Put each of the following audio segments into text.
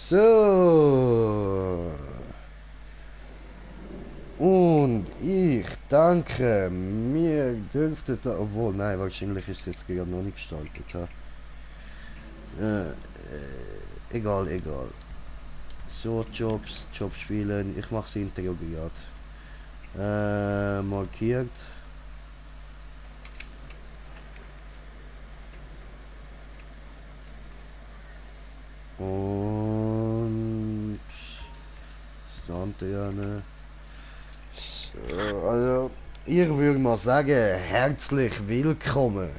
So. Und ich danke, mir dürfte da, obwohl, nein, wahrscheinlich ist es jetzt gerade noch nicht gestartet. Ha? Egal, egal. So, Jobs spielen, ich mache das Intro gerade. Markiert. Und Stand ja, ne? So, also, ich würde mal sagen, herzlich willkommen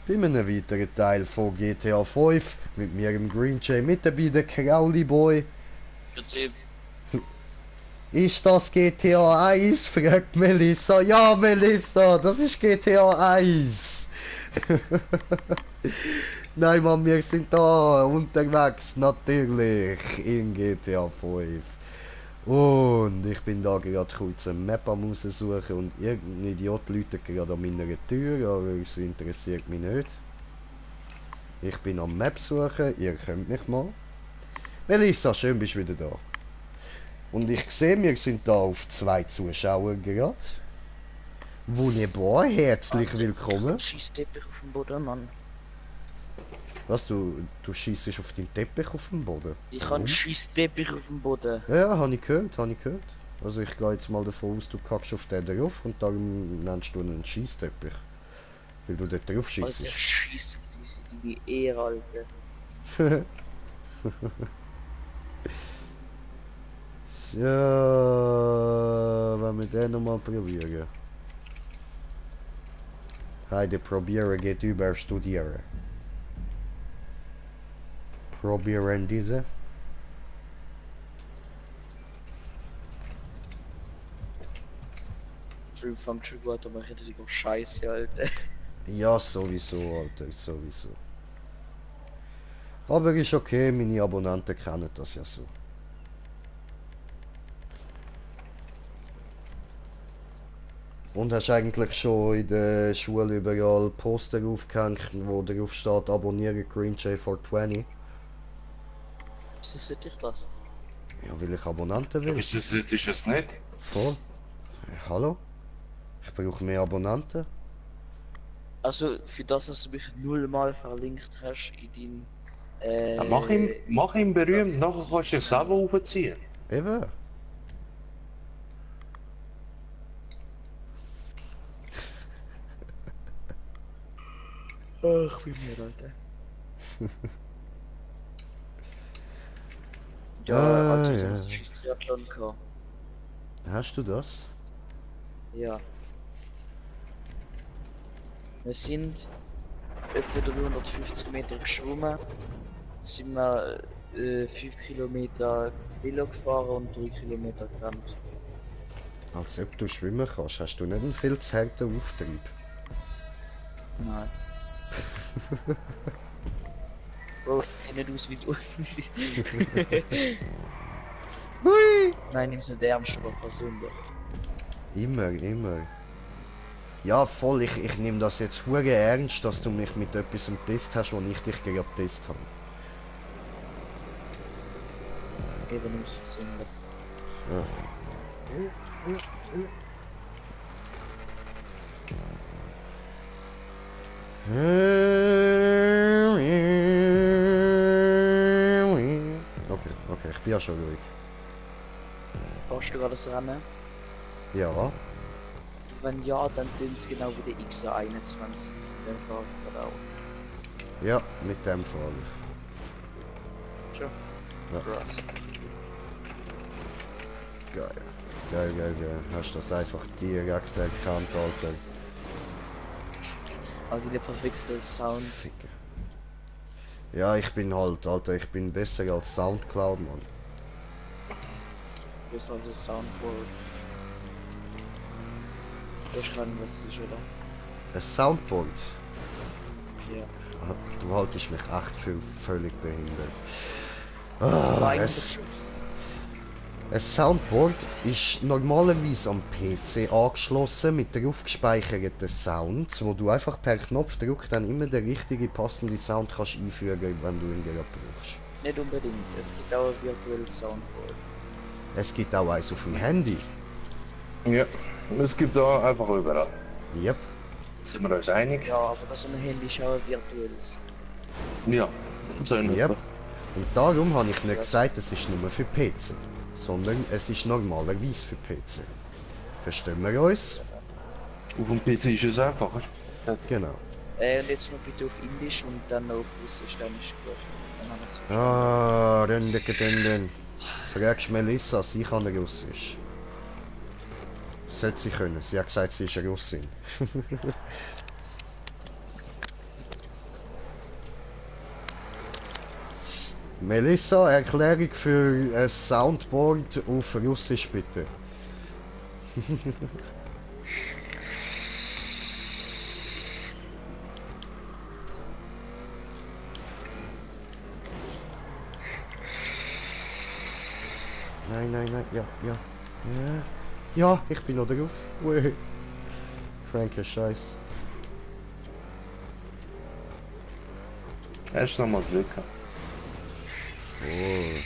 bei einem weiteren Teil von GTA 5 mit mir im Green Jay, mit dabei der Crowley Boy. Ist das GTA 1? fragt Melissa. Ja, Melissa, das ist GTA 1. Nein, Mann, wir sind da unterwegs, natürlich, in GTA 5. Und ich bin da gerade kurz eine Map am raussuchen und irgendein Idiot läutet gerade an meiner Tür, aber es interessiert mich nicht. Ich bin am Map suchen, ihr könnt mich mal. Melissa, schön bist du wieder da. Und ich sehe, wir sind da auf 2 Zuschauer gerade. Wunderbar, herzlich willkommen. Schießteppich auf dem Boden, Mann. Was, du schießt auf den Teppich auf dem Boden? Ich habe einen Schießteppich auf dem Boden. Ja, habe ich gehört, habe ich gehört. Also ich gehe jetzt mal davon aus, du kackst auf den drauf und darum nennst du einen Schießteppich. Weil du dort drauf schießt. Also ich schieße wie Ehre, Alter. So, wenn wir den nochmal probieren. Heide, probieren geht über studieren. Probieren diese. Früh fängt schon gut, aber ich hätte die Scheiße, Alter. Ja, sowieso, Alter, sowieso. Aber ist okay, meine Abonnenten kennen das ja so. Und hast eigentlich schon in der Schule überall Poster aufgehängt, wo drauf steht, abonniere Green J420? Wieso sollte ich das? Ja, weil ich Abonnenten will. Wieso solltest du es nicht? Voll. Hallo? Ich brauche mehr Abonnenten. Also für das, dass du mich nullmal verlinkt hast in dein... Ja, mach ihn berühmt, nachher kannst du dich selber aufziehen. Eben. Ach, wie mir, Alter. Ja, also ich ja. hab Schieß Triathlon gehabt. Hast du das? Ja. Wir sind etwa 350 Meter geschwommen, sind wir 5 Kilometer Velo gefahren und 3 Kilometer gerannt. Als ob du schwimmen kannst, hast du nicht einen viel zu harten Auftrieb. Nein. Bro, sieht nicht aus wie du. Hui! Nein, nimm's nicht ernst, aber Sünder. Immer, immer. Ja, voll, ich nehme das jetzt hure ernst, dass du mich mit etwas im Test hast, wo ich dich gerade getestet habe. Eben nimm's Sünder. Ja. Okay, ich bin ja schon ruhig. Brauchst du gerade das Rennen? Ja. Und wenn ja, dann tun's genau wie der XA21. Dann fahr ich gerade auch. Ja, mit dem fahre Schon. Ja. Krass. Geil. Hast du das einfach direkt erkannt, Alter. Aber wieder perfekter Sound. Ficker. Ja, ich bin halt, Alter, ich bin besser als Soundcloud, Mann. Du bist also Soundboard. Du weißt gar nicht, was das ist, oder? Ein Soundboard? Ja. Du haltest mich echt für völlig behindert. Aber Ah, eigentlich ein Soundboard ist normalerweise am PC angeschlossen mit drauf gespeicherten Sounds, wo du einfach per Knopfdruck dann immer den richtigen passenden Sound kannst einfügen, wenn du ihn gerade brauchst. Nicht unbedingt. Es gibt auch ein virtuelles Soundboard. Es gibt auch eins auf dem Handy. Ja, es gibt da einfach überall. Yep. Sind wir uns einig? Ja, aber das ein Handy ist auch ein virtuelles. Ja, so in Yep. etwa. Und darum habe ich nicht gesagt, es ist nur für PC, sondern es ist normalerweise für PC. Verstehen wir uns? Auf dem PC ist es einfacher. Genau. Und jetzt noch bitte auf Indisch und dann noch auf Russisch, dann ist gut. Dann haben wir es Ah, dann. Fragst Melissa, sie kann Russisch. Sollte sie können. Sie hat gesagt, sie ist eine Russin. Melissa, Erklärung für ein Soundboard auf Russisch bitte. Nein, ja. Ja, ich bin noch drauf. Ui. Franke Scheiß. Hast du nochmal Glück gehabt. Oh.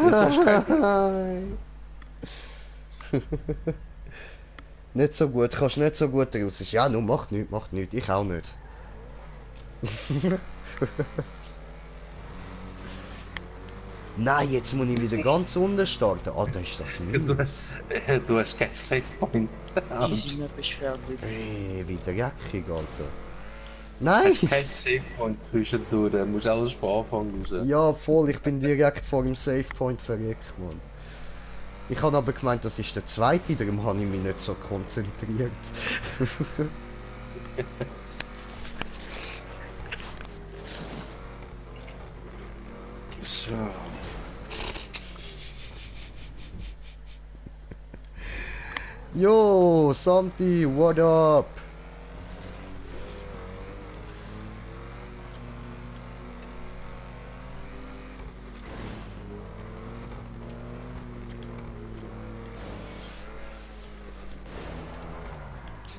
Jetzt hast du Nein! Nicht so gut, kannst nicht so gut Russisch. Ja, nun macht nichts, ich auch nicht. Nein, jetzt muss ich wieder ganz unten starten. Alter, ist das mies. Du hast keinen Savepoint. Easy Map ist fertig. Ey, wie dreckig, Alter. Du Nein! hast keinen Savepoint zwischendurch. Du musst alles von Anfang raus. Ja, voll, ich bin direkt vor dem Savepoint verreckt, Mann. Ich habe aber gemeint, das ist der zweite, darum habe ich mich nicht so konzentriert. So. Yo, Samti, what up?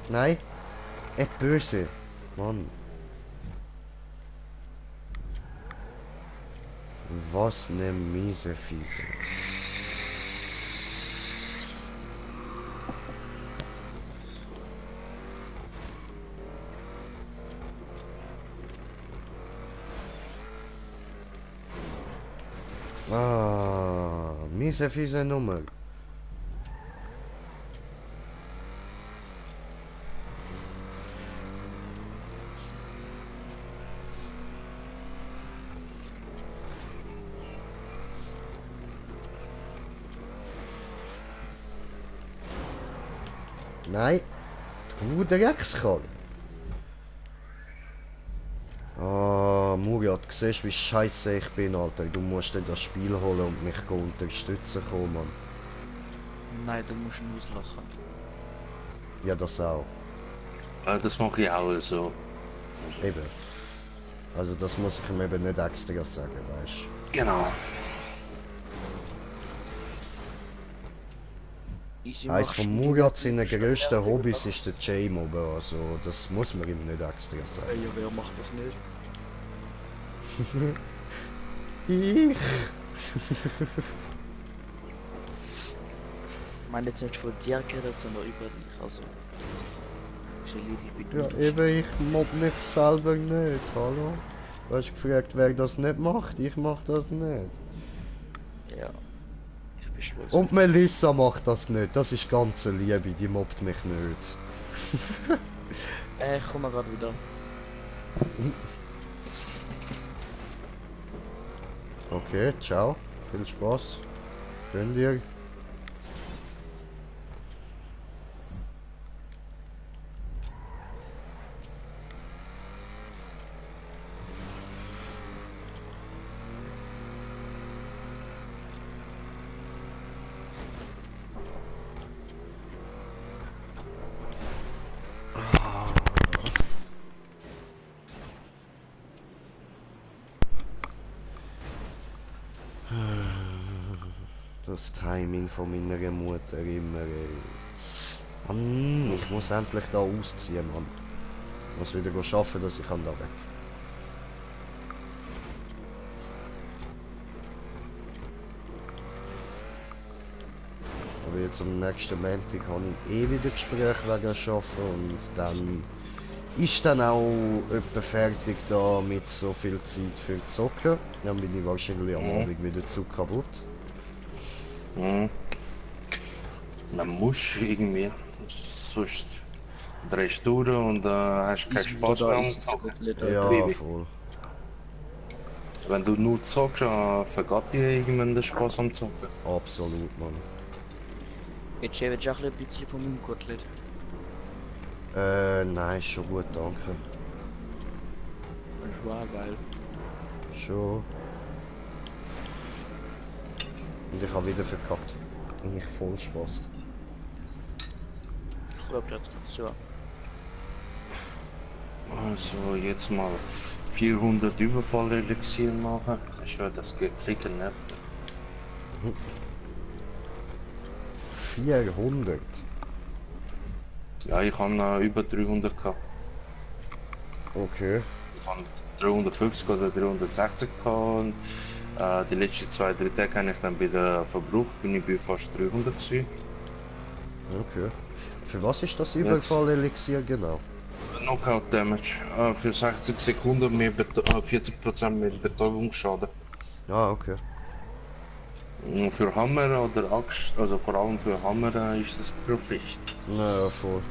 Nein, böse. Mann. Was ne miese Fiese. Ah, miese fiese Nummer. Nein, du Dreckskerl. Ah, Murat, siehst du, wie scheiße ich bin, Alter. Du musst dir das Spiel holen und mich unterstützen kommen, Mann. Nein, du musst ihn auslachen. Ja, das auch. Das mache ich auch so. Eben. Also das muss ich ihm eben nicht extra sagen, weißt Genau. Easy du. Eines machst von du Murat die seinen Map grössten fertig, Hobbys oder? ist der J-Mob, also das muss man ihm nicht extra sagen. Ja, wer macht das nicht? Ich? Ich meine jetzt nicht von dir geredet, sondern über dich, also... Ist erledigt mit Ja, dem eben, ich mob mich selber nicht, hallo? Du hast gefragt, wer das nicht macht, ich mach das nicht. Ja. Ich beschluss. Und Melissa macht das nicht, das ist ganze Liebe, die mobbt mich nicht. Ich komme gerade wieder. Okay, ciao, viel Spaß. Gönn dir. Das Timing von meiner Mutter immer, ey. Ich muss endlich da ausziehen, Mann. Ich muss wieder arbeiten, dass ich da weg. Aber jetzt am nächsten Montag habe ich eh wieder Gespräch wegen Arbeiten und dann ist dann auch etwa fertig da mit so viel Zeit für Zocken. Dann bin ich wahrscheinlich am Abend wieder zu kaputt. Mhm. Man muss irgendwie. Sonst drehst du durch und hast keinen Spaß mehr am Zocken. Ja, Baby. voll. Wenn du nur zockst, vergeht dir irgendwann der Spaß am Zocken. Absolut, Mann. Jetzt schäbe ich auch ein bisschen von meinem Kotelett. Nein, ist schon gut, danke. Das war geil. Schon. Und ich habe wieder verkackt. Ich voll Spaß. Ich glaube, das geht so. Also jetzt mal 400 Überfall-Elixier machen. Ich werde das geklicken nervt. 400? Ja, ich habe über 300 gehabt. Okay. Ich habe 350 oder 360 gehabt und die letzten 2-3 Tage habe ich dann wieder verbraucht. Bin ich bei fast 300 gewesen. Okay. Für was ist das Überfall-Elixier genau? Knockout Damage. Für 60 Sekunden mehr 40% mehr Betäubungsschaden. Ah, okay. Für Hammer oder Axt, also vor allem für Hammer, ist das Pflicht. Na, voll.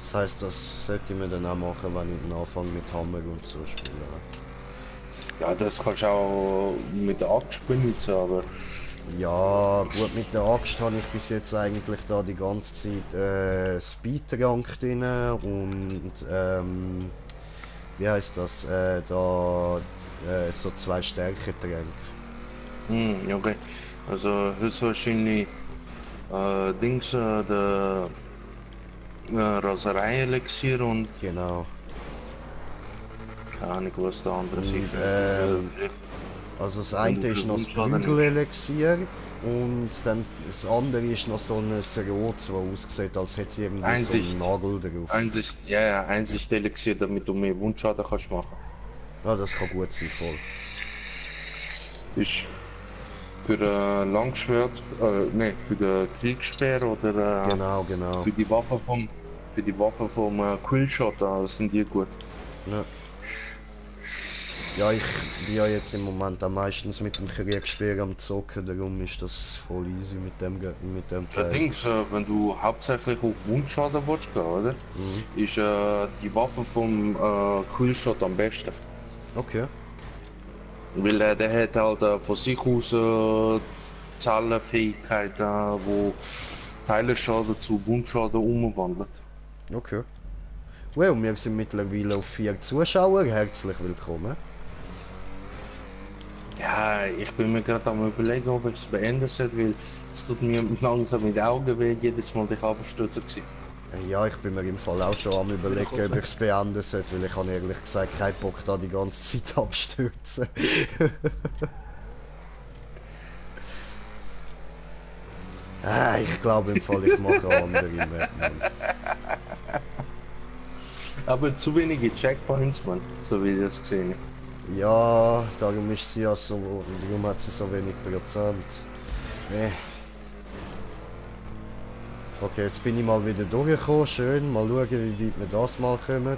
Das heißt, das sollte ich mir dann auch machen, wenn ich dann anfange mit Hammer und so spielen. Ja, das kannst du auch mit der Axt benutzen, aber Ja, gut, mit der Axt habe ich bis jetzt eigentlich da die ganze Zeit Speedrank drin und wie heißt das? So 2 Stärketränke. okay. Also höchstwahrscheinlich der Raserei-Elixier und Genau. keine Ahnung, was der andere Und, sich Also das Wenn eine du ist noch das Gewundschaden nimmst. Prügel-Elixier und dann das andere ist noch so ein Rot, das aussieht, als hätte es irgendwie so Einsicht. einen Nagel drauf. Einsicht-Elixier, damit du mehr Wundschaden kannst machen. Ja, das kann gut sein, voll. Ist für Langschwert, für den Kriegsspeer oder Genau. für die Waffe vom Quillshot, sind die gut. Ja. Ja, ich bin ja jetzt im Moment am meistens mit dem Kriegsspeer am Zocken, darum ist das voll easy mit dem Teil. Allerdings, wenn du hauptsächlich auf Wundschaden willst gehen, oder? Ist die Waffe vom Quillshot am besten. Okay. Weil der hat halt von sich aus Zellenfähigkeit, wo Teileschaden zu Wundschaden umwandelt. Okay. Well, wir sind mittlerweile auf 4 Zuschauer, herzlich willkommen. Ja, ich bin mir gerade am überlegen, ob ich es beenden sollte, weil es tut mir langsam in die Augen weh, jedes Mal dich abstürzen gewesen. Ja, ich bin mir im Fall auch schon am überlegen, ob ich es beenden sollte, weil ich habe ehrlich gesagt keinen Bock da die ganze Zeit abstürzen. Ich glaube im Fall, ich mache eine andere Map, Mann. Aber zu wenige Checkpoints, man, so wie ich das gesehen habe. Ja, darum ist sie ja so, darum hat sie so wenig Prozent. Okay, jetzt bin ich mal wieder durchgekommen, schön, mal schauen, wie weit wir das mal kommen.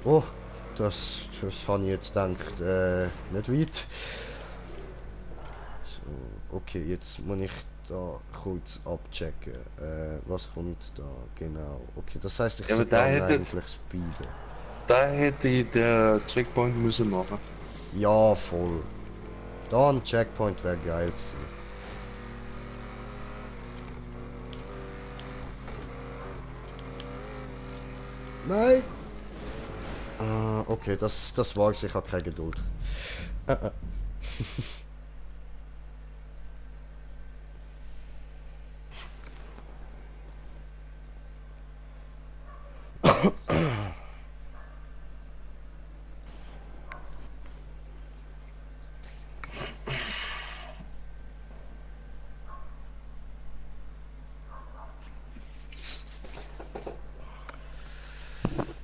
Oh, das habe ich jetzt gedacht, nicht weit. So, okay, jetzt muss ich da kurz abchecken. Was kommt da genau? Okay, das heißt, ich Ja, soll aber da dann hätte eigentlich jetzt- speeden. Da hätte ich den Checkpoint müssen machen. Ja, voll. Da ein Checkpoint wäre geil gewesen. Nein! Okay, das war's, ich habe keine Geduld.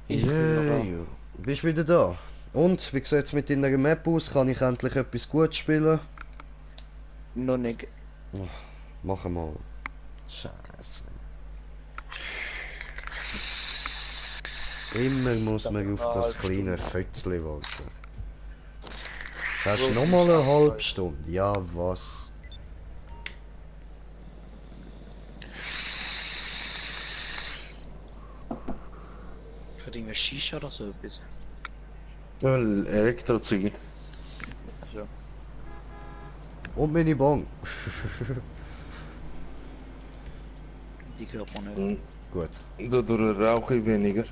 Ich bin noch da. Yay, bist wieder da. Und, wie sieht's mit deiner Map aus? Kann ich endlich etwas gut spielen? Noch nicht. Machen wir. Scheiße. Immer muss man auf das kleine Fötzli warten. Jetzt hast du nochmal eine halbe Stunde. Ja, was? Hat irgendeine Shisha oder so etwas? Ja, Elektrozeuge. Also, Und meine Bon. die hört man nicht. Hm, Gut. dadurch rauche ich weniger.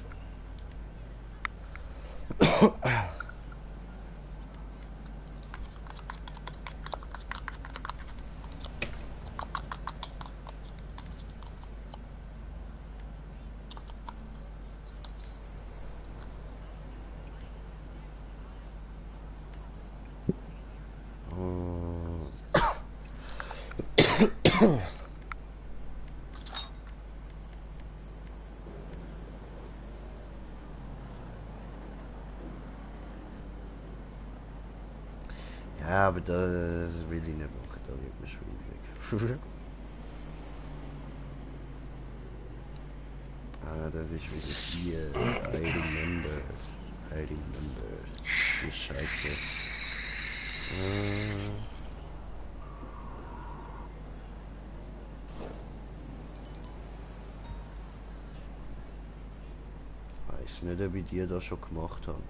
Ja, aber das will ich nicht machen. Da wird mir schwierig. Ah, das ist wieder hier. I remember. I remember. Die Scheiße. Weiß nicht, ob ich die da schon gemacht habe.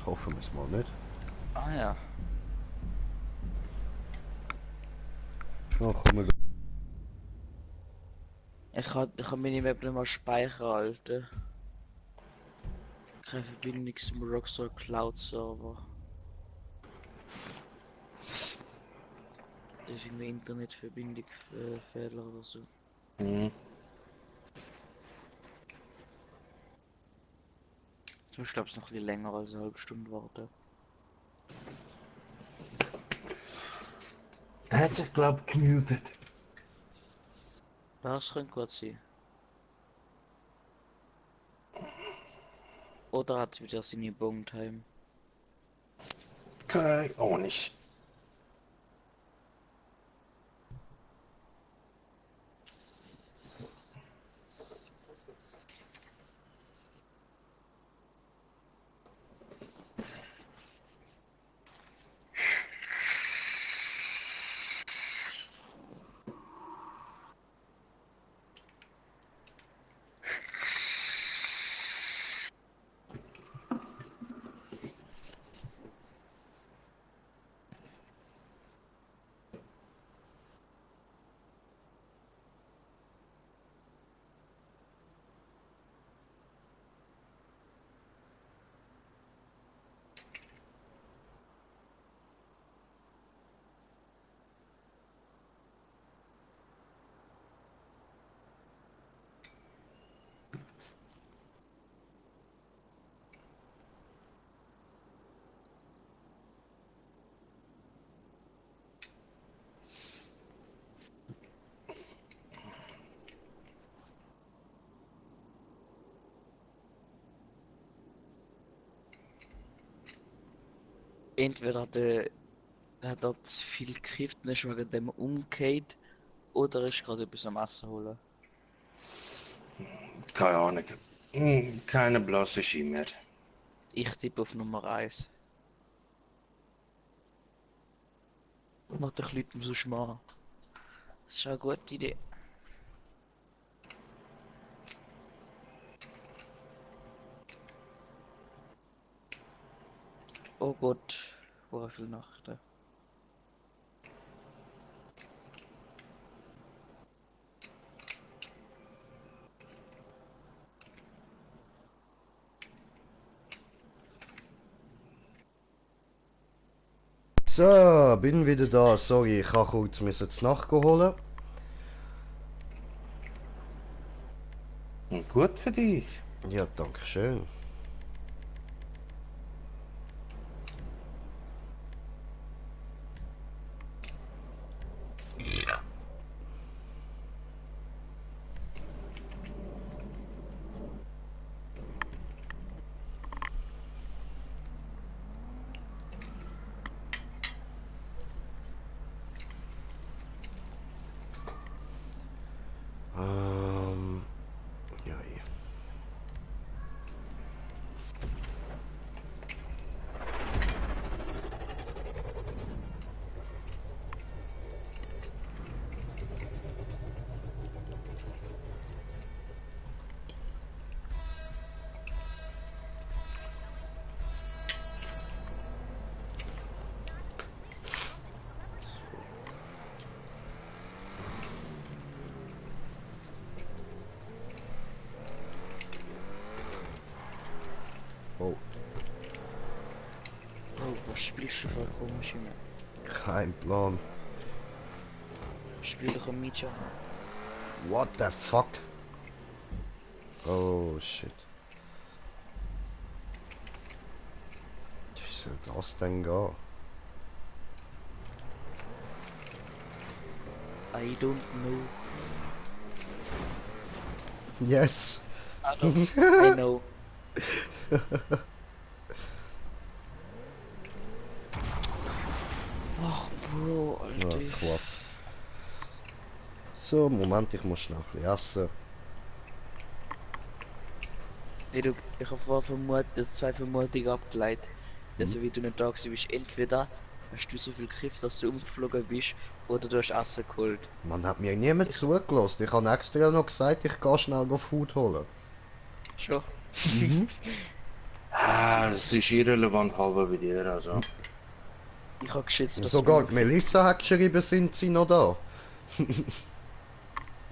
Hoffen wir es mal nicht. Ah ja. Ja, komm, wir Ich kann meine Map nicht mal speichern, Alter. Keine Verbindung zum Rockstar Cloud Server. Das ist irgendwie Internetverbindung Fehler oder so. Hm. Jetzt muss ich glaube noch ein bisschen länger als eine halbe Stunde warten. Er hat sich, glaub ich, gemutet. Das könnte gut sein. Oder hat wieder seine Bone-Time. Keine Ahnung. Entweder hat er zu viel gekifft und ist wegen dem umgekehrt, oder ist gerade etwas am Essen holen. Keine Ahnung. Keine blasse Ski mehr. Ich tippe auf Nummer 1. Mach dich Leuten so schmal. Das ist eine gute Idee. Oh Gott, wo viele Nachrichten. So, bin wieder da. Sorry, ich habe kurz das nachgeholt. Gut für dich. Ja, danke schön. Was spielst du für eine komische Map? Kein Plan. Spiel doch ein Media. What the fuck? Oh shit. Wie soll das denn gehen? I don't know. Yes! I know. Ach, Bro, Ja, Alter. Quatsch. So, Moment, ich muss schnell ein bisschen essen. Nee, du, ich habe zwei Vermutungen abgeleitet. Also wie du nicht da gewesen bist, entweder hast du so viel Griff, dass du umgeflogen bist, oder du hast Essen geholt. Man hat mir niemand zugelassen. Ich habe extra noch gesagt, ich gehe schnell Food holen. Schon? Ah, es ist irrelevant halber bei dir, also. Ich habe geschätzt, dass Sogar du die Melissa hat geschrieben, sind sie noch da?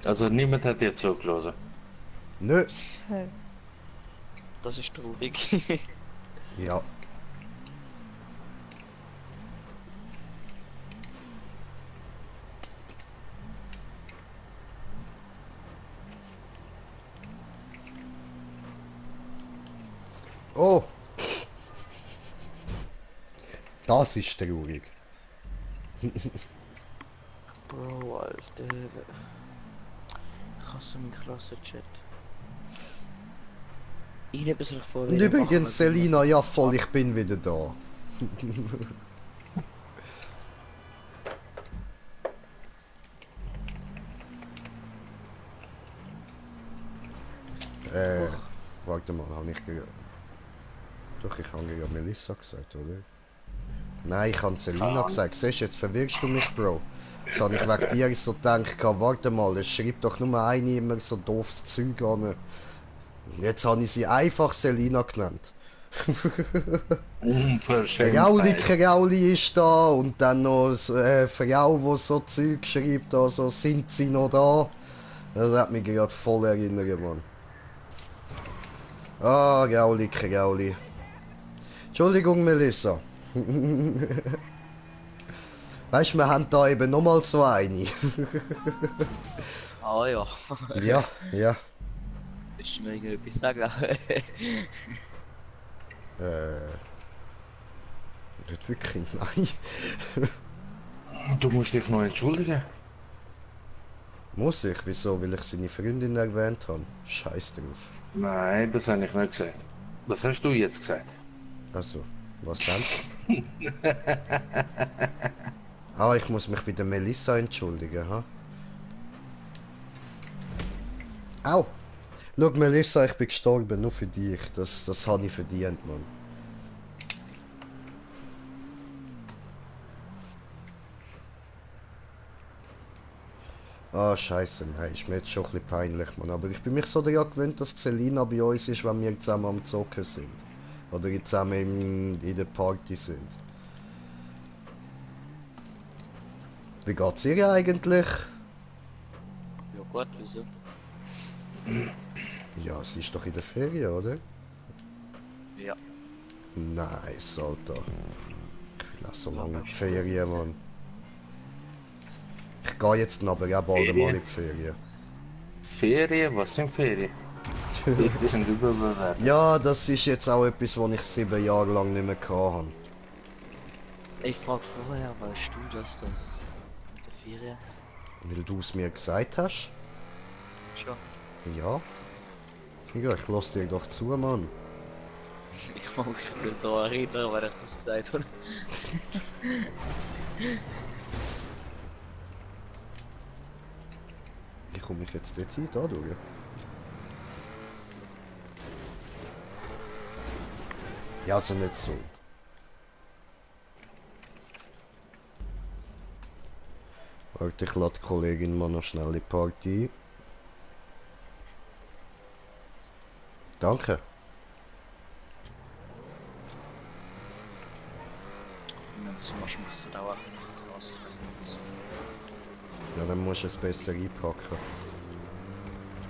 Also niemand hat dir zugelassen. Nö. Das ist traurig. Ja. Oh! Das ist traurig. Bro, Alter. Ich hasse meinen Klassenchat. Ich nehme es euch vor, Und übrigens, Selina, ja voll, ich bin wieder da. Warte mal, habe ich gerade... Doch, ich habe gerade Melissa gesagt, oder? Nein, ich habe Selina gesagt. Siehst du, jetzt verwirrst du mich, Bro. Jetzt habe ich wegen dir so gedacht, warte mal, es schreibt doch nur eine immer so doofes Zeug an. Jetzt habe ich sie einfach Selina genannt. Rauli Unverschämtheit. Krauli ist da und dann noch eine Frau, die so Zeug schreibt, also sind sie noch da? Das hat mich gerade voll erinnert, Mann. Ah, Rauli Krauli. Entschuldigung, Melissa. Weißt du, wir haben da eben nochmal so eine. Ah ja. Ja, ja. Willst du mir irgendetwas sagen? Nicht wirklich, nein. Du musst dich noch entschuldigen. Muss ich? Wieso? Weil ich seine Freundin erwähnt habe. Scheiß drauf. Nein, das habe ich nicht gesagt. Das hast du jetzt gesagt. Also, was dann? Ah, ich muss mich bei der Melissa entschuldigen, ha? Au! Schau, Melissa, ich bin gestorben, nur für dich. Das habe ich verdient, Mann. Ah, scheiße, nein, ist mir jetzt schon ein bisschen peinlich, Mann. Aber ich bin mich so daran gewöhnt, dass Selina bei uns ist, wenn wir zusammen am Zocken sind. Oder zusammen in der Party sind. Wie geht's ihr eigentlich? Ja gut, wieso? Ja, sie ist doch in der Ferien, oder? Ja. Nice, Alter. Ich will auch so Ja, lange in die weißt du, Ferien, Mann. Ich gehe jetzt aber auch bald Ferien? mal in die Ferien. Ferien? Was sind Ferien? Die sind überbewertet. Ja, das ist jetzt auch etwas, was ich 7 Jahre lang nicht mehr hatte. Ich frag vorher, weißt du, dass das mit der Ferien? Weil du es mir gesagt hast. Schon. Ja. Ja, ich lass dir doch zu, Mann. Ich mag mich nicht daran erinnern, weil ich das gesagt habe. Wie komme ich jetzt dort hin? Da durch? Ja, also nicht so. Warte, ich lade die Kollegin mal noch schnell in die Party ein. Danke. Das machst du dauern. Ich weiß nicht. Ja, dann musst du es besser einpacken.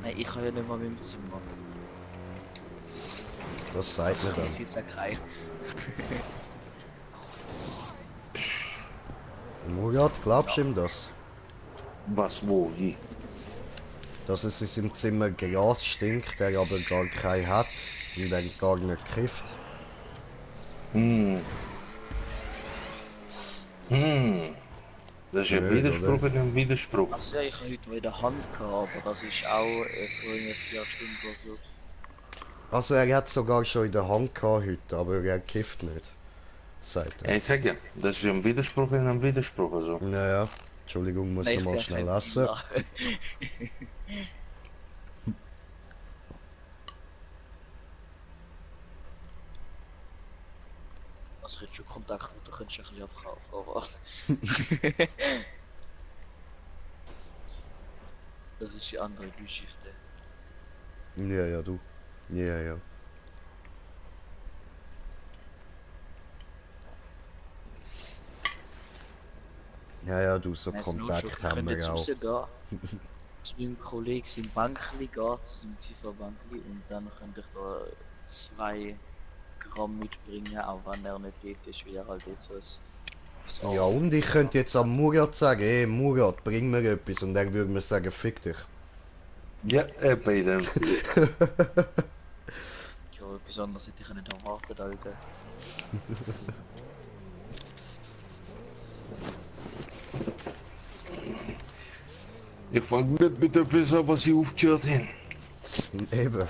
Nein, ich kann ja nicht mal mit dem Zimmer. Was sagt man dann? Ich sitze rein. Murat, glaubst du ihm das? Was, wo, wie? Dass es in seinem Zimmer Gras stinkt, der aber gar keinen hat und der gar nicht kifft? Hm. Hm. Das ist ein Nicht, Widerspruch oder? in einem Widerspruch. Also ja, ich habe heute mal in der Hand gehabt, aber das ist auch vor einer 4 Stunden oder so. Also er hat sogar schon in der Hand gehabt heute, aber er kifft nicht, sagt er. Ich sag ja, das ist ein Widerspruch in einem Widerspruch. Also. Naja, Entschuldigung, muss Nein, noch ich mal bin schnell kein essen. Dealer. Also ich hätte schon Kontakt und du könntest ein bisschen abkaufen, aber... das ist die andere Geschichte. Ja, ja, du. Ja, ja. Ja, ja, du, so Wenn es nur schon, Kontakt wir haben können jetzt wir auch. rausgehen, zu meinem Kollegen sein Bankli gehen, zu seinem FIFA-Bankli und dann könnte ich da 2 Gramm mitbringen, auch wenn er nicht dort ist, wie er halt jetzt so ist. Ja, und ich könnte jetzt am Murat sagen, hey Murat, bring mir etwas. Und er würde mir sagen, fick dich. Ja, bei dem Stil. Ja, etwas anderes hätte ich nicht erwartet, Alter. Ich fange nicht mit etwas an, was ich aufgehört habe. Eben.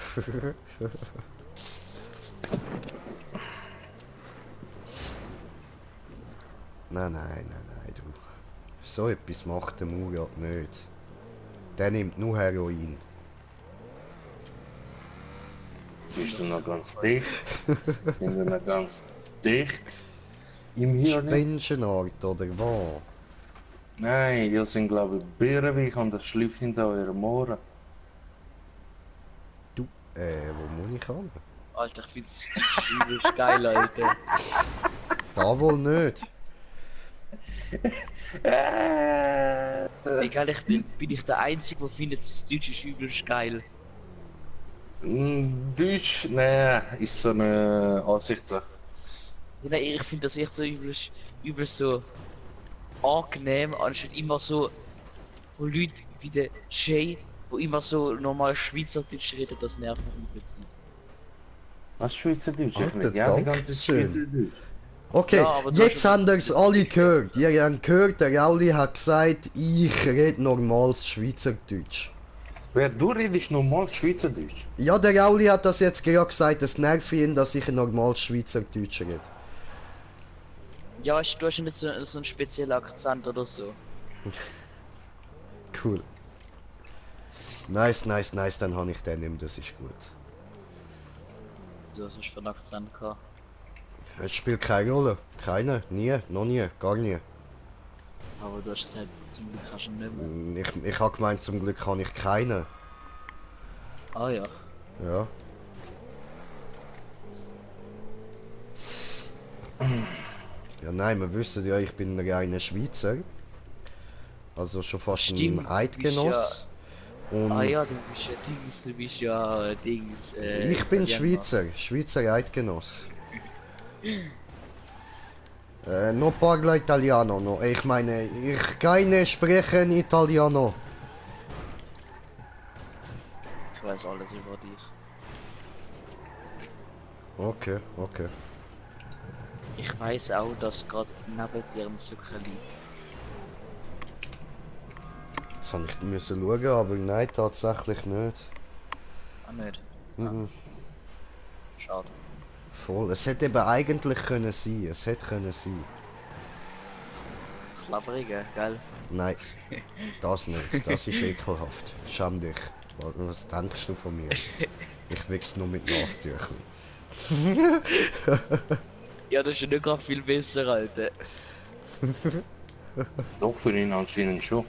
Nein, nein, nein, nein, du. So etwas macht der Murat nicht. Der nimmt nur Heroin. Bist du noch ganz dicht? Sind wir noch ganz dicht? Im Hirn? Spenschenart oder was? Nein, das sind glaube ich Bärenweg und das schläft hinter eurem Ohren. Du, wo muss ich an? Alter, ich find's übelst geil, Alter. Da wohl nicht. Egal, bin ich der Einzige, der findet, das Deutsch ist übelst geil. Deutsch, nein, ist so eine Ansichtssache. Ja, nein, ich finde das echt so übelst so angenehm, anstatt immer so von Leuten wie der Jay, wo immer so normal Schweizerdeutsch redet, das nervt mich ein bisschen. Was Schweizerdeutsch? Ich Alter, nicht. Ja, die ganze Dankeschön. Schweizerdeutsch. Okay, Ja, aber du jetzt hast haben ihr's alle gehört. Ihr habt gehört, der Rauli hat gesagt, ich rede normales Schweizerdeutsch. Wer du redest normal Schweizerdeutsch? Ja, der Rauli hat das jetzt gerade gesagt, es nervt ihn, dass ich ein normales Schweizerdeutsch rede. Ja, weißt du, hast ja nicht so einen speziellen Akzent oder so. Cool. Nice, nice, nice, dann habe ich den nicht mehr, das ist gut. So, was hast du für einen Akzent gehabt? Es spielt keine Rolle. Keine, nie, noch nie, gar nie. Aber du hast gesagt, zum Glück hast du ihn nicht mehr. Ich habe gemeint, zum Glück habe ich keinen. Ah ja. Ja. Ja, nein, wir wissen ja, ich bin ein reiner Schweizer. Also schon fast Stimmt, ein du Eidgenoss. Und Ah ja, du bist ja Dings, ich bin Italiener. Schweizer Eidgenoss. No parla italiano, no. Ich meine, ich keine sprechen Italiano. Ich weiß alles über dich. Okay, okay. Ich weiß auch, dass gerade neben dir ein Zucker liegt. Jetzt habe ich müssen schauen, aber nein, tatsächlich nicht. Ah nicht? Mhm. Schade. Voll. Es hätte eben eigentlich können sein. Es hätte können sein. Klapperige, gell? Nein, das nicht. Das ist ekelhaft. Schäm dich. Was denkst du von mir? Ich wichs nur mit Nastüchern. Ja, das ist ja nicht gerade viel besser, Alter. Doch, für ihn anscheinend schon.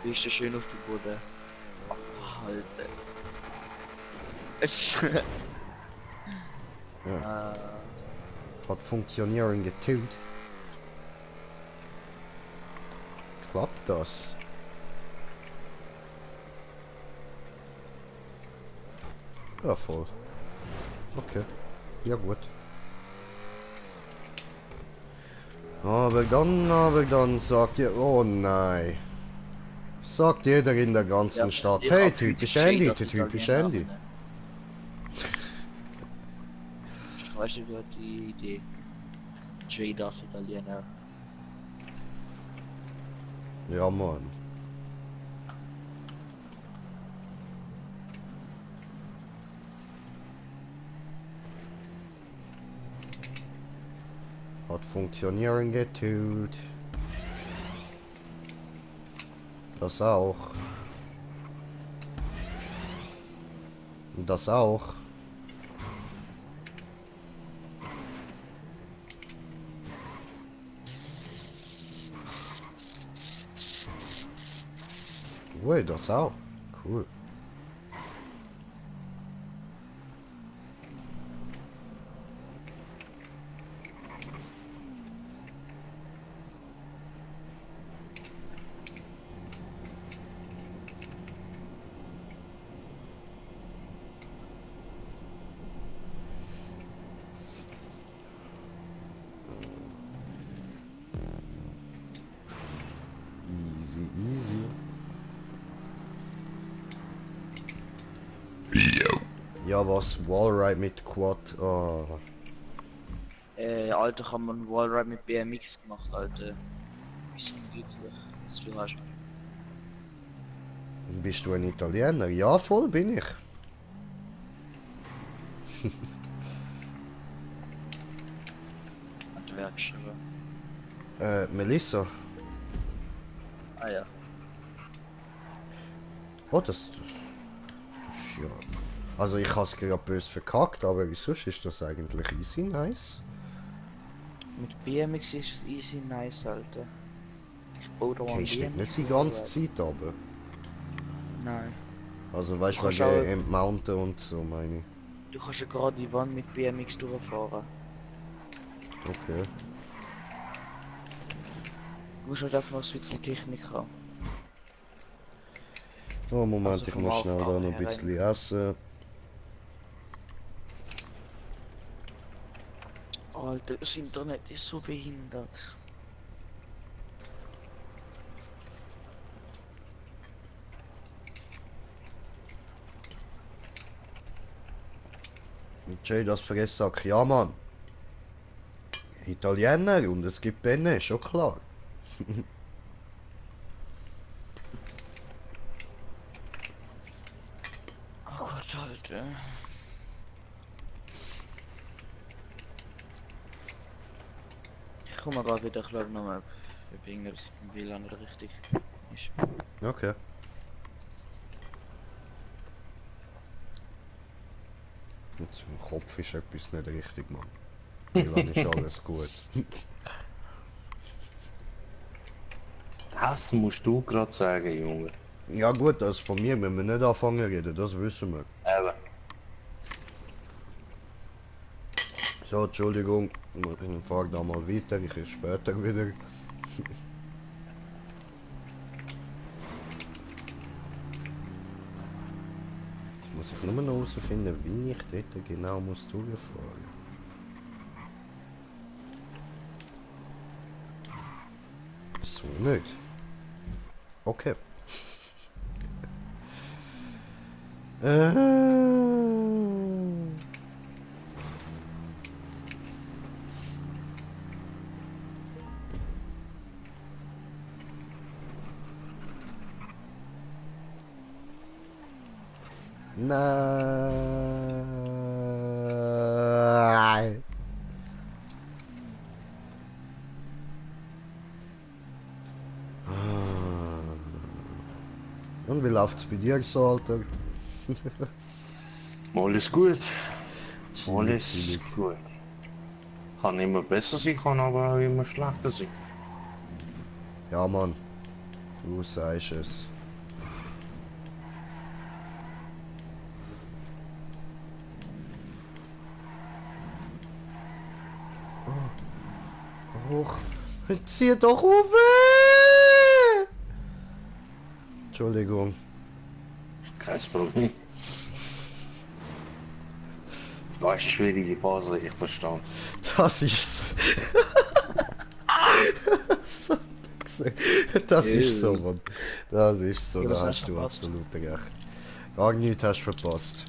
Wie ist das schön auf dem Boden? Oh, Alter. Ja. Hat funktionieren getut. Klappt das? Ja, voll. Okay. Ja, gut. Aber dann sagt ihr, oh nein. Sagt jeder in der ganzen Stadt, hey, typisch Andy, typisch Andy. Weißt du, gehört die Idee. Jay das Italiener. Ja, Mann. Hat funktionieren getut. Das auch. Und das auch. Ui, das auch. Cool. Easy, easy. Ja, was? Wallride mit Quad? Oh. Alter, kann man Wallride mit BMX gemacht, Alter. Bisschen glücklich, dass du hast. Bist du ein Italiener? Ja, voll bin ich. An der Werkstatt. Melissa. Ah ja. Oh, das ja. Also ich has gerade böse verkackt, aber sonst ist das eigentlich easy nice. Mit BMX ist es easy nice, Alter. Ich baue da mal Okay, steht nicht die ganze Zeit aber. Nein. Also weißt du, Kannst wegen Mountain und so meine ich. Du kannst ja gerade die Wand mit BMX durchfahren. Okay. Du musst halt einfach noch ein bisschen Technik haben. Oh Moment, Also ich vom muss schnell da Aufbau noch ein her bisschen essen. Alter, das Internet ist so behindert. Jay, das Fressack, ja Mann. Italiener und es gibt Penne, schon klar. Oh Gott, Alter. Ich komme gerade wieder, ich glaube nochmal, ob irgendwas im WLAN nicht richtig ist. Okay. Jetzt im Kopf ist etwas nicht richtig, Mann. Dann ist alles gut. Das musst du gerade sagen, Junge. Ja gut, das von mir, wenn wir nicht anfangen reden, das wissen wir. Eben. So, Entschuldigung, ich fahre da mal weiter, ich ist später wieder. Jetzt muss ich nur noch herausfinden, wie ich dort genau muss durchfahren. So nicht. Okay. Nein. Und wie läuft's bei dir so, Alter? Alles gut. Chillig, Alles chillig. gut. Kann immer besser sein, kann aber auch immer schlechter sein. Ja, Mann. Du sagst es. Hoch. Zieh doch auf! Entschuldigung. Kein Problem. Da ist eine schwierige Phase, ich verstand's. Das ist's. So, das ist so, Mann. Das ist so, Ja, da was hast hast du du verpasst? absolut recht. Gar nichts hast du verpasst.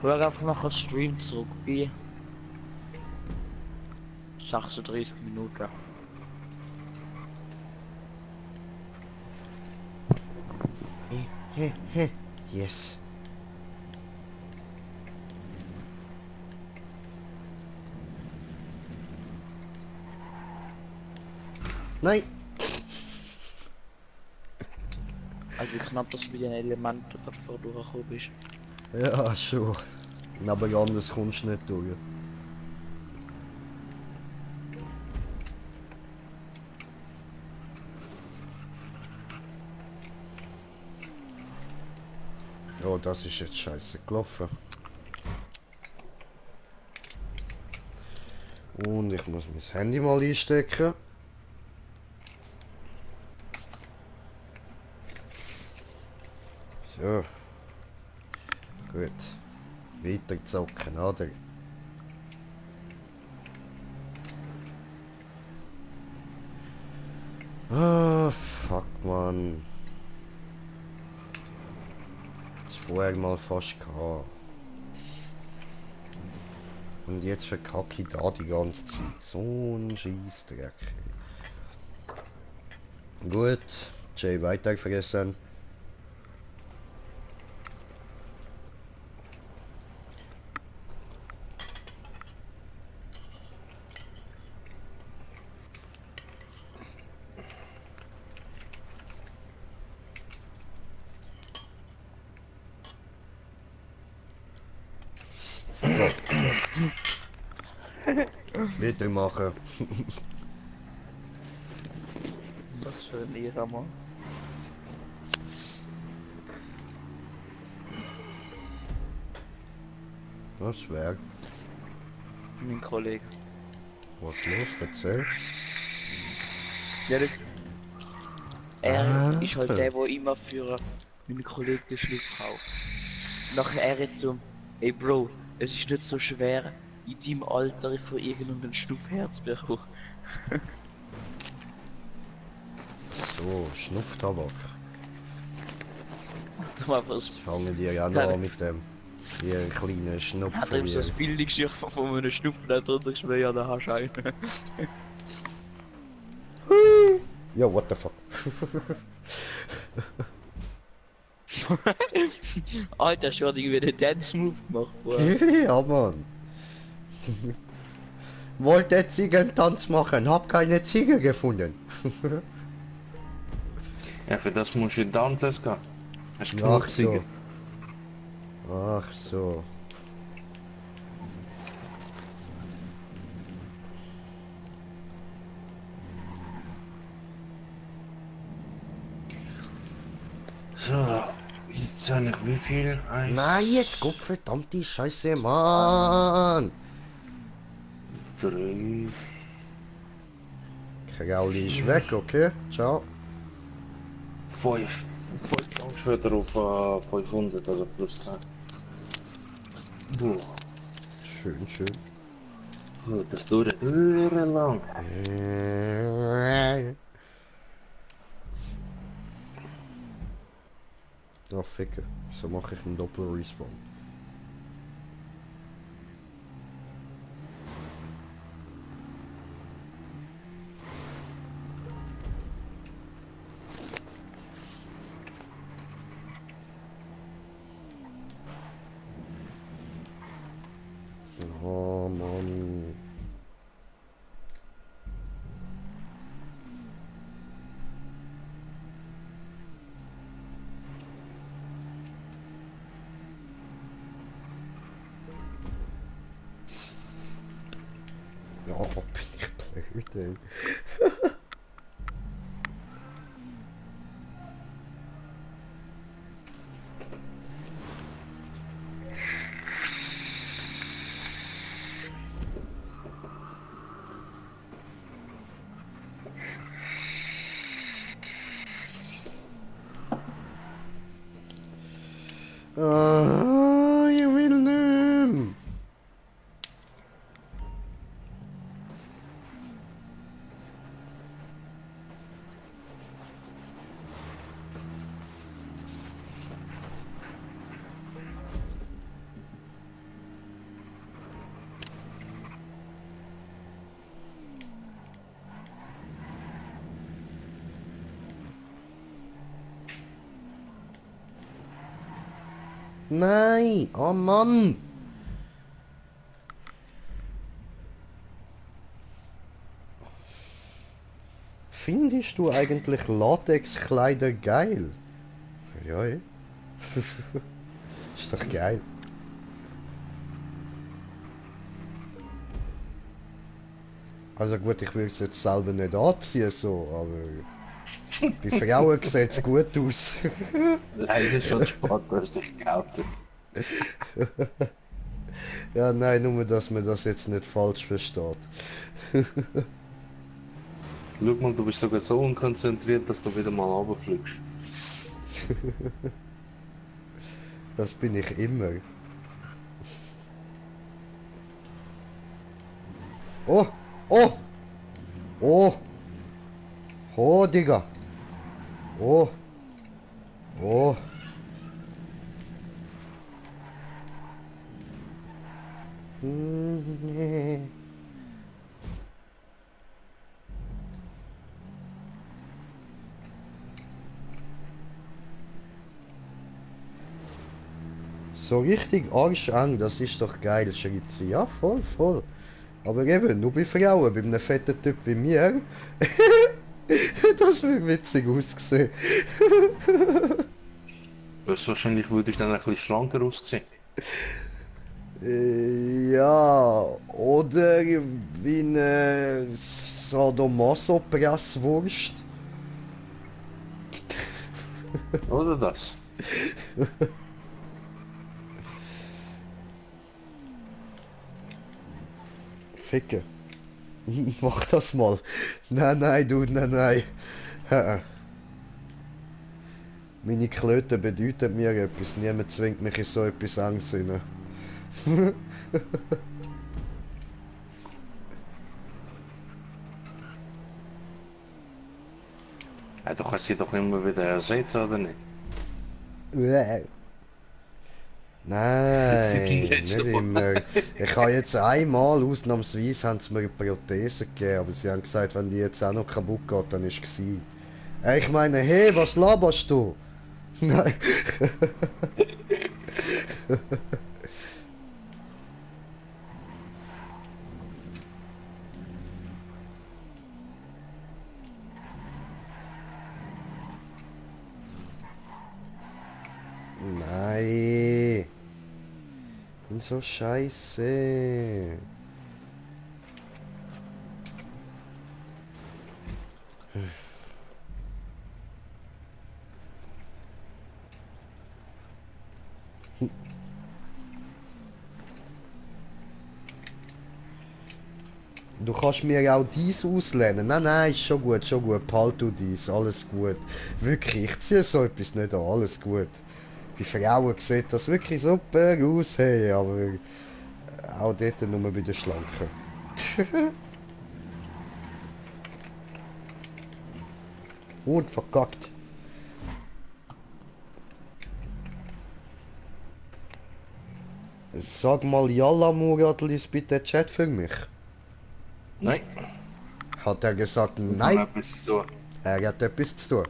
Hör einfach nach dem Stream zurück bei 36 Minuten. Yes. Nein! Also wie knapp, dass du mit den Elementen gerade vor durchgekommen bist. Ja, schon. Aber anders kommst du nicht durch. Oh, das ist jetzt scheiße gelaufen. Und ich muss mein Handy mal einstecken. So. Gut. Weiter zocken, oder? Ah, fuck, man. Das vorher mal fast gehabt. Und jetzt verkacke ich da die ganze Zeit. So ein Scheissdreck. Gut. Jay weiter vergessen. So, weitermachen. Was für ein Lehrer, Mann. Was wäre? Mein Kollege. Was los? Erzähl. Ja, er Ah. ist halt der, der immer für meinen Kollegen den Schlupf kauft. Nachher er jetzt so, ey Bro, es ist nicht so schwer, in deinem Alter von irgendeinem Schnupfherz zu bekommen. So, Schnupftabak. Was Fangen die ja noch an mit dem. Ihr kleinen hat er ihm so Schnupfen. das Bild geschickt von einem Schnupfen da drunter geschmiert, ja, da hast du einen. Ja, what the fuck. Alter, schon irgendwie den Dance-Move gemacht, boah. Ja, Mann. Wollte Ziegentanz machen, hab keine Ziege gefunden. Ja, für das musst du in Dauntless gehen. Hast genug Ach so. Ziegen. Ach so. So, jetzt habe ich wie viel? Eins, Nein, jetzt Gott verdammte Scheiße, Mann. 3, Krauli ist weg, okay? Ciao. 5. 5 kommst du wieder auf 500, also plus 10. Boah, Schön, schön. das dauert lang. Oh, ficken. So mache ich einen Doppel-Respawn. Oh, Mann. Oh, bin ich blöd, ey. Ah, ich will nicht. Nein! Oh Mann! Findest du eigentlich Latexkleider geil? Ja, eh. Ist doch geil. Also gut, ich würde es jetzt selber nicht anziehen, so, aber bei Frauen sieht es gut aus. Leider schon zu spät, du hast dich geoutet. Ja, nein, nur dass man das jetzt nicht falsch versteht. Schau mal, du bist sogar so unkonzentriert, dass du wieder mal runterfliegst. Das bin ich immer. Oh! Oh! Oh! Oh, Digga! Oh! Oh! Nee. So richtig arscheng, das ist doch geil, schreibt sie. Ja, voll, voll. Aber eben, nur bei Frauen, bei einem fetten Typ wie mir, das würde witzig aussehen. Wahrscheinlich würde ich dann ein bisschen schlanker aussehen. Ja, oder wie eine Sadomaso-Presswurst. Oder das? Ficken. Mach das mal. Nein, nein, du, nein, nein. Meine Klöten bedeuten mir etwas. Niemand zwingt mich in so etwas Angst rein. Ja, du kannst sie doch immer wieder ersetzen, oder nicht? Nein, Sie die nicht letzte Mal. immer. Ich habe jetzt einmal, ausnahmsweise, haben sie mir eine Prothese gegeben, aber sie haben gesagt, wenn die jetzt auch noch kaputt geht, dann ist es gewesen. Ich meine, hey, was laberst du? Nein. Nein. Bin so scheiße. Du kannst mir auch dies auslehnen. Nein, nein, ist schon gut. Behalt du dies, alles gut. Wirklich, ich ziehe so etwas nicht an, alles gut. Bei Frauen sieht das wirklich super aus, hey, aber auch dort nur bei den Schlanken. Und verkackt. Sag mal, Yalla Murat, lies bitte Chat für mich. Nein. Hat er gesagt, Das nein? hat etwas zu tun. Er hat etwas zu tun.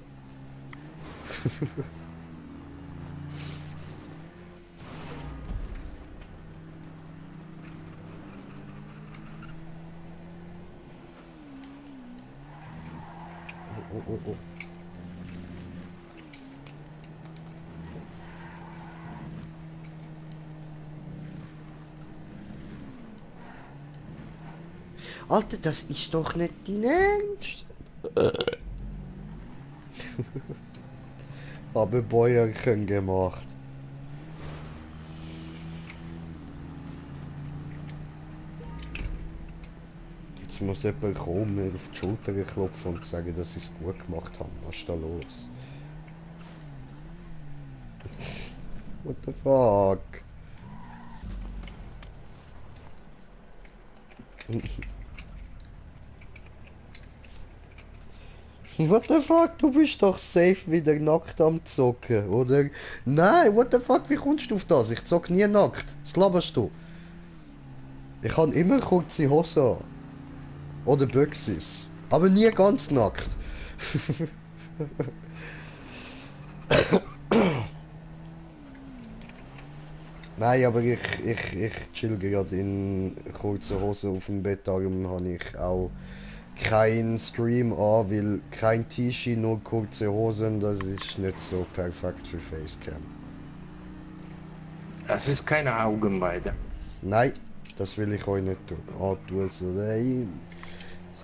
Oh. Alter, das ist doch nicht dein Ernst. Aber Bäuerchen gemacht. Jetzt muss jemand kommen, mir auf die Schulter klopfen und sagen, dass ich es gut gemacht habe. Was ist da los? What the fuck? What the fuck? Du bist doch safe wieder nackt am Zocken, oder? Nein, what the fuck? Wie kommst du auf das? Ich zock nie nackt. Was laberst du? Ich habe immer kurze Hosen an. Oder Büchsis. Aber nie ganz nackt. Nein, aber ich chill gerade in kurzer Hose auf dem Bett, darum habe ich auch keinen Stream an, weil kein T-Shirt, nur kurze Hosen, das ist nicht so perfekt für Facecam. Es ist keine Augenweide. Nein, das will ich euch nicht tun. Antun, so, nein.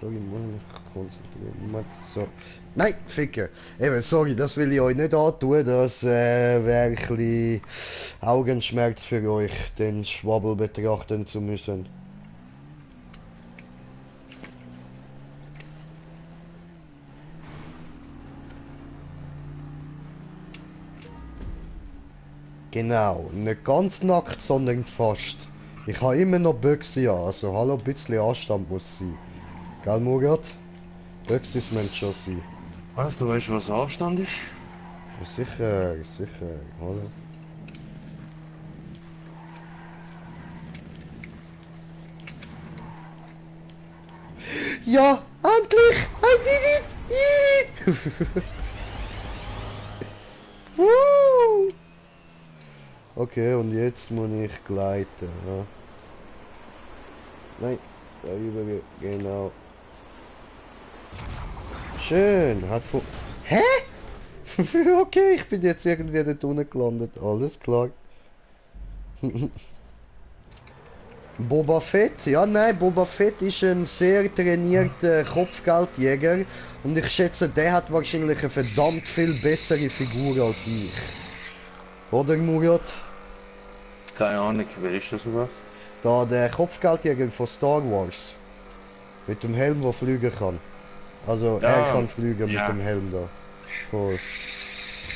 Sorry, Mann, konzentrieren. Mann, so. Nein, Ficker. Eben, sorry, das will ich euch nicht antun. Das wäre ein bisschen Augenschmerz für euch, den Schwabbel betrachten zu müssen. Genau, nicht ganz nackt, sondern fast. Ich habe immer noch Büchse an, also hallo, ein bisschen Anstand muss sein. Gell, Murat? Büchses müssen schon sein. Was, du weißt, was Anstand ist? Sicher, sicher, hallo. Ja, endlich! I did it! Woo! Okay, und jetzt muss ich gleiten. Ja. Nein, darüber, genau. Schön, hat vor... Hä? Okay, ich bin jetzt irgendwie dort unten gelandet. Alles klar. Boba Fett? Ja, nein, Boba Fett ist ein sehr trainierter Kopfgeldjäger und ich schätze, der hat wahrscheinlich eine verdammt viel bessere Figur als ich. Oder, Murat? Keine Ahnung, wer ist das überhaupt? Da der Kopfgeldjäger von Star Wars. Mit dem Helm, der fliegen kann. Also, er Ja, kann fliegen ja. mit dem Helm da. Voll.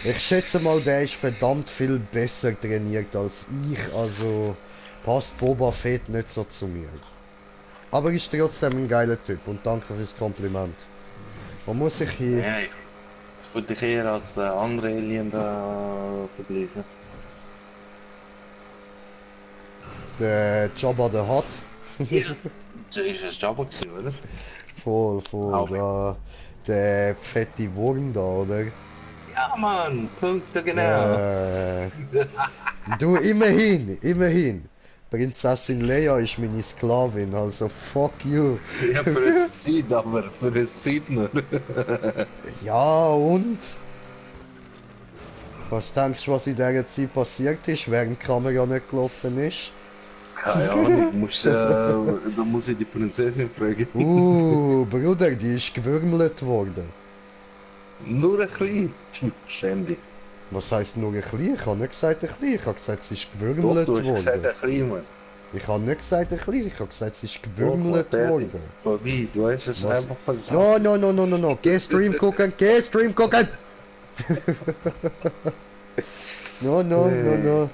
Ich schätze mal, der ist verdammt viel besser trainiert als ich, also passt Boba Fett nicht so zu mir. Aber ist trotzdem ein geiler Typ und danke fürs Kompliment. Wo muss ich hier? Ja, ich würde dich eher als der andere Alien da vergleichen. Der Jabba the Hutt? Ja. Das ist ein Jabba gewesen, oder? Voll, Auch. da. Der fette Wurm da, oder? Ja, Mann, Punkte genau. Du, immerhin. Prinzessin Leia ist meine Sklavin, also fuck you. Ja, für eine Zeit, aber für eine Zeit nur. Ja, und? Was denkst du, was in dieser Zeit passiert ist, während die Kamera nicht gelaufen ist? Keine Ahnung, da muss ich die Prinzessin fragen. Bruder, die ist gewürmelt worden. Nur ein bisschen. Schäm dich. Was heisst nur ein bisschen? Ich habe nicht gesagt ein bisschen, ich habe gesagt, sie ist Doch, gewürmelt du hast gesagt worden. ein bisschen, Mann. Ich habe nicht gesagt ein bisschen, ich habe gesagt, sie ist Doch, gewürmelt Mann, worden. Vorbei, du hast es Was? einfach versagt. No. Geh Stream gucken, geh Stream gucken! No.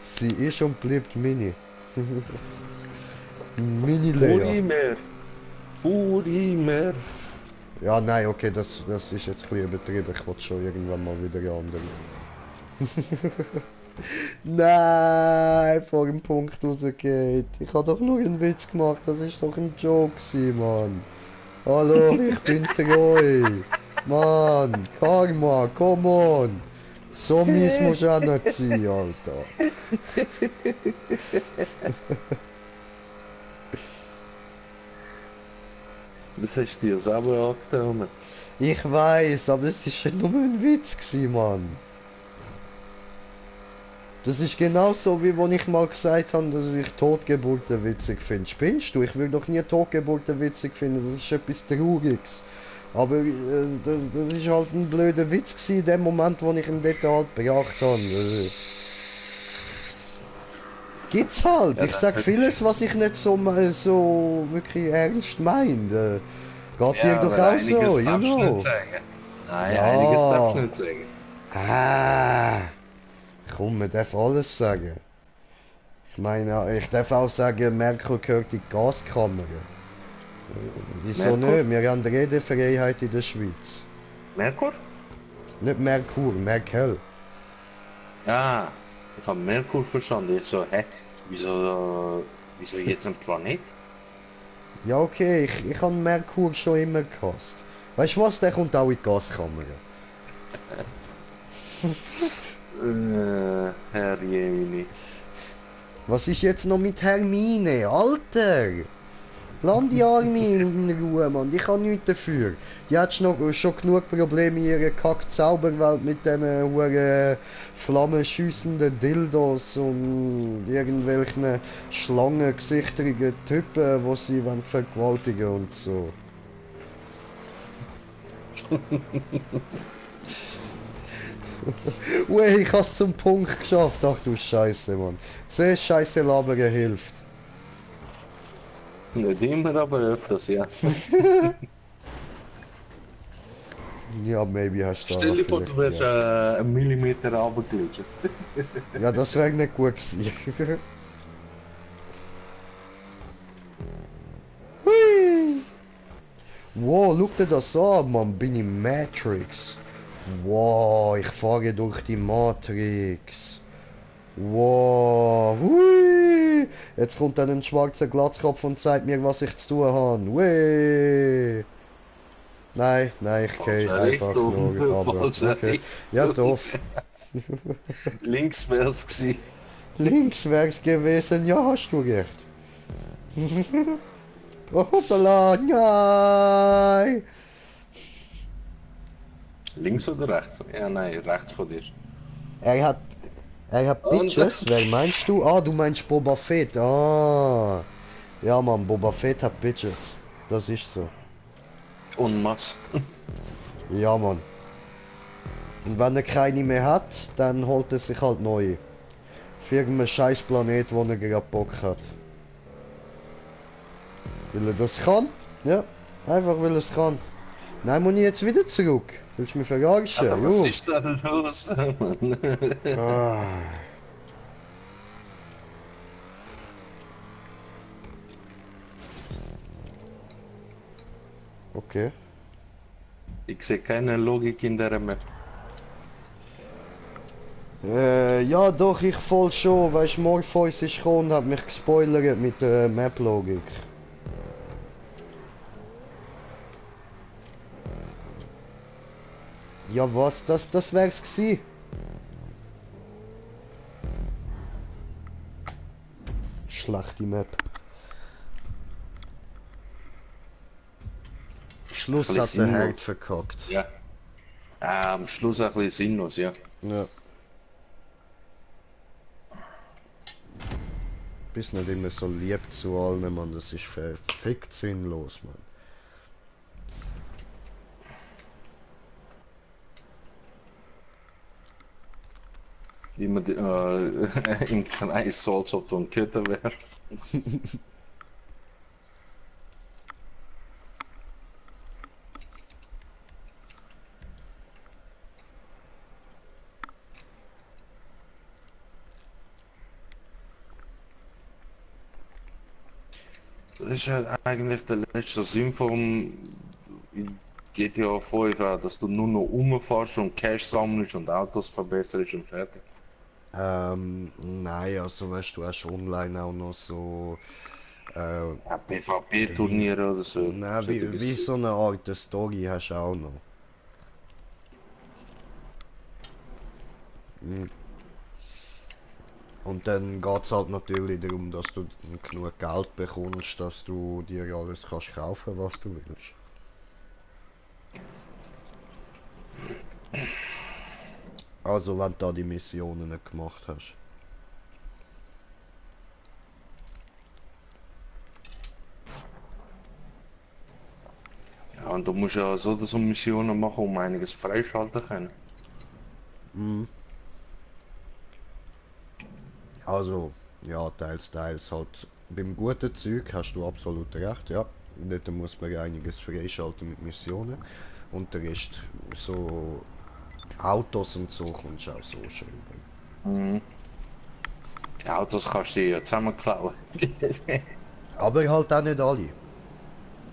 Sie ist und bleibt Mini. Mini Leia. Vor immer. Ja, nein, okay, das ist jetzt ein bisschen übertrieben. Ich wollte schon irgendwann mal wieder eine andere. Nein, vor dem Punkt rausgeht. Ich habe doch nur einen Witz gemacht, das ist doch ein Joke gewesen, Mann. Hallo, ich bin treu. Mann, Karma, come on. So mies muss auch nicht sein, Alter. Das hast du dir selber angetan. Ich weiß, aber es ist nur ein Witz gewesen, Mann. Das ist genauso wie wenn ich mal gesagt habe, dass ich Totgeburten witzig finde. Spinnst du? Ich will doch nie Totgeburten witzig finden, das ist etwas Trauriges. Aber das ist halt ein blöder Witz gewesen, in dem Moment, wo ich ihn dort halt gebracht habe. Gibt's halt. Ja, Ich das sag hat- vieles, was ich nicht so wirklich ernst meine. Geht dir doch aber auch so, einiges you darfst du know. nicht sagen. Nein, Ja. einiges darfst du nicht sagen. Ah, komm, man darf alles sagen. Ich meine, ich darf auch sagen, Merkel gehört in die Gaskammer. Wieso Merkur? nicht? Wir haben Redefreiheit in der Schweiz. Merkur? Nicht Merkur, Merkel. Ah, ich habe Merkur verstanden. Ich so, hä? Wieso jetzt ein Planet? Ja, okay, ich habe Merkur schon immer gehasst. Weißt du was, der kommt auch in die Gaskammer. Herr Jemini. Was ist jetzt noch mit Hermine? Alter! Lass die Arme in Ruhe, Mann. Ich kann nichts dafür. Die hat schon genug Probleme in ihrer Kack-Zauberwelt mit diesen flammenschüssenden Dildos und irgendwelchen schlangengesichtigen Typen, die sie vergewaltigen und so. Ui, ich hab's zum Punkt geschafft. Ach du Scheiße, Mann. Siehst, Scheiße labern hilft. Nicht immer, aber öfters, ja. Ja, maybe hast du da Stell dir vor, du vielleicht, wärst einen Millimeter runtergeglitscht. ja, das wäre nicht gut gewesen. Hui. Wow, schau dir das an, Mann. Bin in Matrix. Wow, ich fahre durch die Matrix. Wow, hui. Jetzt kommt dann ein schwarzer Glatzkopf und zeigt mir, was ich zu tun habe. Hui. Nein, nein, ich gehe einfach nur. Aber, okay. Ja, doof. Links wär's gewesen. Links wär's gewesen, ja, hast du recht. Oh, hoppala, nein. Links oder rechts? Ja, nein, rechts von dir. Er hat Bitches, wer meinst du? Ah, du meinst Boba Fett, ah. Ja, Mann, Boba Fett hat Bitches. Das ist so. Und Mass. Ja, Mann. Und wenn er keine mehr hat, dann holt er sich halt neue. Für irgendeinen scheiß Planet, wo er gerade Bock hat. Weil er das kann? Ja, einfach weil er es kann. Nein, muss ich jetzt wieder zurück. Willst du mich verarschen? Aber was ist da los, Mann? Ah. Okay. Ich sehe keine Logik in der Map. Ja doch, ich voll schon. Weißt du, Morpheus ist gekommen und hat mich gespoilert mit der Map-Logik. Ja was, das wär's gsi. Schlechte Map. Schluss hat der Herd verkackt. Ja. Am Schluss ein bisschen sinnlos, ja. Ja. Bist nicht immer so lieb zu allen, Mann. Das ist verfickt sinnlos, Mann. Immer im Kreis so, als ob du ein Köter wärst. Das ist halt eigentlich der letzte Sinn vom GTA 5, dass du nur noch rumfährst und Cash sammelst und Autos verbesserst und fertig. Nein, also weißt du, hast online auch noch so Ja, PvP-Turniere oder so. nein, wie so eine Art Story hast du auch noch. Mhm. Und dann geht es halt natürlich darum, dass du genug Geld bekommst, dass du dir alles kannst kaufen, was du willst. Also wenn du da die Missionen nicht gemacht hast. Ja, und du musst ja so oder so Missionen machen, um einiges freischalten können. Mhm. Also, ja, teils halt. Beim guten Zeug hast du absolut recht, ja. Dort muss man einiges freischalten mit Missionen. Und der Rest, so Autos und so, kommst du auch so schön über. Mhm. Die Autos kannst du dir ja zusammenklauen. Aber halt auch nicht alle.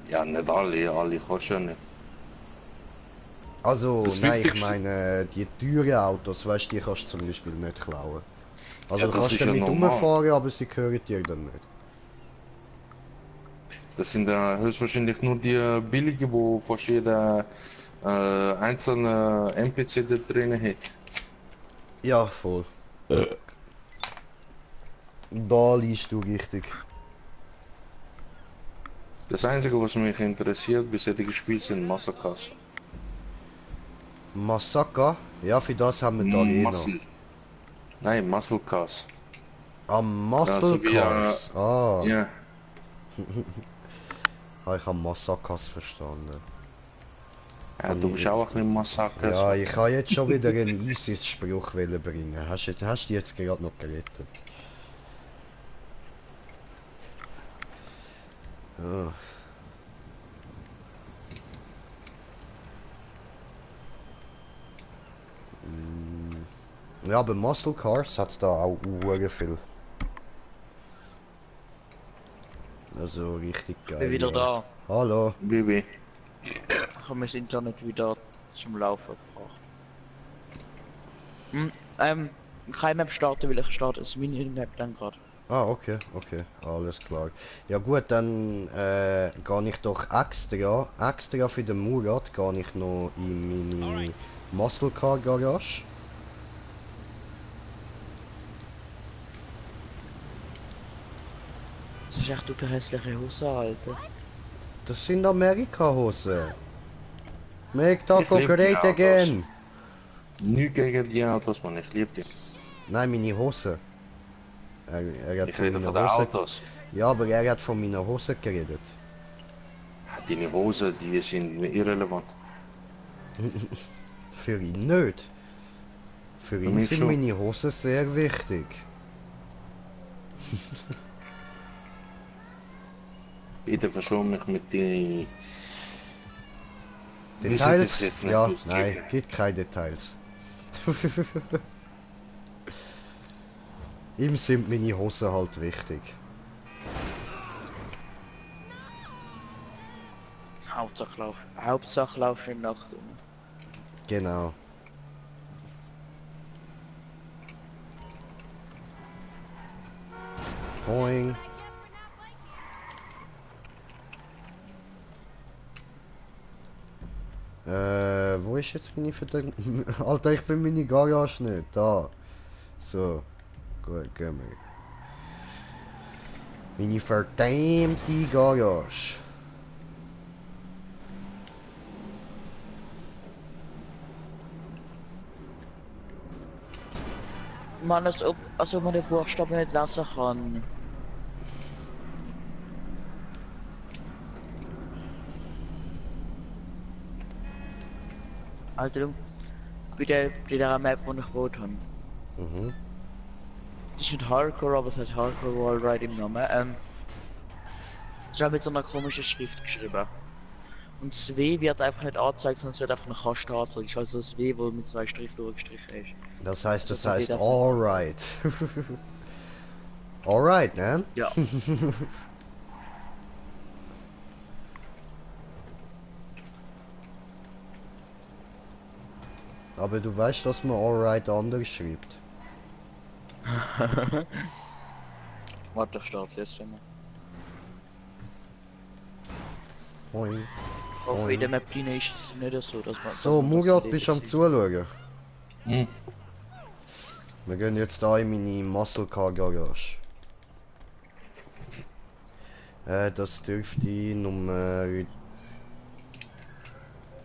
Ja, nicht alle kannst du ja nicht. Also, Das nein, ich Wichtigste- meine, die teuren Autos, weißt du, die kannst du zum Beispiel nicht klauen. Also Ja, du das kannst ist ja damit normal. rumfahren, aber sie gehören dir dann nicht. Das sind höchstwahrscheinlich nur die billigen, wo fast jeder einzelne NPC da drin hat. Ja, voll. Da liest du richtig. Das Einzige, was mich interessiert bei solchen Spielen, sind Massacres. Massaker? Ja, für das haben wir die Arena. Muscle. Nein, Muscle Cars. Muscle Also wie, Cars. Ah, ja. ich habe Massakers verstanden. Ja, du bist auch ein bisschen Massaker. Ja, ich kann jetzt schon wieder einen ISIS-Spruch bringen. Hast du jetzt gerade noch gerettet? Ja. Ja, bei Muscle Cars hat es da auch viel. Also richtig geil. Bin wieder ja. da. Hallo. Bibi. Ich habe mein Internet wieder zum Laufen gebracht. Keine Map starten, weil ich starte das Minimap dann gerade. Ah, okay, alles klar. Ja gut, dann gehe ich doch extra für den Murat, gehe ich noch in meine Muscle Car Garage. Das ist echt eine hässliche Hose, Alter. Das sind Amerika-Hosen. Make Ich Taco lieb die great Autos. again. Nicht gegen die Autos, man, ich liebe die. Nein, meine Hose. Er hat Ich von rede meiner von den Hose... Autos. Ja, aber er hat von meiner Hose geredet. Deine Hosen, die sind irrelevant. Für ihn nicht. Für ihn mich sind schon. meine Hosen sehr wichtig. Bitte verschon mich mit den... Wie soll ich das Details? jetzt nicht Ja, ausdrücken? nein, gibt keine Details. Ihm sind meine Hosen halt wichtig. Hauptsache lauf in Nacht um. Genau. Boing. Wo ist jetzt meine verdammte... Alter, ich bin meine Garage nicht. Da. So. Gut, gehen wir. Meine verdammte Garage. Mann, als ob man den Buchstaben nicht lesen kann. Alter, du, bei der Map, die ich gebaut habe. Mhm. Das ist nicht Hardcore, aber es hat Hardcore Wallride im Namen. Ich habe mit so einer komischen Schrift geschrieben. Und das W wird einfach nicht angezeigt, sondern es wird einfach eine Kaste angezeigt. Das ist also das W, wo mit zwei Strichen durchgestrichen ist. Das heißt Das heißt alright. Alright, ne? Ja. Aber du weißt, dass man alright anders schreibt. Warte, ich starte jetzt schon mal. Boing. Auf jeder Map drin ist es nicht so, dass man... So, Murat, bist du am Zuschauen? Hm. Wir gehen jetzt da in meine Muscle Car Garage. Das dürfte Nummer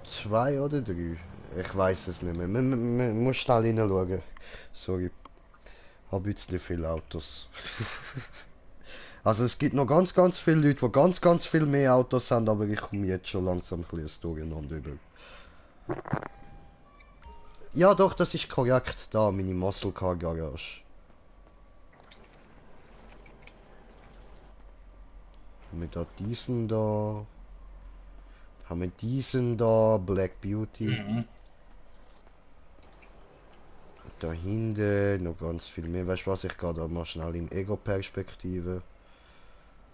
2 oder 3. Ich weiß es nicht mehr. Man muss schnell hineinschauen. Sorry. Hab ein bisschen viele Autos. Also es gibt noch ganz viele Leute, die ganz viel mehr Autos haben, aber ich komme jetzt schon langsam ein bisschen durcheinander über. Ja doch, das ist korrekt. Da, meine Muscle Car Garage. Haben wir da diesen da. Haben wir diesen da, Black Beauty. Mhm. Da hinten noch ganz viel mehr. Weißt du was, ich gehe da mal schnell in Ego-Perspektive.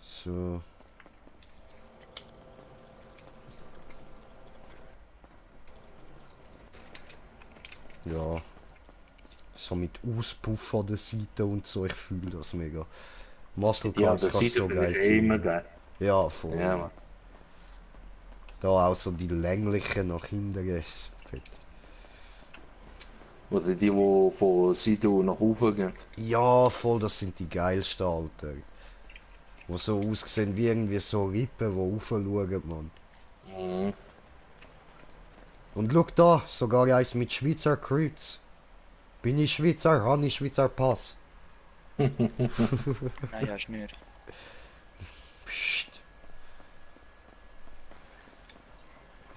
So. Ja. So mit Auspuff an der Seite und so, ich fühle das mega. Muscle Ja, Cars das kann sieht so aber geil immer sein. geil. Ja, voll. Ja, Mann. Da auch so die länglichen nach hinten ist fett. Oder die von Seite nach oben gehen. Ja, voll, das sind die geilsten, Alter. Die so aussehen wie irgendwie so Rippen, die raufschauen, Mann. Mhm. Und schau da, sogar eins mit Schweizer Kreuz. Bin ich Schweizer, habe ich Schweizer Pass. Naja, ist nicht. Psst.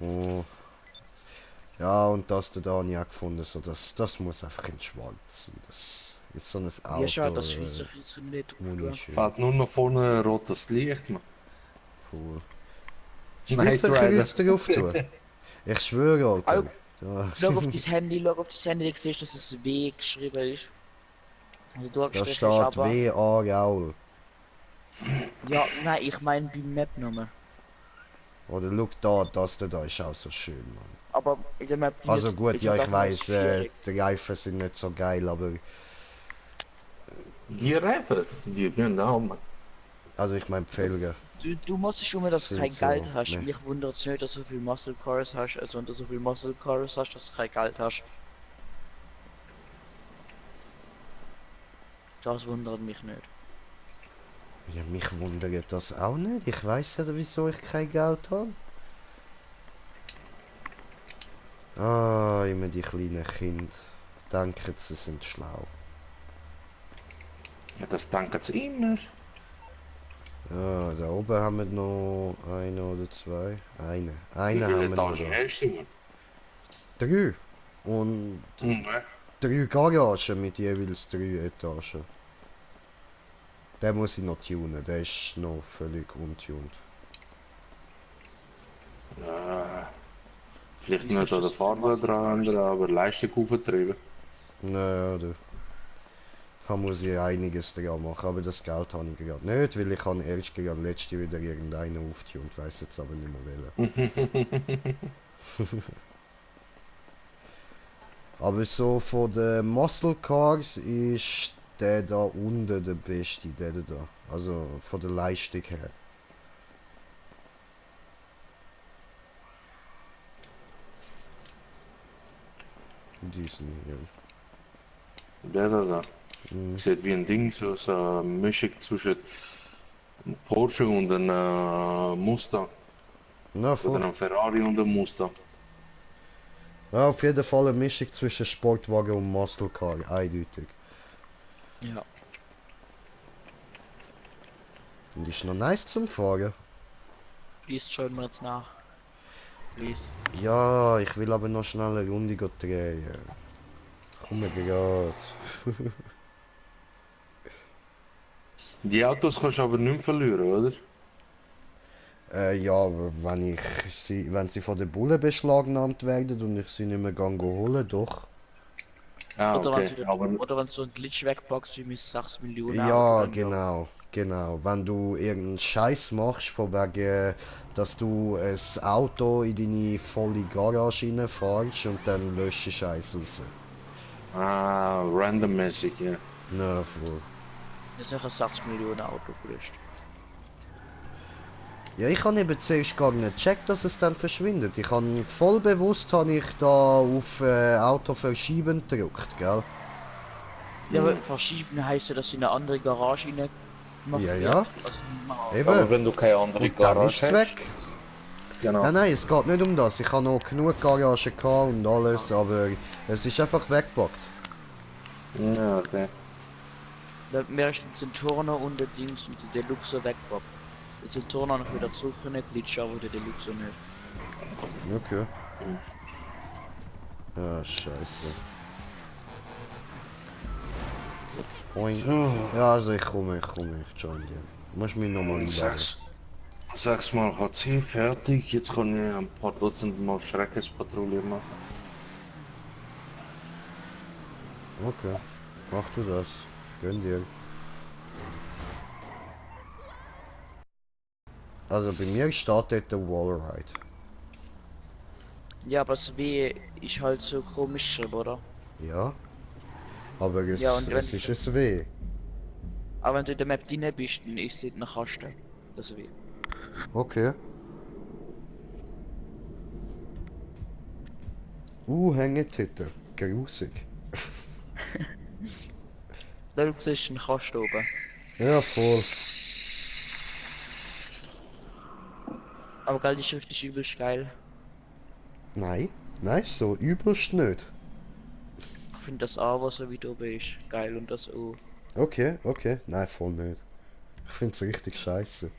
Oh. Ja, und das da habe ich auch gefunden, so das muss einfach in schwarz. Das ist so ein Ja, schade, Auto, dass Schweizer Künstler nicht drauf tun. wunderschön, Fährt nur noch vorne ein rotes Licht, man. cool. Knight Schweizer Rider. Kreuz drauf tun. Ich schwöre, Au, Alter. Da, schau auf das Handy, du siehst, dass es W geschrieben ist. Also da durchgestrichen ist, steht aber... W.A. Gaul. Ja, nein, ich meine beim Map-Namen. Oder schau da, das da ist auch so schön, Mann. Aber in der Map Also gut, ist ja, halt ich auch nur weiß, viereck. die Reifen sind nicht so geil, aber... Die Reifen, die gehen auch, man. Also ich meine Felgen Du musst schon mal, dass du sind kein so... Geld hast. Ne. Mich wundert es nicht, dass du so viel Muscle Cars hast, also wenn du so viel Muscle Cars hast, dass du kein Geld hast. Das wundert mich nicht. Ja, mich wundert das auch nicht. Ich weiß ja, wieso ich kein Geld habe. Ah, immer die kleinen Kinder. Denken, sie sind schlau. Ja, das danken sie immer. Ja, da oben haben wir noch eine oder zwei. Eine. Wie Eine viele haben wir noch Etagen da. hast du, man? Drei. Und Mhm. 3 Garagen mit jeweils 3 Etagen. Den muss ich noch tunen, der ist noch völlig untuned. Ja, vielleicht Wie nicht viel an der ist das für Farbe Muscle dran Cars? ändern, aber Leistung aufgetrieben. Naja, da muss ich einiges dran machen, aber das Geld habe ich gerade nicht, weil ich habe erst gerade letzte wieder irgendeinen aufgetunt, weiß jetzt aber nicht mehr welchen. Aber so von den Muscle Cars ist der da unten der beste, der da. Also von der Leistung her. Diesen hier. Der da. Mhm. Sieht wie ein Ding, so eine Mischung zwischen einem Porsche und einem Mustang. Na Oder voll. einem Ferrari und einem Mustang. Ja, auf jeden Fall eine Mischung zwischen Sportwagen und Muscle Car, eindeutig. Ja. Und ist noch nice zum Fahren. Please, schauen wir jetzt nach. Please. Ja, ich will aber noch schnell eine Runde drehen. Komm grad. Die Autos kannst du aber nicht mehr verlieren, oder? Ja, wenn sie von den Bullen beschlagnahmt werden und ich sie nicht mehr holen, doch. Ah, Oder wenn okay. du wieder, Aber oder wenn du so einen Glitch wegpackst wie mit 6 Millionen Auto, Ja, dann ja. genau, genau. Wenn du irgendeinen Scheiß machst, von wegen, dass du ein Auto in deine volle Garage reinfährst und dann löscht du Scheiß raus. randommäßig, ja. Na, voll. Das ist sicher 6 Millionen Auto gelöscht. Ja, ich habe eben zuerst gar nicht gecheckt, dass es dann verschwindet. Ich habe voll bewusst habe ich da auf Auto verschieben gedrückt, gell? Ja, aber Mhm. verschieben heißt ja, dass sie in eine andere Garage rein gemacht Ja, wird. ja, Also, eben. wenn du keine andere Und dann ist es weg. genau. Nein, nein, es geht nicht um das. Ich habe noch genug Garage gehabt und alles, aber es ist einfach weggepackt. Ja, okay. mehr ist den Zentorno und der Dings und der Deluxe weggepackt. Der Zentorno noch wieder zurück in den Glitch, aber der Deluxe nicht. Okay. Ja, scheiße. Point. So, Ja, also ich komme, ich join dir. Du musst mich nochmal einladen. Sechsmal HC, fertig. Jetzt kann ich ein paar Dutzend Mal Schreckenspatrouille machen. Okay, mach du das. Gönn dir. Also bei mir startet der Wallride. Ja, aber das W ist halt so komisch geschrieben, oder? Ja. Aber Ja, und es ist ein W. aber wenn du in der Map drin bist, dann ist es in der Kaste. Das W. Okay. Hängetitel. Grusig. Da siehst du einen Kasten oben. Ja, voll. Aber geil, die Schrift ist übelst geil. Nein. Nein, so übelst nicht. Ich finde das A, was so weit oben ist, geil und das O. Okay, okay. Nein, voll nicht. Ich find's richtig scheiße.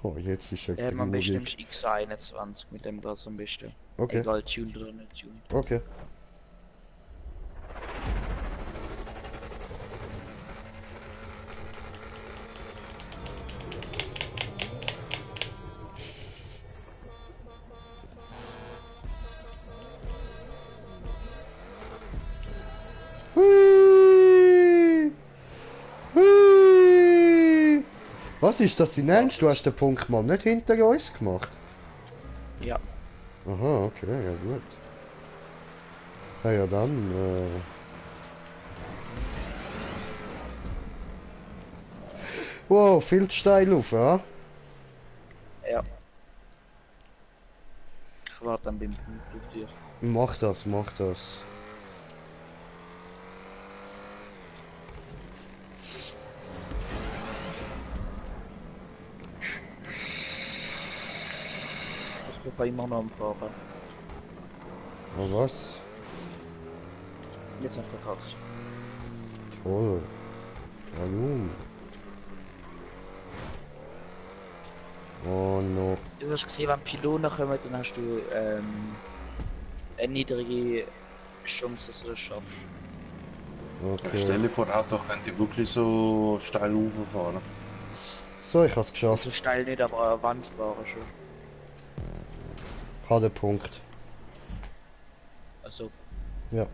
Oh, jetzt ist er Am besten traurig. nimmst du X21, mit dem geht's am besten. Okay, Egal, tuned oder nicht tuned. okay. Hui! Hui! Was ist das in Ernst? Du hast den Punkt mal nicht hinter uns gemacht? Ja, Aha, okay, ja gut. Ja, ja dann, Wow, viel zu steil auf, ja? ja. Ich warte dann beim Punkt auf dich. Mach das, mach das. Ich bin immer noch am Fahren. Aber was? Jetzt noch verkauft. Toll. Warum? Oh no. Du hast gesehen, wenn Pylonen kommen, dann hast du eine niedrige Chance, dass du das schaffst. Stell Okay. dir vor, Auto könnte wirklich so steil hochfahren. So, ich hab's So geschafft. steil nicht, aber an der Wand fahren schon. Ich habe den Punkt. Also, Ja.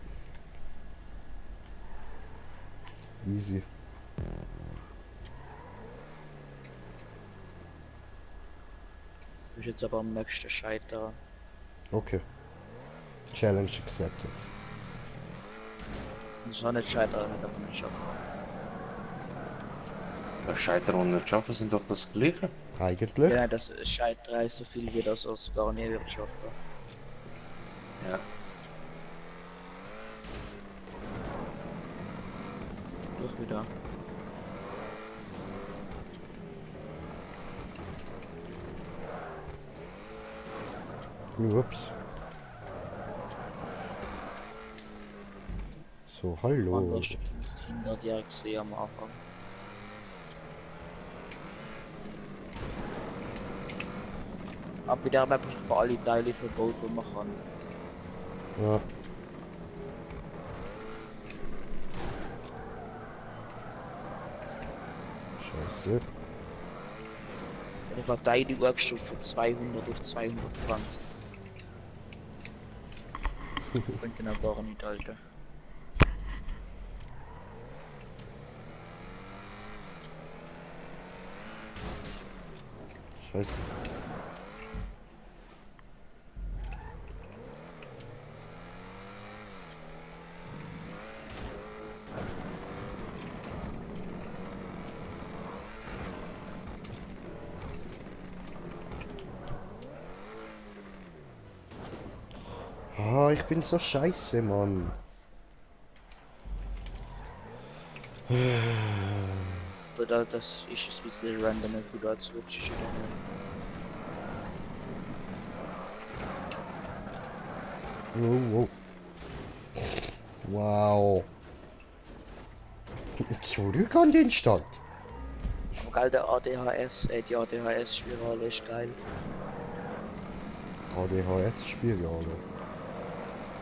Easy. du bist jetzt aber am nächsten Scheitern. Okay. Challenge accepted. Das war nicht Scheitern, nicht aber nicht schaffen. Das Scheitern und nicht schaffen sind doch das Gleiche. Eigentlich? Ja, nein, das Scheitern ist so viel wie das, was gar nie wird schaffen. Ja. Durch wieder. Ups. So, Wann hallo. warst du 500 Jahre gesehen am Anfang? Aber bei der Map ist für alle Teile verbaut, die man kann. Ja. Scheiße. Eine Verteidigung angestuft von 200 auf 220. Könnte noch gar nicht halten. Scheiße. Ah, ich bin so scheiße, Mann. Oder das ist es ein bisschen random, wenn du da switchst oder Wow, wow. Wow. Zurück an den Stand. nicht. Aber geil, der ADHS, die ADHS-Spirale ist geil. ADHS-Spirale.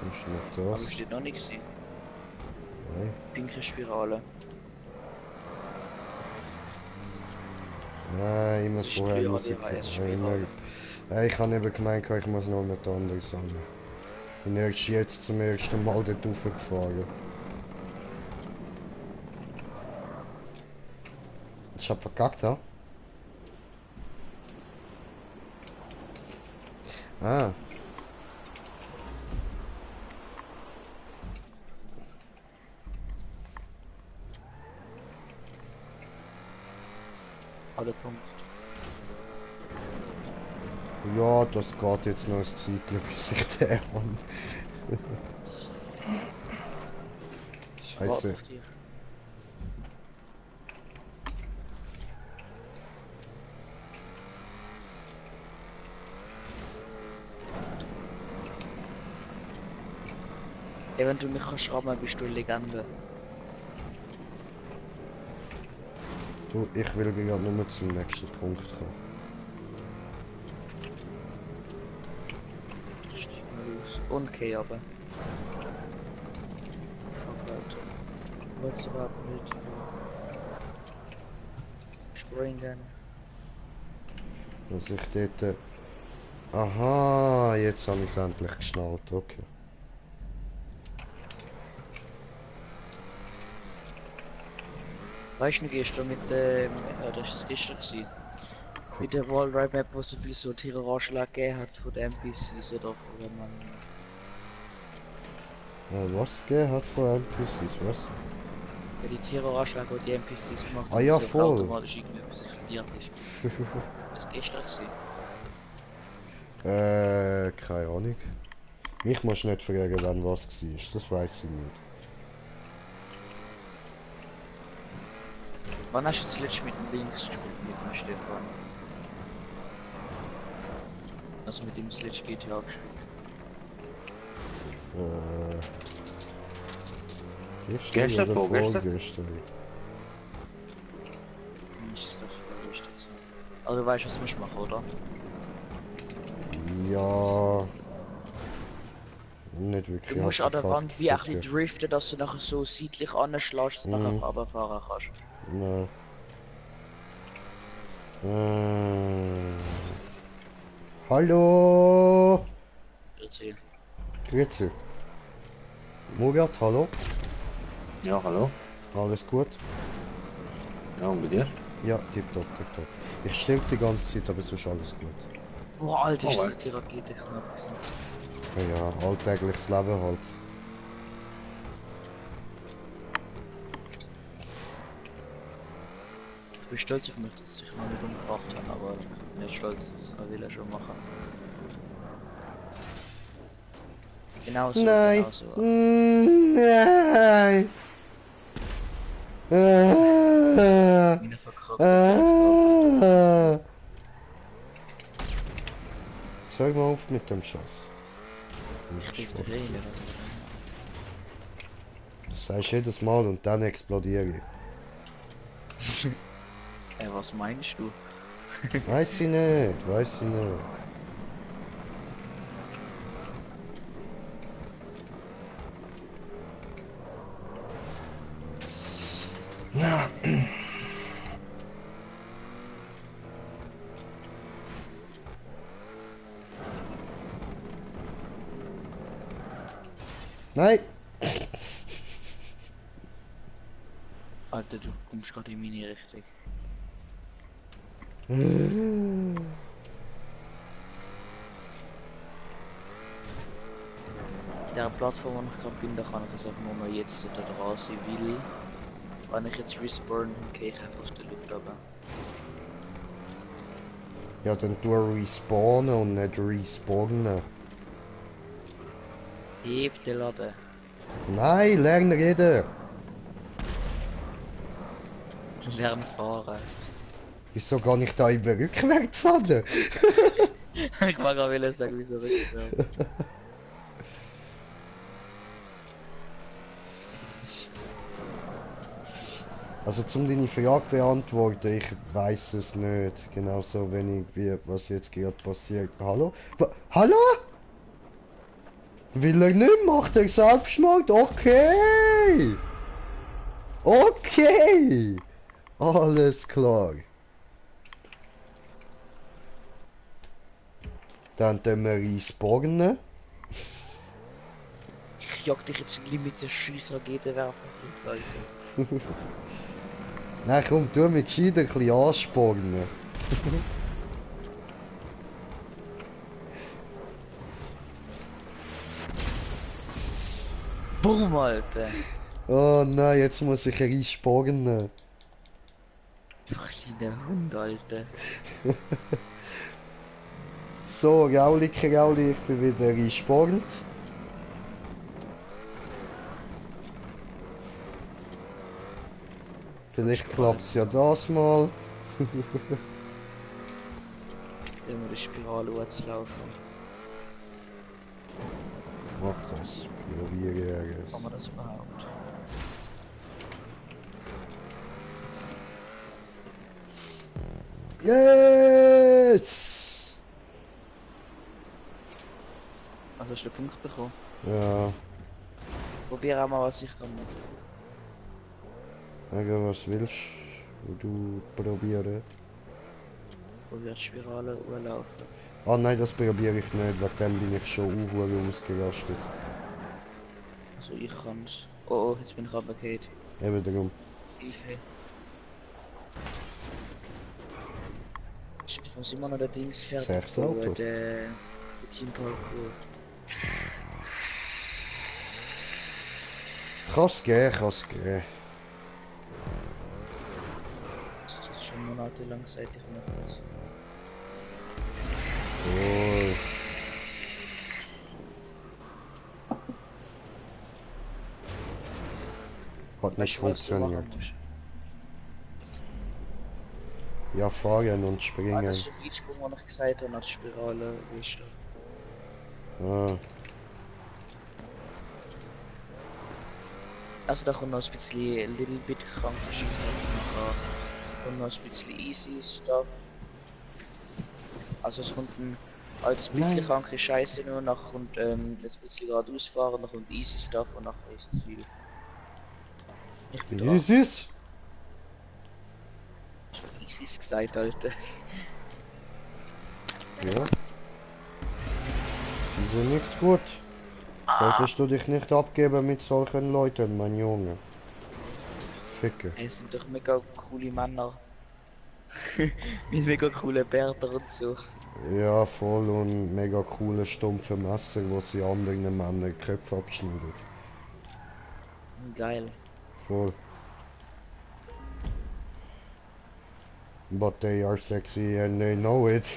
Kommst du Aber auf es das? steht noch nicht gesehen. Nein. Pinke Spirale. Nein, immer Das ist vorher die muss ich. ADHS-Spirale. Ja, ich habe eben gemeint, ich muss noch mit anderen sagen. Ich bin erst jetzt zum ersten Mal dort raufgefahren. Ich hab verkackt, ha? Ah, Alle Punkt. Ja, das geht jetzt noch ein Zeitchen, bis ich den habe. Warte Scheiße. auf dich. Ey, wenn du mich kannst schreiben, bist du eine Legende. Du, ich will gerade nur zum nächsten Punkt kommen. Ich steig mal los. Und okay, aber. Fuck, Leute. Was überhaupt nicht. Springen. Dass ich dort... Aha, jetzt habe ich es endlich geschnallt, okay. Weißt du, gestern mit das ist gestern gewesen. Mit der Wallride Map, wo so viel so Terroranschlag gegeben hat von den NPCs oder von man. Was gegeben hat von NPCs, was? Ja, die Terroranschlag, die die NPCs gemacht Ah haben, ja, so voll. automatisch irgendetwas explodiert ist. Das ist gestern gewesen. Keine Ahnung. Mich musst du nicht fragen, wann was war, das weiß ich nicht. Wann hast du das letzte mit dem Links gespielt, mit dem Stefan? Also mit dem das letzte GTA gespielt. Gestern oder vorgestern? vorgestern? Nicht das war wichtig. Also du weißt, was du musst machen, oder? Ja... Nicht wirklich. Du musst an der Wand wie ein bisschen bisschen driften, dass du nachher so seitlich anschlägst, dass du nachher Mhm. runterfahren kannst. Nein. Hallo! Erzähl. Grüezi. Murat, hallo? Ja, hallo? Alles gut? Ja, und bei dir? Ja, tipptopp, tipptopp. Ich stirb die ganze Zeit, aber sonst alles gut. Boah, Alter, ist Alright. das die Rakete knapp gewesen. Ja, alltägliches Leben halt. Ich bin stolz auf mich, dass ich noch nicht umgebracht habe, aber nicht stolz, das will er schon machen. Genau so, Nein! genau so. Nein! Meine verkackte Sag mal auf mit dem Scheiß. Ich krieg den Trailer. Das sagst du jedes Mal und dann explodiere ich. Was meinst du? Weiß ich nicht, weiß ich nicht. Ja. Nein! Alter, du kommst gerade in meine Richtung. Der Plattform, wo ich gerade bin, da kann ich es einfach nur mal jetzt da draußen will. Wenn ich jetzt respawn, dann gehe ich einfach aus der Luft runter. Ja, dann tu respawnen und nicht respawnen. Heb den Laden. Nein, lern reden! Lern fahren. Wieso gar nicht da über rückwärts laden? Ich mag gerade sagen, wieso rückwärts. Also zum deine Frage beantworten, ich weiß es nicht. Genauso wenig wie was jetzt gerade passiert. Hallo? Hallo? Will er nicht? Macht er Selbstmord? Okay! Okay! Alles klar. Dann tun wir respawnen. Ich jag dich jetzt gleich mit der Scheiss-Rakete werfen, Leute. Nein, komm, tu mich gescheit ein bisschen anspornen. Boom, Alter. Oh nein, jetzt muss ich respawnen. Du kleiner Hund, Alter. So, Gauli, Gauli, ich bin wieder respawned. Vielleicht klappt es ja das mal. Immer die Spirale zu laufen. Mach das. Probiere Kann man es. das überhaupt? Yes! Also hast du den Punkt bekommen? Ja, Probier auch mal, was ich kann machen. sagen was willst du probieren? Probier die Spirale laufen. Ah nein, das probiere ich nicht, wegen dem bin ich schon ausgerastet. Also ich kann's. Oh, oh, jetzt bin ich runtergefallen. Eben darum. Hilfe. Ich muss immer noch der Dings fertig Sechs Auto. der Teamparkour. Kann's gehen, kann's gehen. Das ist schon monatelang seit ich mache das. Oh. Hat nicht Weißt du, was du machen funktioniert. musst? Ja, fahren und Ah, springen. das ist der Weitsprung, den ich gesagt habe, nach der Spirale, weißt du. Ah, Also da kommt noch ein bisschen Little Bit kranke Scheiße und noch ein bisschen easy Stuff. Also es kommt ein altes bisschen Nein. kranke Scheiße nur, nachher kommt ein bisschen geradeaus fahren, dann kommt easy Stuff und nachher ist das Ziel. Ich bin wie dran. ist es? Easy gesagt, Alter. Ja. Wieso nichts gut? Solltest du dich nicht abgeben mit solchen Leuten, mein Junge. Ficker. Es sind doch mega coole Männer. Mit mega coolen Bärten und so. Ja, voll und mega coole stumpfe Messer, wo sie anderen Männern die Köpfe abschneiden. Geil. Voll. But they are sexy and they know it.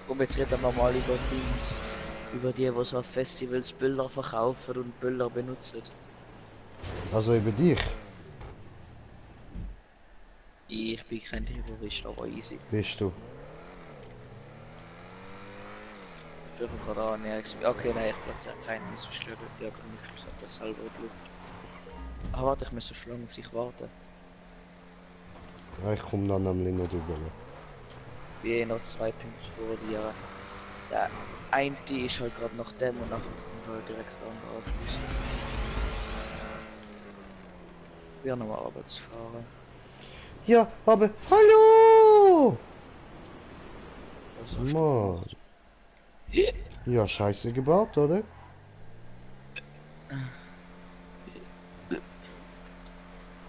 Und jetzt reden wir mal über Dings. Über die so auf Festivals Bilder verkaufen und Bilder benutzen. Also über dich, Ich bin kein Terrorist, aber easy. bist du. Ich bin gerade an, okay, nein, ich platziere keinen, so schlimm. Ja, kann ich das selber in die Luft. Ah, warte, ich muss so lange auf dich warten. Ja, ich komme dann nämlich noch drüber. Ich bin noch 2 Punkte vor dir. Der eine ist halt gerade nach dem und nachher kommt halt direkt der andere Abschluss. Wir nochmal Arbeitsfahren. Ja, aber hallo! Was hast du Mann. gemacht? Ja, scheiße gebaut, oder?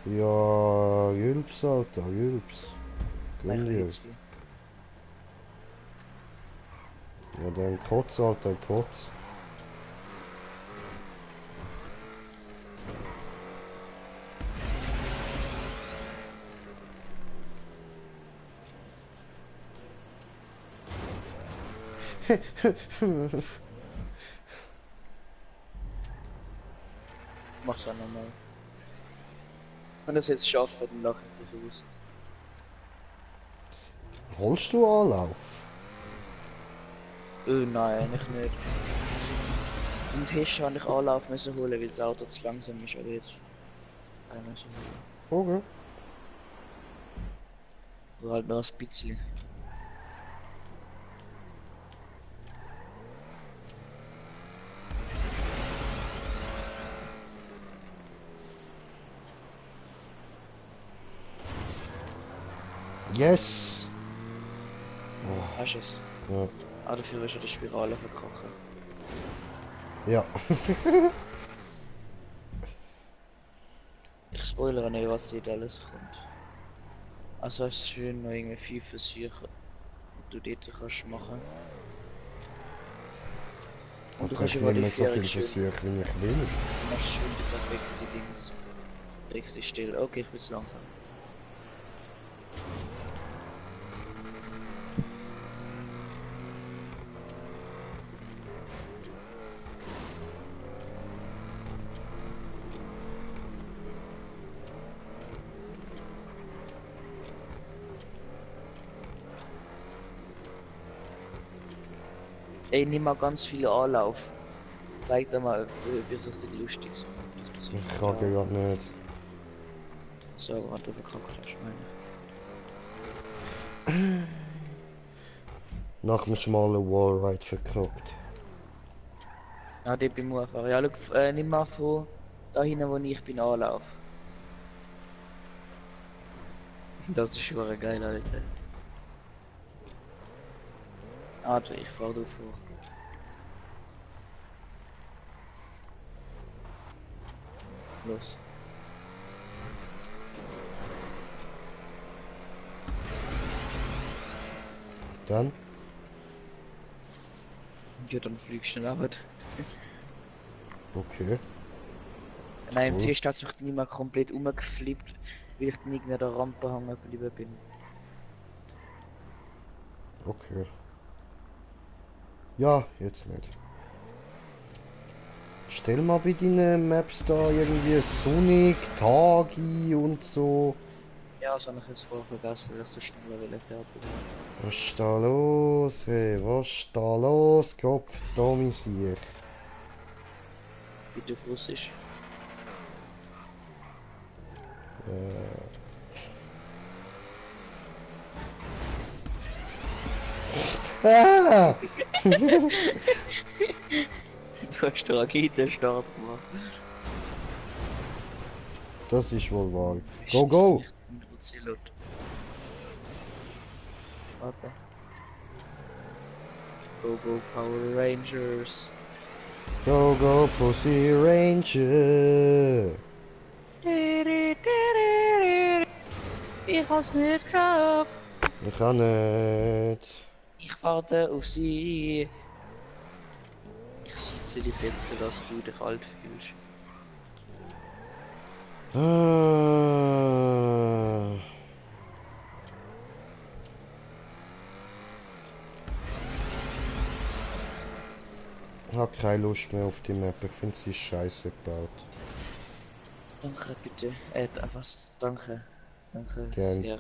Ja, Rülps, Alter, Rülps. Gönn dir. Meichlitzki. Ja, dann Kotz, Alter, Kotz. Mach's dann nochmal. Wenn das jetzt schafft, dann lache ich dich aus. Holst du Anlauf? Nein, eigentlich nicht. Im Tisch habe ich Anlauf müssen holen, weil das Auto zu langsam ist, aber jetzt einer so holen. Okay. Oder halt nur ein bisschen. Yes! Oh, Hast du es? ja. Ah, dafür ist ja die Spirale verkrochen. Ja. Ich spoilere nicht, was dort alles kommt. Also es ist schön noch irgendwie 5 Versuche, die du dort kannst machen. Und du Da kannst ich über nehme die so viel 4 schön, Versuche, wie ich will. du machst schön die perfekte Dings. Richtig still. Okay, ich bin zu langsam. Ey, nimm mal ganz viel Anlauf. Zeig dir mal, wird richtig lustig so. Das passiert Ich kann gerade nicht. So, was du verkackt hast, meine. Nach dem schmalen Wallride verkackt. Ah, die beim Auffahren. Ja, schau, nimm mal von da hinten, wo ich bin, Anlauf. Das ist schon geil, Alter. Also, ich fahr da vor. Los. Dann? Ja, dann fliegst du schnell ab. Okay. Nein, im Cool. Test hat sich nicht mehr komplett umgeflippt, weil ich dann irgendwie an der Rampe hängen geblieben bin. Okay. Ja, jetzt nicht. Stell mal bei deinen Maps da irgendwie Sonic, Tagi und so. Ja, das habe ich jetzt vorher vergessen, dass ich so schnell fertig bin. Was ist da los, hey? Was ist da los, Kopf? Da mich. Bitte auf Russisch. Ah! Du hast den Raketenstart gemacht. Das ist wohl wahr. Go, go! Warte. Go, go, Power Rangers. Go, go, Pussy Ranger! Ich hab's nicht geschafft. Ich kann nicht. Ich warte auf sie. Ich sitze dich jetzt, dass du dich alt fühlst. Ah. Ich habe keine Lust mehr auf die Map. Ich finde sie scheiße gebaut. Danke, bitte. Was? Danke. Danke Gern. sehr.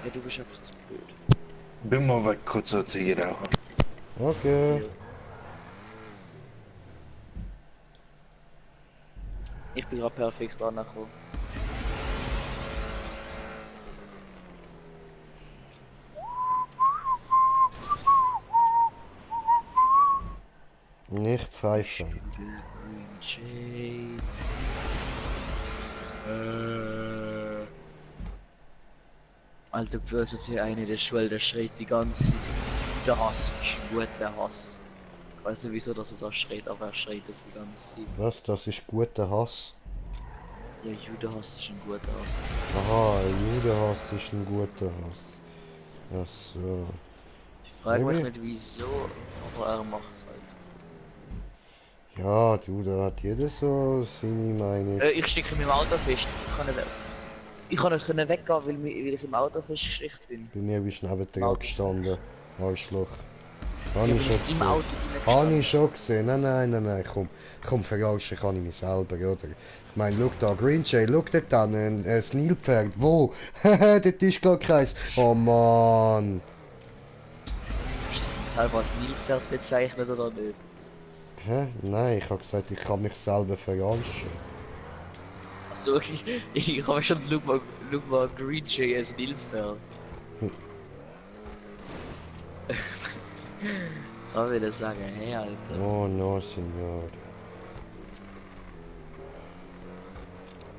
Ja, du bist einfach zu blöd. Bin mal weg, kurz als Zigarette rauchen. Okay. Ich bin gerade perfekt angekommen. Nicht pfeifen. Alter, du bist jetzt hier eine der Schwelle, der schreit die ganze Zeit. Der Hass ist gut, der Hass. Ich weiß nicht wieso, dass er das schreit, aber er schreit das die ganze Zeit. Was? Das ist guter Hass? Ja, Judenhass ist ein guter Hass. Aha, Judenhass ist ein guter Hass. Ach so. Ich frage mich Maybe. nicht wieso, aber er macht's halt. Ja, du, da hat jeder so seine Meinung. Ich stecke mit dem Auto fest. Ich kann nicht können weggehen, weil ich im Auto festgesteckt bin. Bei mir bist du neben dir Auto. gestanden. Arschloch. Habe Ja, ich schon im gesehen. Auto Habe ich schon gesehen. Nein, komm, verarschen kann ich mich selber, oder? Ich meine, schau da, Green Jay, schau dort an, ein Nilpferd, wo? Haha, dort ist gar keins. Oh Mann. selber als Nilpferd bezeichnet oder nicht? Hä? Nein, ich habe gesagt, ich kann mich selber verarschen. Achso, ich habe schon, schau mal Green Jay als Nilpferd. Kann wieder sagen, hey Alter. Oh no, Senor.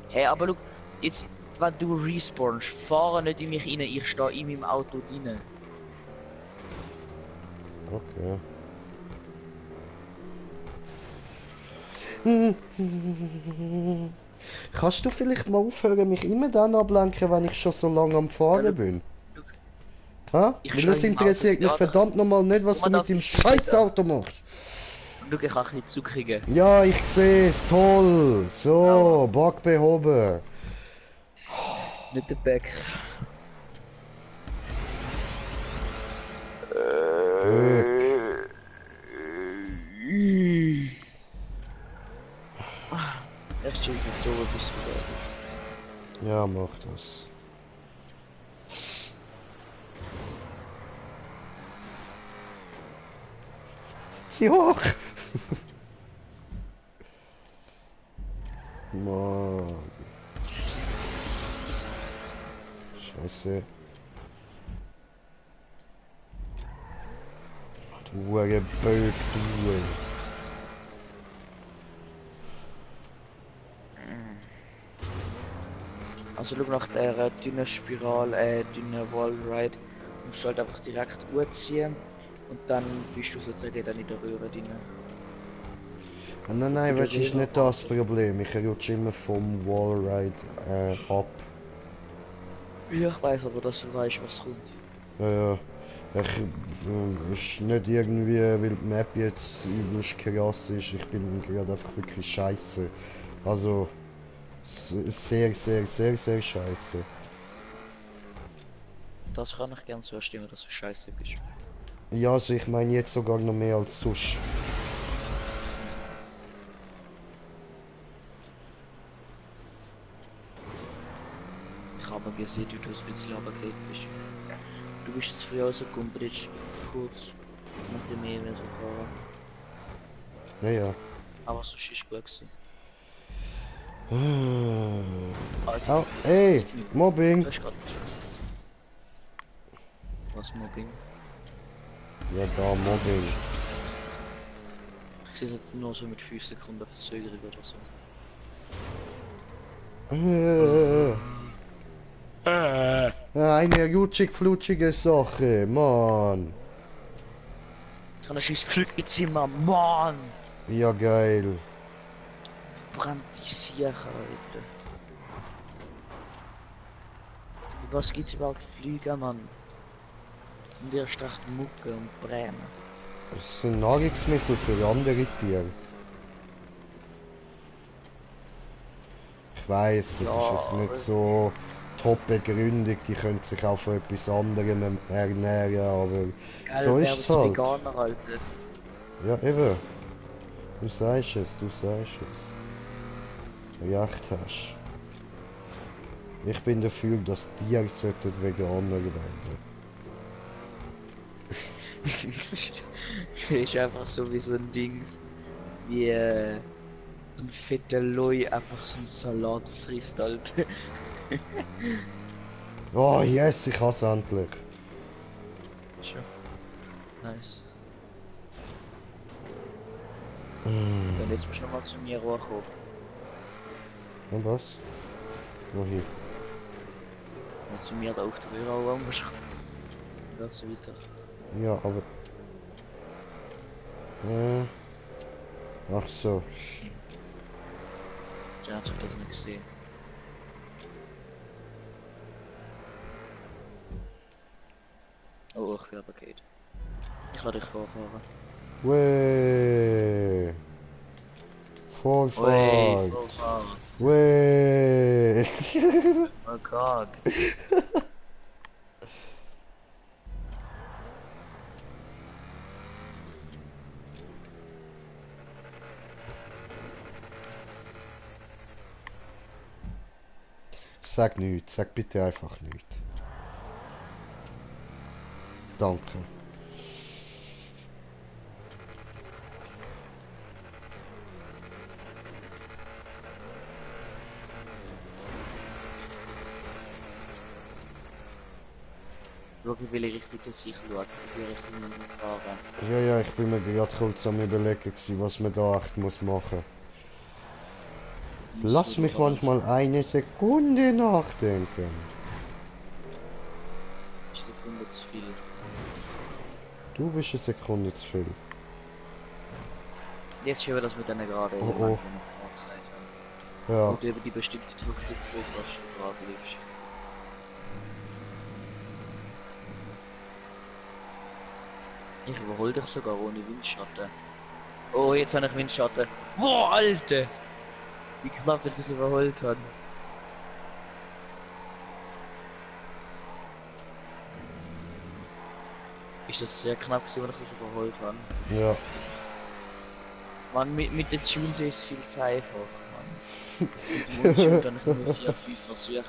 Hey, aber schau, jetzt, wenn du respawnst, fahre nicht in mich rein, ich stehe in meinem Auto drin. Okay. Kannst du vielleicht mal aufhören, mich immer dann ablenken, wenn ich schon so lange am Fahren Ja, bin? schau, Ha? ich Weil schau es im interessiert Auto, mich ja, verdammt nochmal nicht, was Guck du mal, mit dem da- Scheißauto machst. schau, ich kann nicht zukriegen. Ja, ich sehe es, toll. So, Bug behoben. Nicht der Back. Glück. Erst schon so bis du Ja, mach das. Zieh hoch! Mann. Scheiße. Du Böck, du. Also schau nach der dünnen dünnen Wallride. Musst du halt einfach direkt gut ziehen und dann bist du sozusagen dann in der Röhre drin. Ah, nein, das ist nicht das Problem. Ich rutsche immer vom Wallride ab. Ja, ich weiß aber, dass du weißt, was kommt. Ja, ist nicht irgendwie, weil die Map jetzt übelst krass ist. Ich bin gerade einfach wirklich scheiße. Also, sehr, sehr, sehr, sehr scheiße. Das kann ich gerne so stimmen, dass du scheiße bist. Ja, also ich meine jetzt sogar noch mehr als sonst. Ich habe gesehen, wie du ein bisschen runtergefallen bist. Du bist jetzt früh rausgekommen, bist kurz nach dem Meer so fahren. Ja, ja. Aber sonst ist gut gewesen. Oh, ey, Mobbing! Du hast grad... Was Mobbing? Ja, da, Mobbing. Ich sehe es jetzt nur so mit 5 Sekunden Verzögerung oder so. Eine rutschig-flutschige Sache, Mann. Ich kann ein scheiß Flügelzimmer, Mann! Ja, geil. Verbrannt die Sieche, Alter. Was gibt's überhaupt Flüge, Mann? Und erst recht Mucke und Bremen. Das sind Nahrungsmittel für andere Tiere. Ich weiß, das Ja, ist jetzt nicht so top begründet, die können sich auch von etwas anderem ernähren, aber so ist es halt. Veganer, Alter. Ja, eben. Du sagst es, du sagst es. Recht hast. Ich bin dafür, dass Tiere sollten Veganer werden. Das ist einfach so wie so ein Dings. Wie so ein fetter Loi einfach so einen Salat frisst, Alter. Oh yes, ich hasse endlich. Schon. Nice. Mm. Dann jetzt musst du nochmal zu mir hochkommen. Und was? Wohin? Und zu mir da auf der Röhre musst du so weiter. Ja, aber... Ach so. Ja, ich hab das nicht gesehen. Oh, ich bin aber geht. Ich lasse dich vorfahren. Weh. Vorfahrt. Vorfahren. Weh. Oh Gott. Sag nichts, sag bitte einfach nichts. Danke. Schau, in welche Richtung das ich schaue. In welche Richtung wir fahren. Ja, ja, ich bin mir gerade kurz am überlegen gewesen, was man da echt muss machen. Lass mich manchmal eine Sekunde nachdenken. Ist Sekunde zu viel. Du bist eine Sekunde zu viel. Jetzt hören wir das mit einer gerade Oh, oh. gesagt haben. Ja. Und über die bestimmte Taktik, was du gerade liegst. Ich überhole dich sogar ohne Windschatten. Oh, jetzt habe ich Windschatten. Boah, Alter! Wie knapp ich dich überholt habe. Ist das sehr knapp gewesen, wenn ich dich überholt habe? Ja. Mann, mit der Tune ist es viel zu einfach, Mann. Mit dem Tune habe ich nur 4-5 Versuche gebraucht.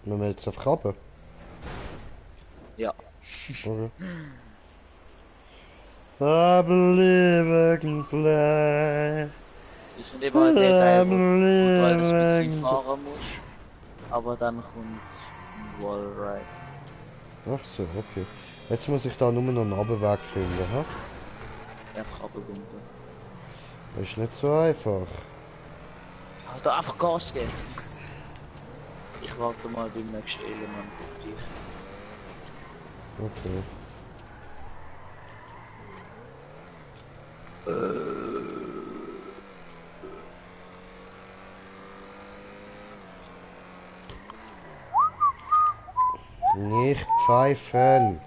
Man will jetzt auf Krabben. Ja. Okay. I believe I can fly. Ich finde immer halt der Teil, wo du halt ein bisschen I'm fahren musst. Aber dann kommt ein Wallride. Ach so, okay. Jetzt muss ich da nur noch einen Abweg finden, ha? Einfach abgumpen. Das ist nicht so einfach. Ja, da einfach Gas geben. Ich warte mal beim nächsten Element auf dich. Okay. Nicht pfeifen.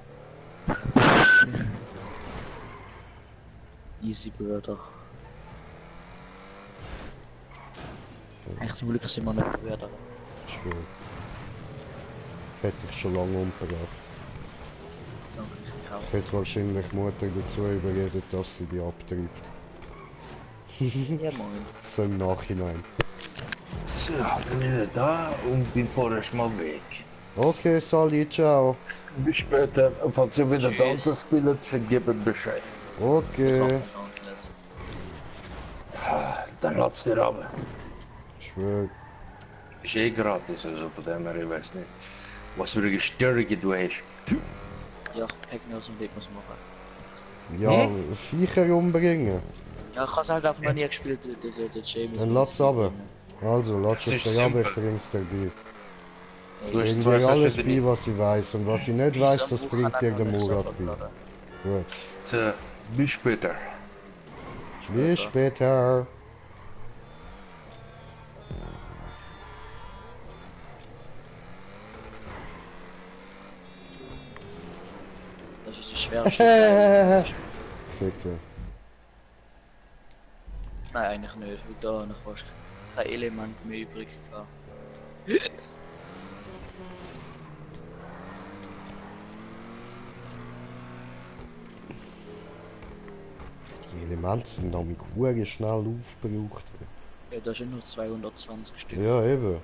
Easy Brother. Echt zum Glück sind wir nicht Brother. Schön. Hätte ich schon lange umgebracht. Danke, ich auch. Ich hätte wahrscheinlich Mutter dazu überredet, dass sie die abtreibt. Ja moin. So im Nachhinein. So, bin wieder da und bin vorerst mal weg. Okay, Sally, ciao. Bis später. Falls ihr wieder Tschüss. Dauntless spielt, gebt Bescheid. Okay. Dann lasst ihr runter. Schwör. Ist eh gratis, also von dem her, ich weiß nicht, was für eine Störung du hast. Ja, Packen aus dem Weg muss machen. Ja, Viecher umbringen. Ja, ich hab's halt einfach noch nie gespielt, der James. Dann lass aber. Also, lass Das es ist dir ab, ich simpel. bring's dir bei. Du hast Bring zwei dir alles bei, verschiedene. was ich weiß. Und was ich nicht weiß, das bringt dir der Murat bei. Gut. So, bis später. Bis später. Das ist die schwerste. Ficker. Nein, eigentlich nicht, weil da noch fast kein Element mehr übrig gehabt. Die Elemente sind nämlich hure schnell aufgebraucht. Ja, da sind noch 220 Stück. Ja, eben.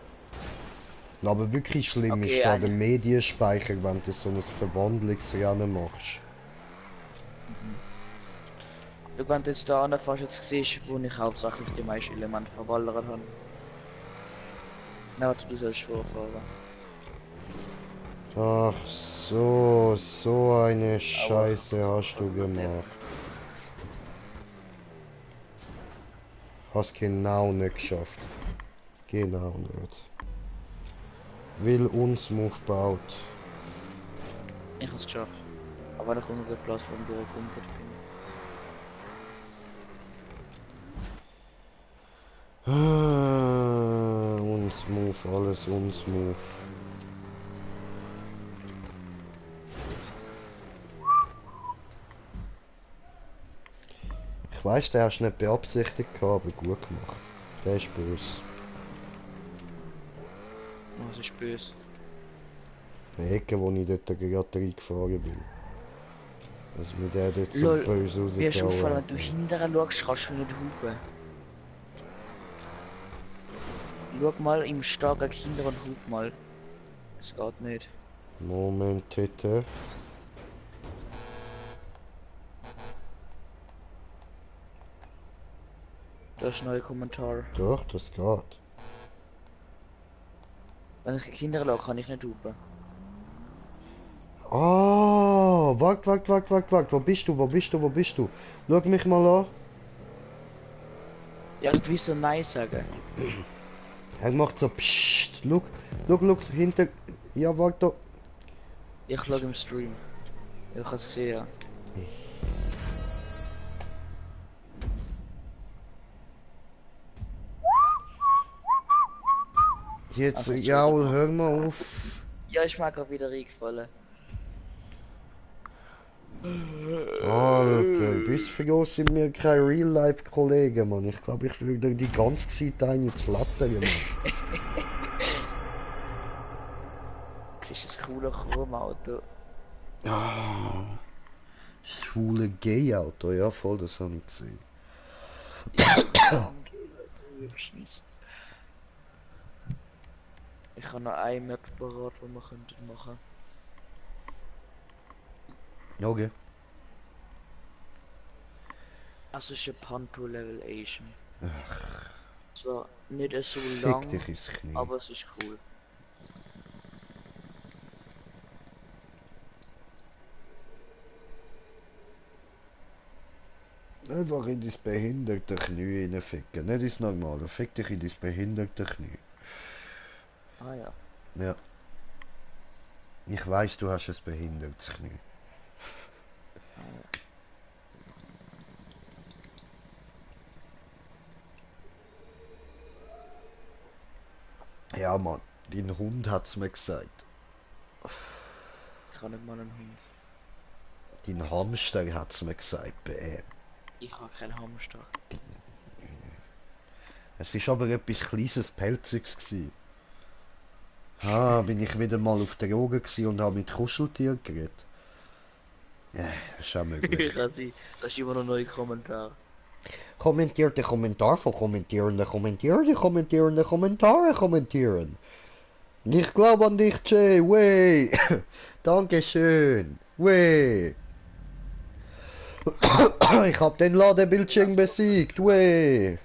Aber wirklich schlimm Okay, ist da der eigentlich- Medienspeicher, wenn du so ein Verwandlungsrennen machst. Du kannst jetzt da fast jetzt siehst, wo ich hauptsächlich die meisten Elemente verballert habe. Na, warte, du sollst vorfahren. Ach so, so eine Scheiße hast du gemacht. Hast genau nicht geschafft. Genau nicht. Will uns Move baut. Ich hab's geschafft. Aber nach unserer Plattform durchgekumpelt bin. Uns Move, alles uns Move. Ich weiß, der hast du nicht beabsichtigt gehabt, aber gut gemacht. Der ist böse. Was ist böse? Die Ecke, wo ich dort gerade reingefahren bin. Also mit der dort so Lol, böse Mir ist auffallen, rausgehauen. wenn du hinterher schaust, kannst du nicht hupen. Schau mal im starken Kinder und hub mal. Es geht nicht. Moment, bitte. Das ist ein neuer Kommentar. Doch, das geht. Wenn ich Kinder schaue, kann ich nicht hupen. Ah, wagt. Wo bist du? Wo bist du? Schau mich mal an. Ja, du willst so Nein sagen. Er macht so pssst. Schau, hinter. Ja, warte da. Ich schaue im Stream. Ich kann es gesehen, ja. Jetzt, Ach, ja, Entschuldigung. hör mal auf. Ja, ist mir gerade wieder eingefallen. Alter, bist froh, sind wir keine Real-Life-Kollegen, Mann. Ich glaube, ich würde die ganze Zeit eine flattern, Mann. Siehst du das coole Chromauto? Ah, schwule Gay-Auto, ja voll, das habe ich gesehen. Ja, höchstens. Ich habe noch eine Map parat, die wir könnten machen. Okay. Es ist ein Panto Level Asian. Zwar nicht so Fick lang, dich ins Knie. aber es ist cool. Einfach in dein behinderte Knie reinficken. Nicht ins normale. Fick dich in dein behinderte Knie. Ah ja. Ja. Ich weiß, du hast ein behindertes Knie. Ah, ja. Ja, Mann. Dein Hund hat's mir gesagt. Ich habe nicht mal einen Hund. Dein Hamster hat's mir gesagt. Bäh. Ich habe keinen Hamster. Es ist aber etwas Kleines, Pelziges gsi. Ah, bin ich wieder mal auf der Droge gsi und habe mit Kuscheltieren geredet. Ja, ist auch möglich. Das ist immer noch ein neuer Kommentar. Kommentiert den Kommentar von Kommentierende, Kommentierende, Kommentierende, Kommentare kommentieren. Ich glaube an dich, Jay. Wey. Dankeschön. Wey. Ich hab den Ladebildschirm besiegt. Wey.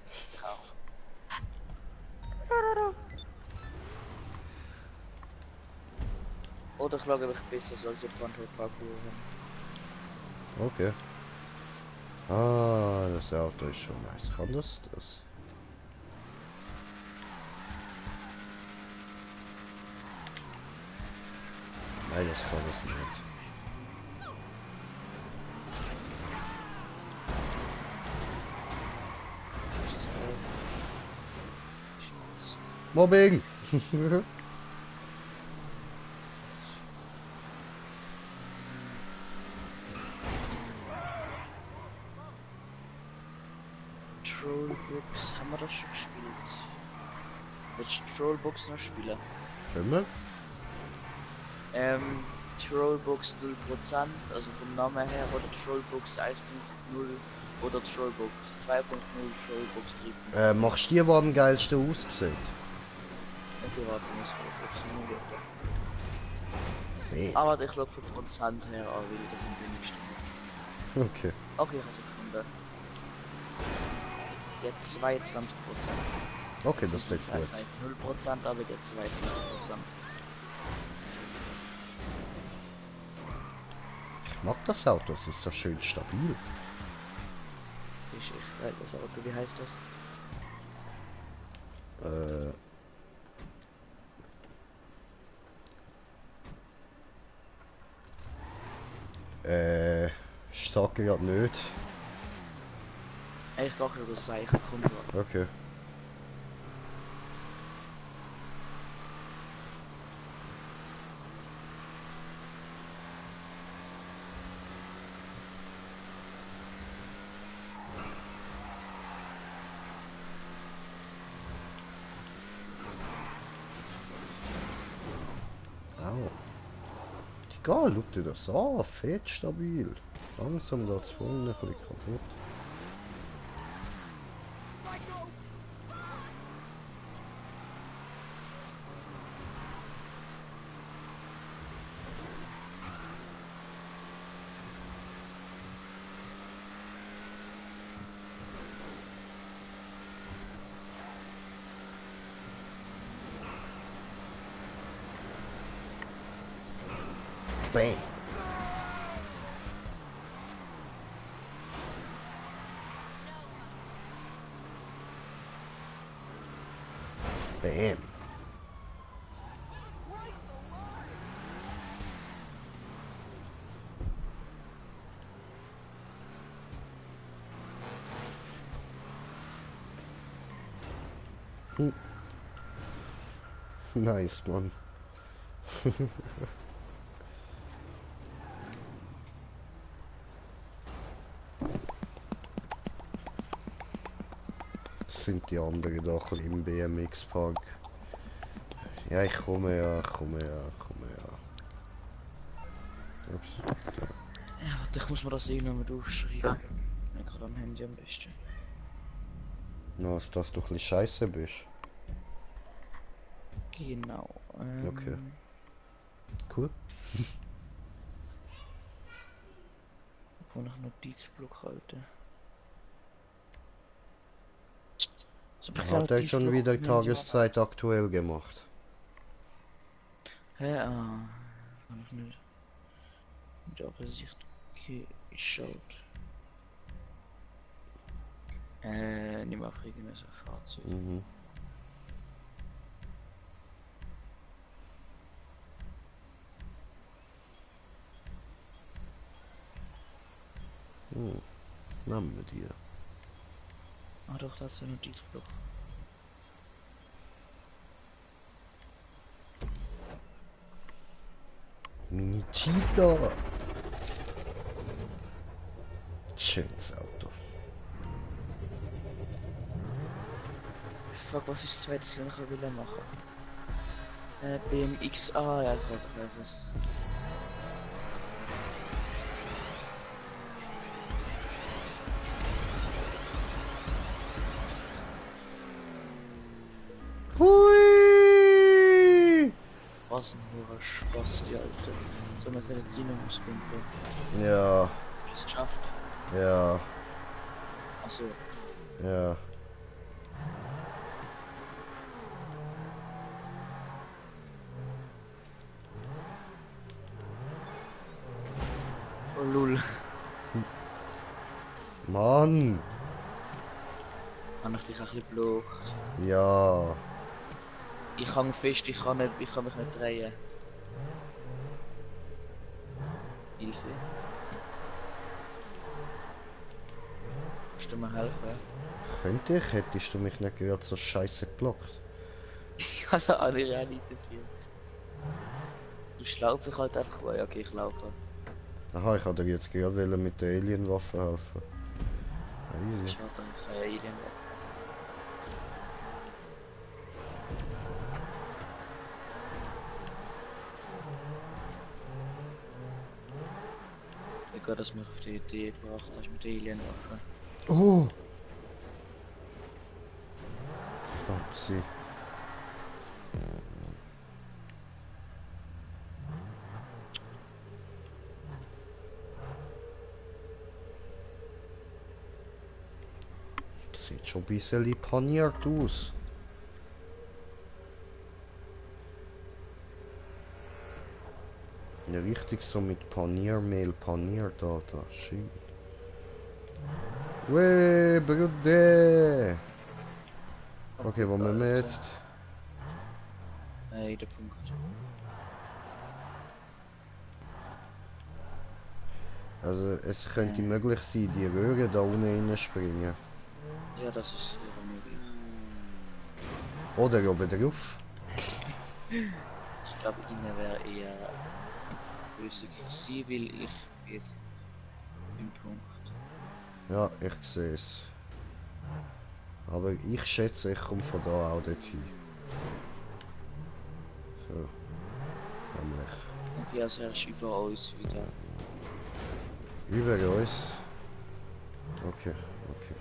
Oder ich schaue mich besser, solche Panto-Parkour haben. Okay. Ah, das Auto ist schon nice. Kann das? Nein, das kann das nicht. Mobbing! Trollbox, haben wir das schon gespielt? Willst du Trollbox noch spielen? Können wir? Trollbox 0%, also vom Namen her, oder Trollbox 1.0 oder Trollbox 2.0, Trollbox 3.0. Machst du die, die am geilsten aussieht? Okay, warte, muss ich jetzt nur Nee. aber ich schaue vom Prozent her an, weil das am wenigsten. Okay. Okay, ich habe es gefunden. Jetzt 22%. Okay, das klingt Das gut. heißt eigentlich 0%, aber jetzt 22%. Ich mag das Auto, es ist so schön stabil. Ich das Auto, wie heißt das? Stark gerade nicht. Ich dachte, das sei ich kommt gerade. Okay. Au. Egal, schau dir das an, fett stabil. Langsam geht's vorne ein bisschen kaputt. Bang. Bam. Nice, Mann. Sind die anderen da ein bisschen im BMX-Park? Ja, ich komme ja, komme ja, komme ja. Ups. Ja, warte, ich muss mir das irgendwann mit aufschreiben. Ich gerade am Handy am besten. Na, dass du ein bisschen scheiße bist. Genau. Okay. Cool. Wo ich Notizblock halte. So, ich Hat er schon wieder Notizblock Tageszeit aktuell gemacht? Hä? Kann ich nicht. Mit der Übersicht geschaut. Nicht mehr auf regelmäßig Fahrzeuge. Mhm. Nehmen wir dir. Ah doch, das ist ein Notizblock. Mini Cheetah. Schönes Auto. Fuck, was ist das zweite, was ich nachher will machen? BMX, ja, ich weiß es. Hui! Was ein hoher Spaß, die Alte. So, man seine Dynamoskumpel. Ja, Es geschafft. ja, Achso, ja. oh lul. Mann! Habe ich dich ein bisschen geblockt. Ja. Ich hang fest, ich kann mich nicht drehen. Hilfe. Kannst du mir helfen? Könnte ich, hättest du mich nicht gerade so scheiße geblockt. Ich habe alle nicht dafür. Ich laufe halt einfach, ja, okay, ich laufe. Aha, ich hatte dir jetzt gerade wollen mit der Alienwaffe helfen. Easy. Schade, ich kann ja irgendwas. Egal, dass mich auf die Idee gebracht hast mit der Alienwaffe. Oh! Upsi. Sieht schon ein bisschen paniert aus. Ja, richtig so mit Paniermehl paniert, da, shit. Weh, Bruder! Okay, wo müssen wir jetzt? Der Punkt. Also, es könnte möglich sein, die Röhre da unten reinspringen. Ja, das ist sehr möglich. Oder oben drauf. Ich glaube, Ihnen wäre eher böse sie will ich jetzt im Punkt. Ja, ich sehe es. Aber ich schätze, ich komme von da auch dorthin. So. Nämlich. Okay, also er ist über uns wieder. Über uns. Okay, okay.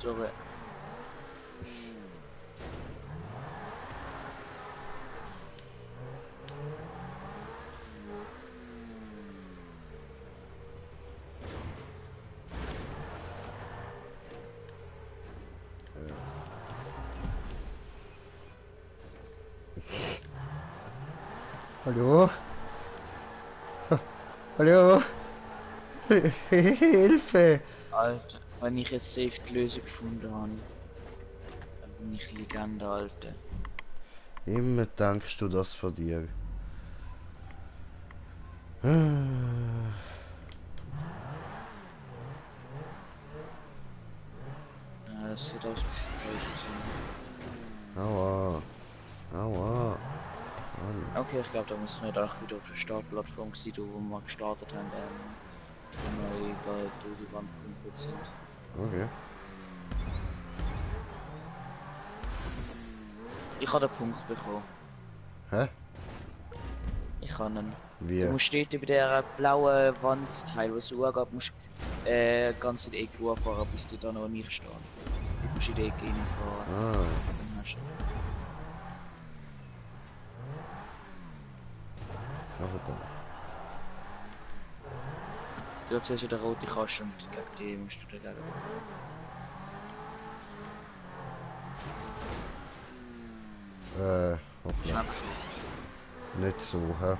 Sorry. Hallo? Hallo? Hilfe! Alter, wenn ich jetzt safe die Lösung gefunden habe, dann bin ich Legende, Alter. Immer denkst du das von dir. Ja, das sieht aus wie Aua. Aua. Mann. okay, ich glaube, da muss man auch wieder auf der Startplattform sein, wo wir gestartet haben, wo wir da durch die Wand gepunktet sind. Okay. Ich habe den Punkt bekommen. Hä? Ich habe einen. Wie? Du musst steht über der blauen Wandteil, was du angeht, musst ganz in die Ecke fahren, bis die da noch nicht stehen. Du musst in die Ecke reinfahren. Ah. Dann hast Aber du siehst ja den roten Kasten und gegen die musst du dagegen fahren. Hoppla. Einfach Nicht so, hä?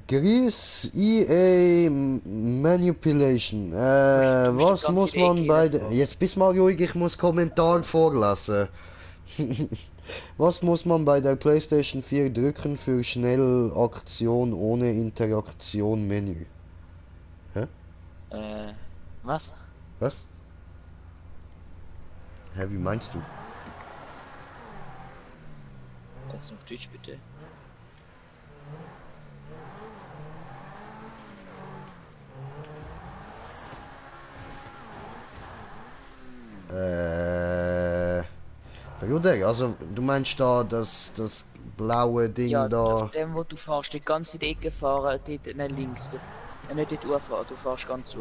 Grease EA Manipulation. du musst Was ganz muss in die man Ecke bei reinfahren. Jetzt bist mal ruhig, ich muss Kommentar vorlassen. Was muss man bei der PlayStation 4 drücken für Schnellaktion ohne Interaktion Menü? Hä? Was? Was? Hä, wie meinst du? Jetzt auf Deutsch bitte. Bruder, also du meinst da das blaue Ding Ja, da. auf dem wo du fährst, die ganze in die Ecke fahren, dort nach links. Nicht dort hochfahren, du fährst ganz zu.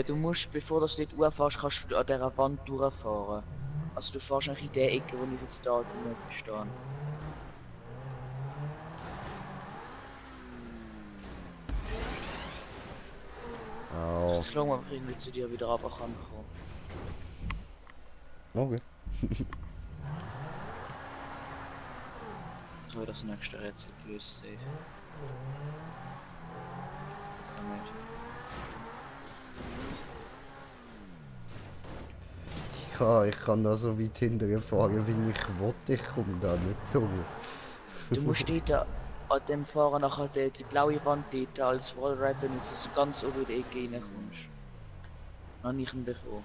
Du musst, bevor du dort hochfährst, kannst du an dieser Wand durchfahren. Also du fährst eigentlich in der Ecke, wo ich jetzt da drinnen stehe. Oh, Ich schau mal, ob ich irgendwie zu dir wieder runter kann kommen. okay. Ich will das nächste Rätsel gelöst safe. Ja, nicht. Ich kann da so weit hinterher fahren, wie ich will. Ich komme da nicht durch. Du musst dort an dem Fahren nachher die blaue Wand dort als Wallride benutzen, dass du ganz oben in die Ecke reinkommst. Noch nicht ihn bekommen.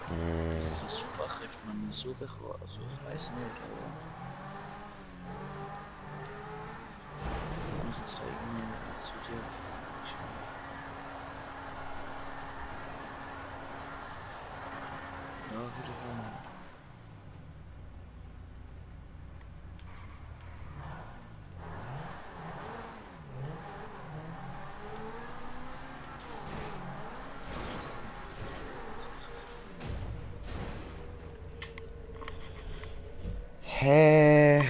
Das ist super Kräfte man so bekommen, also ich weiß nicht, aber... Kann ich jetzt da irgendwie zu dir... Ja, wieder rum. Hä?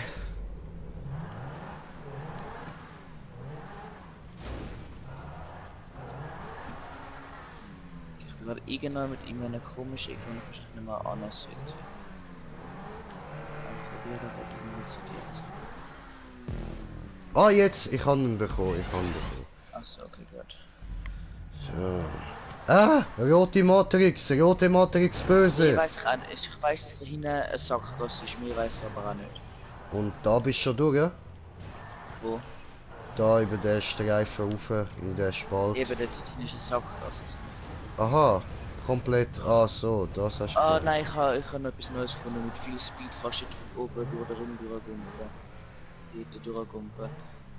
Ich bin gerade irgendwann mit ihm eine komische Ecke und ich nicht mehr anders sollte. Probiere aber irgendwie zu dir zu. Ah, jetzt! Ich habe ihn bekommen, Achso, okay, gut. So. Ah! Rote Matrix Nee, böse! weiß ich auch nicht. Ich weiß, dass da hinten ein Sackgasse ist, mir weiß ich aber auch nicht. Und da bist du schon durch, ja? Wo? Da über den Streifen rauf, in den Spalt. Eben, dort hinten ist eine Sackgasse. Aha! Komplett. Ah, so, das hast du. Ah, gemacht. nein, ich habe noch etwas Neues gefunden. Mit viel Speed kannst du dort oben durch den Ring durchgumpen. Dort durchgumpen.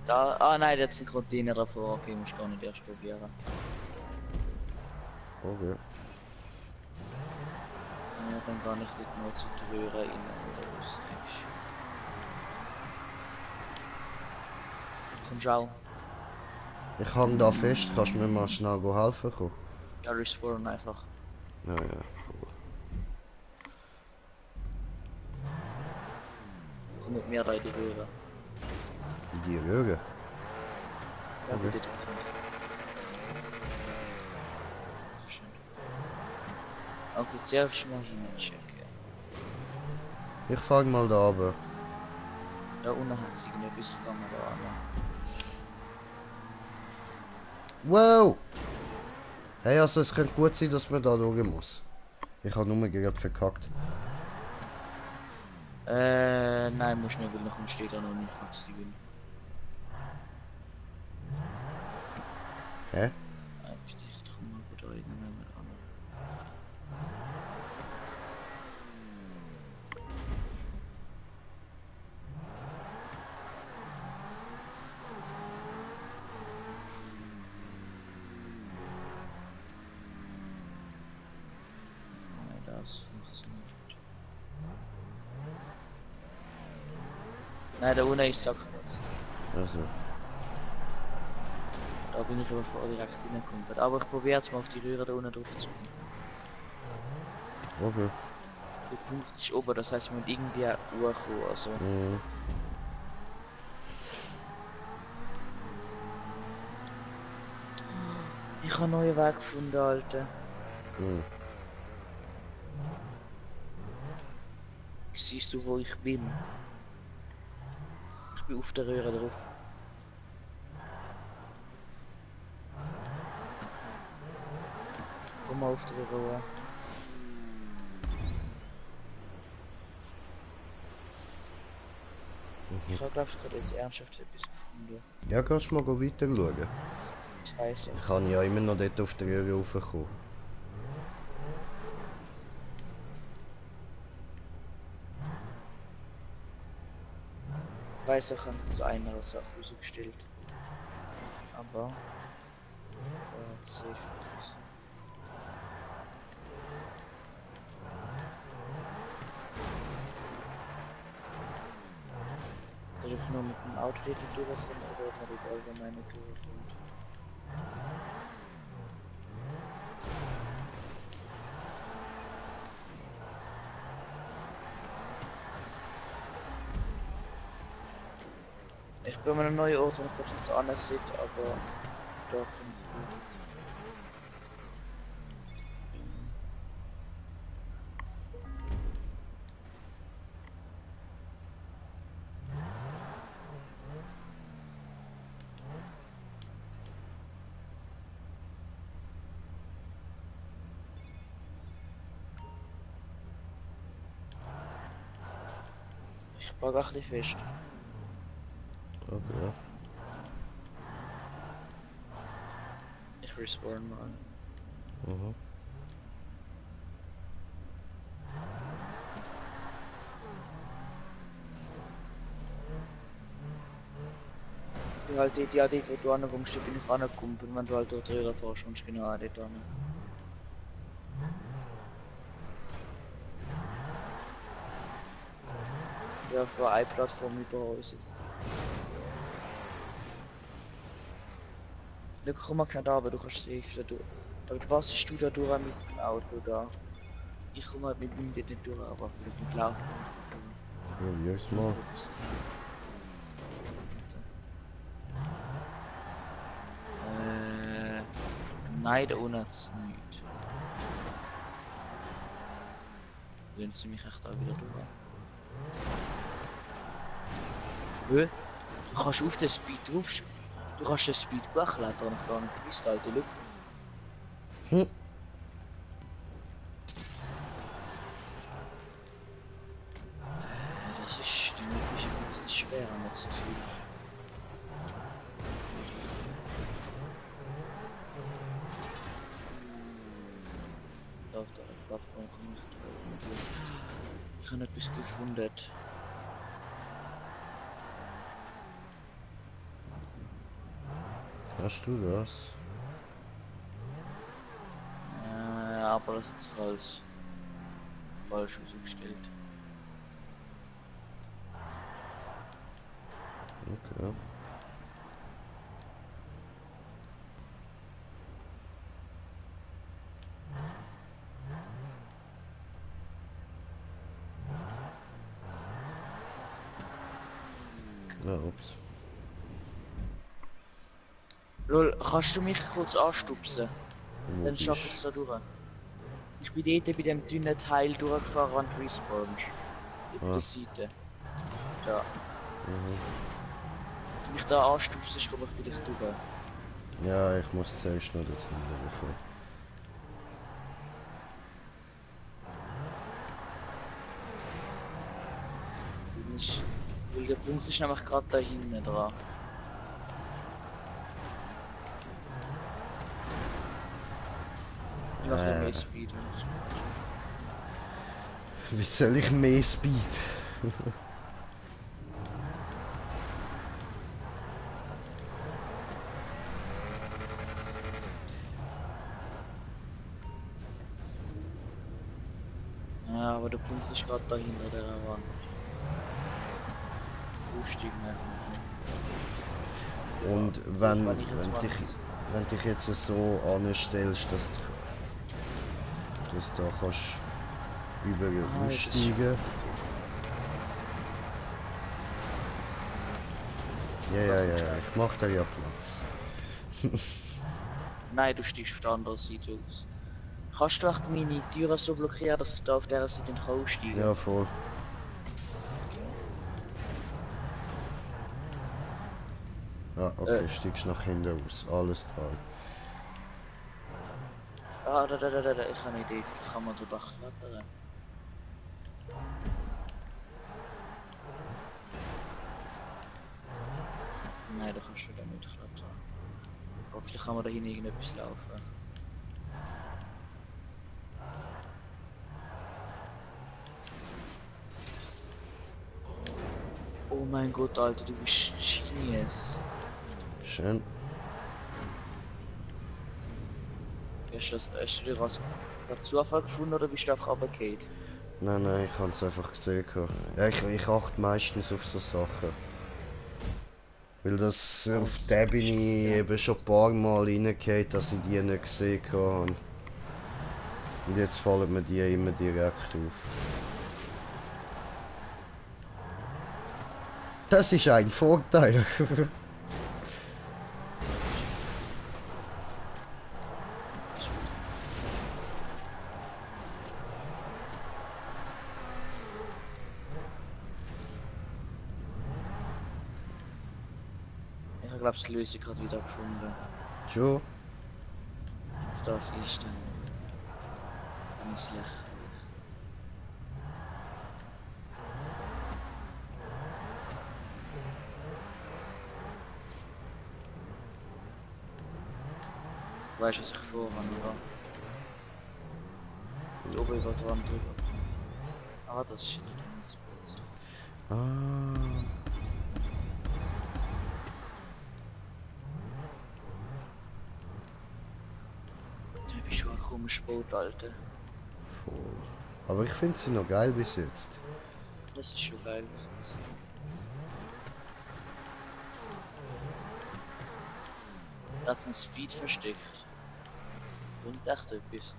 Da, ah nein, da ist ein Container davor. Okay, musst gar nicht erst probieren. Okay. Ja, dann gar nicht dort nur zu die Röhre rein oder was. Kommst du auch? Ich hang da fest, kannst du mir mal schnell helfen kommen? Ja, respawnen einfach. Ja, ja. Komm mit mir rein, die Röhre. Die Röhre. Ja, Okay. bitte treffen. Schön. Okay, zuerst mal hinein checken. Ich fang mal da runter. Da unten hat es irgendetwas gegangen da an. Wow! Hey, also es könnte gut sein, dass man da durch muss. Ich habe nur gerade verkackt. Nein, muss nicht, weil noch steht da noch nicht gewesen. Hä? Vielleicht kommen wir da irgendwann mit an. Nein, das funktioniert. Nein, da unten ist Sackgasse. Also, Da bin ich aber vorher direkt reingekommen. Aber ich probiere jetzt mal auf die Röhre da unten drauf zu kommen. okay. Der Punkt ist oben, das heißt, wir müssen irgendwie hochkommen. Also, Mhm. ich habe einen neuen Weg gefunden, Alter. Mhm. Siehst du, wo ich bin? Ich bin auf der Röhre drauf. Komm mal auf die Röhre. Ich habe, glaube ich, gerade jetzt ernsthaft etwas gefunden. Ja, kannst du mal weiter schauen. Das weiss ich. Ich kann ja immer noch dort auf der Höhe raufkommen. Ich weiss, ich habe so eine Sache rausgestellt. Aber... safe nicht. Also ob nur mit dem Auto dort durchkommen oder ob man dort allgemein durchkommt. Ich bin an einem neuen Ort und ich glaube, es ist anders sieht, aber da kommt gut. Ich packe ein bisschen fest. Okay. Ich respawn mal. Mhm. Ja, halt dort, ja, dort, wo du ankommst, da bin ich rangekommen, wenn du halt dort drüber fährst und genau dort an. Ja, für eine Plattform über uns. Da komm mal schnell da, aber du kannst safe da durch. Aber was ist du da durch mit dem Auto da? Ich komme halt mit dem dort nicht durch, aber vielleicht mit Laufen. Probier's mal. Nein, da unten hat's nichts. Wollen sie mich echt da wieder durch? Hä? Du kannst auf den Speed drauf. Du kannst den Speed hochklettern, habe ich gar nicht gewusst, Alter. Look. Hm. Das ist die Möglichkeit, das ist schwer, noch so viel. Da auf der Plattform kann ich drauf. Ich habe etwas gefunden. Hast du das? Aber das ist falsch ausgestellt. Okay. Ja, ups. Lol, kannst du mich kurz anstupsen? Wo Dann schaffe bist ich es da durch. Ich bin dort bei dem dünnen Teil durchgefahren und respawnst. Über Ah. der Seite. Da. Mhm. Wenn du mich da anstupst, komme ich vielleicht durch. Ja, ich muss zuerst noch dorthin kommen. Weil der Punkt ist nämlich gerade da hinten dran. Ich mache noch mehr Speed und so. Wie soll ich mehr Speed? Ja, aber der Punkt ist gerade da hinter der Wand. aussteigen. Und Wenn wenn, ich jetzt mal- wenn dich jetzt so anstellst, dass du da kannst über Ah, das ist- aussteigen. Ja, ich mach da ja Platz. Nein, du steigst auf der anderen Seite aus. Kannst du echt meine Türen so blockieren, dass ich da auf dieser Seite nicht aussteigen kann? Ja, voll. Ah, okay, steigst nach hinten aus. Alles klar. Ah, da, ich habe eine Idee. Vielleicht kann man drüber klettern. Nein, da kannst du da nicht klettern. Aber vielleicht kann man da hinten irgendetwas laufen. Oh mein Gott, Alter, du bist Genius. Schön. Hast du dir was per Zufall gefunden oder bist du einfach runtergefallen? Nein, ich habe es einfach gesehen. Ja, ich achte meistens auf so Sachen. Weil das auf der bin ich eben schon ein paar Mal reingefallen, dass ich die nicht gesehen habe. Und jetzt fallen mir die immer direkt auf. Das ist ein Vorteil. Ich glaube, die Lösung gerade wieder gefunden. Schon? Jetzt das ist dann ganz lächerlich. Weißt du, was ich vorhabe, oder? Die oben über die Wand drüber. Ah, das ist nicht ganz spitz. Ah. Du bist schon ein komischer Boot, Alter. Voll. Aber ich finde sie noch geil bis jetzt. Das ist schon geil. Da hat ein Speed versteckt. Und echt etwas.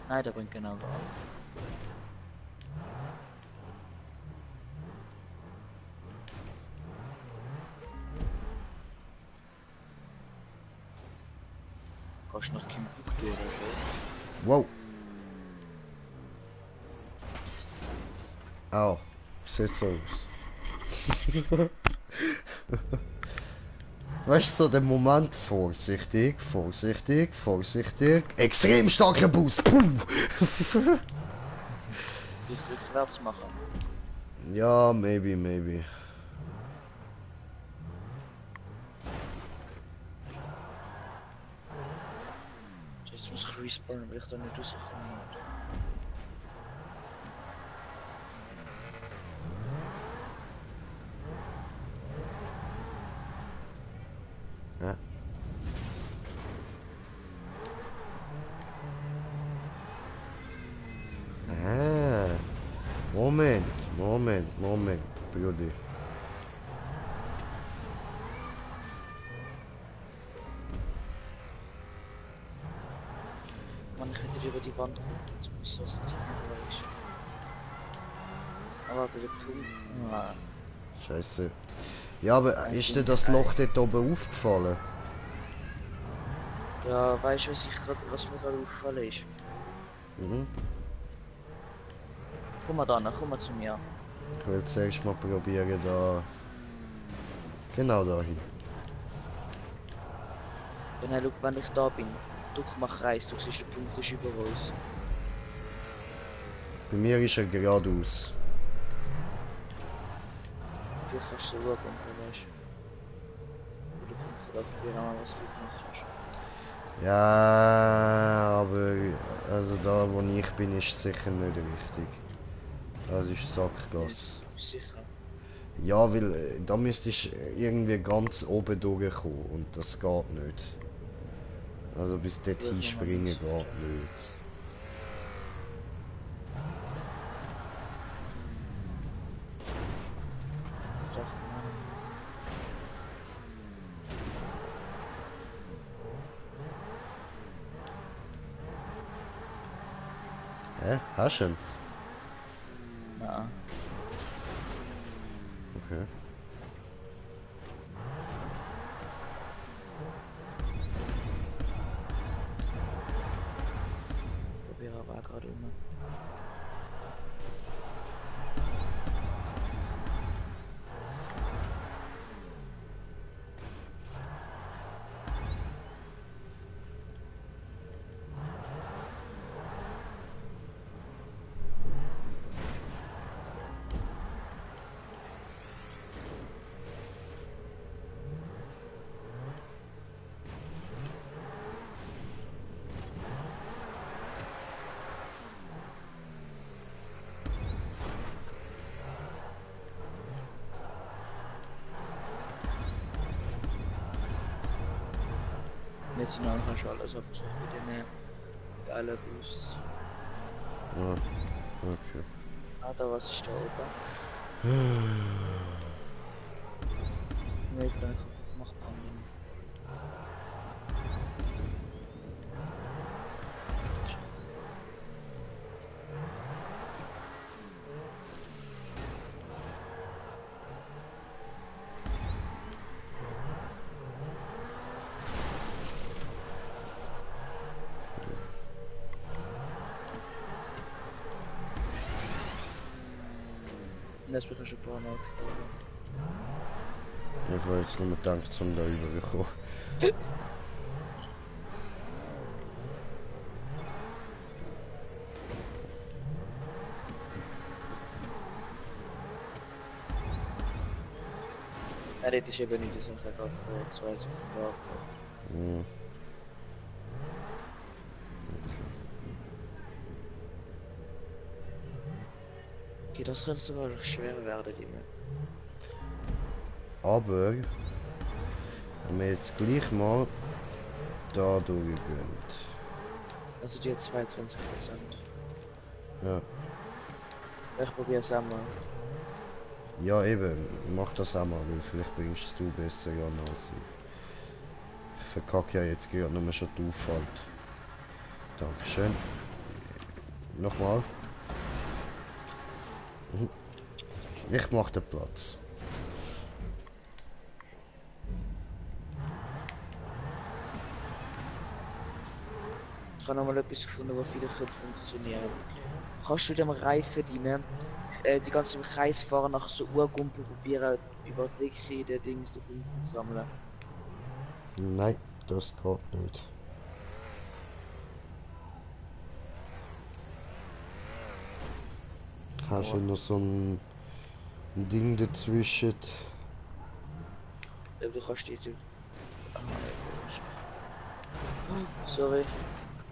Nein, der bringt genau da. Kannst du nach Timbuktu oder so? Wow. Au. Sieht so aus. Weißt du, so der Moment, vorsichtig, vorsichtig, vorsichtig. Extrem starker Boost. Puh. Willst du rückwärts machen? Ja, maybe. Jetzt muss ich respawnen, weil ich da nicht rauskomme. Ja. Ah. Moment, Brudi. Mann, ich hätte über die Wand gucken, jetzt muss ich was nicht weiß. Aber warte, der Punkt. Ah, Scheiße. Ja, aber ist dir das Loch dort oben aufgefallen? ja, weißt du, was mir gerade aufgefallen ist? Mhm. Komm mal da, komm mal zu mir. Ich will zuerst mal probieren, da... Genau da hin. Wenn ich da bin, du mach Reis, du siehst, der Punkt ist über uns. Bei mir ist er geradeaus. Vielleicht kannst du so schauen, weißt du. Wo der Punkt gerade dir nochmal was du gemacht hast. Ja, aber... Also da, wo ich bin, ist sicher nicht richtig. Das ist Sackgasse. Sicher. Ja, weil da müsstest du irgendwie ganz oben durchkommen und das geht nicht. Also bis dort Suchen wir mal hinspringen nicht. geht nicht. Doch, Mann. Hä? Hast du ihn? Na, Okay. probiere aber gerade immer. Jetzt nachher schon alles abgesucht mit den geilen Boosts. Ja, okay. Ah, da was ist da oben? Ne, vielleicht macht man den. Das wird schon ein paar Mal geflogen. Ich war jetzt nur gedacht, um da rüberzukommen. Ja, das ist eben nicht die Sache, gerade vor 2 Sekunden abgekommen. Hm. Okay, das könnte sogar schwer werden, die Map. Aber wenn wir jetzt gleich mal da durchgehen. Also die hat 22%. Ja. Ich probiere es einmal. Ja eben, mach das auch mal, weil vielleicht bringst du besser an als ich. Ich verkacke ja jetzt gerade nur schon die Auffahrt. Dankeschön. Nochmal. Mhm. Ich mach den Platz. Ich habe nochmal etwas gefunden, was vielleicht könnte funktionieren. Kannst du dem Reifen dienen, die ganze im Kreis fahren, nach so Urkumpel probieren, über die Decke der Dings der Punkte sammeln? Nein, das geht nicht. Hast du Ja. noch so ein Ding dazwischen? Du kannst die. Ah, sorry.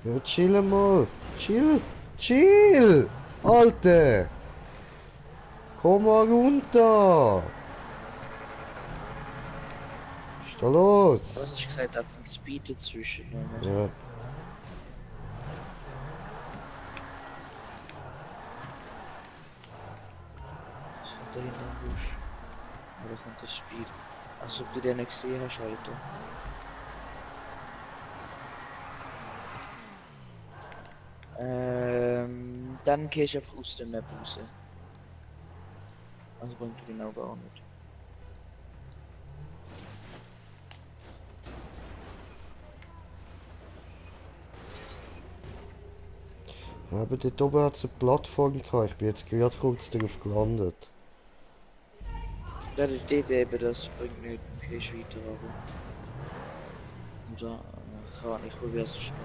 Ja, chill mal. Chill. Chill. Alter. Komm mal runter. Was ist da los? Was ich gesagt habe, ein Speed dazwischen. Ja. Was kommt da hinten im Busch? Oder kommt das Speed? Als ob du den nicht gesehen hast, Alter. Dann geh ich einfach aus der Map raus. Also bringt du genau gar nicht. Aber dort oben hat es eine Plattform gehabt. Ich bin jetzt gerade kurz darauf gelandet. Ja, die Idee eben, das bringt nicht. Okay, ich weiter, aber. Oder, kann ich probiere es schnell.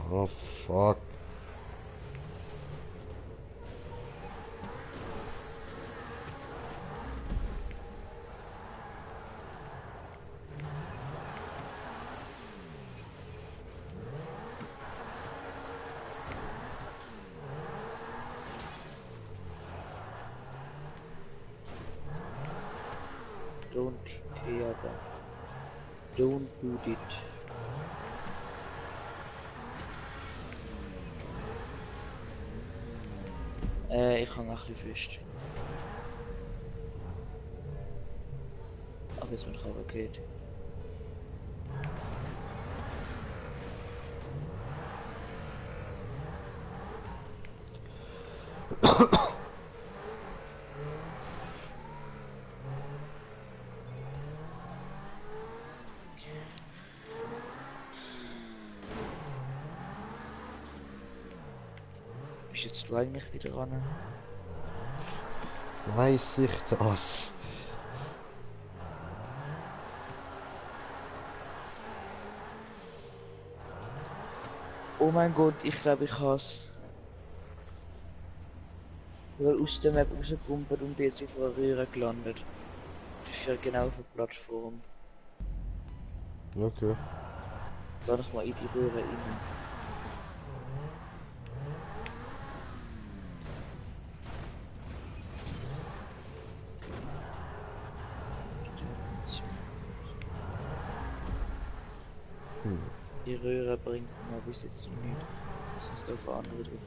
Oh fuck. Don't do it. Ich hang ein bisschen fest. Aber jetzt bin ich aber geht. Bist jetzt du eigentlich wieder ran? Weiß ich das? Oh mein Gott, ich glaube ich has. Weil aus der Map rausgekumpelt und bin jetzt auf einer Röhre gelandet. Das ist ja genau auf der Plattform. Okay. Lass ich mal in die Röhre rein. Die Röhre bringt mir bis jetzt noch nicht. Das muss auf andere drücken.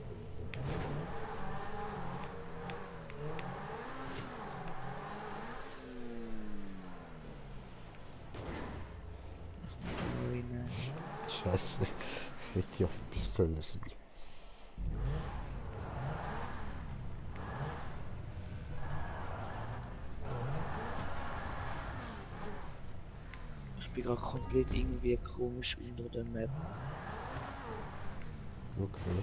Scheiße. Hätte ja etwas können sein. Ich bin gerade komplett irgendwie komisch unter der Map. Okay.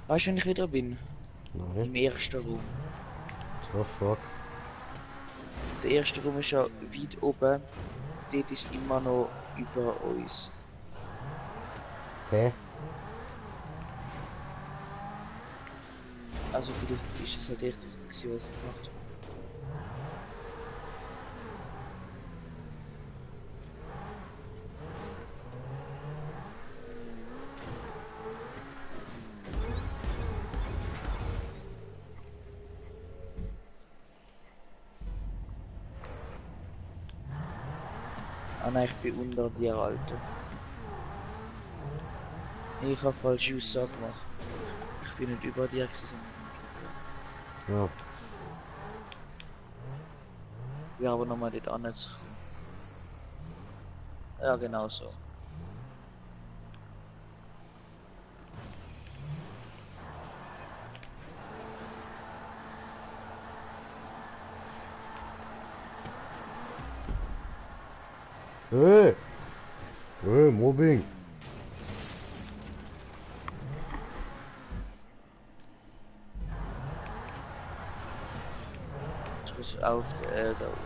Weißt du, wenn ich wieder bin? Nein. Im ersten Raum. So, fuck. Der erste Raum ist ja weit oben. Dort ist immer noch über uns. Hä? Also vielleicht ist es halt echt richtig gewesen, was ich gemacht habe. Ah nein, ich bin unter dir, Alter. Nee, ich habe falsche Aussage gemacht. Ich bin nicht über dir gewesen, sondern Ja. wir haben nochmal dort anzukommen. Ja, genau so. Hey! Hey, Mobbing! Tritt auf der da unten.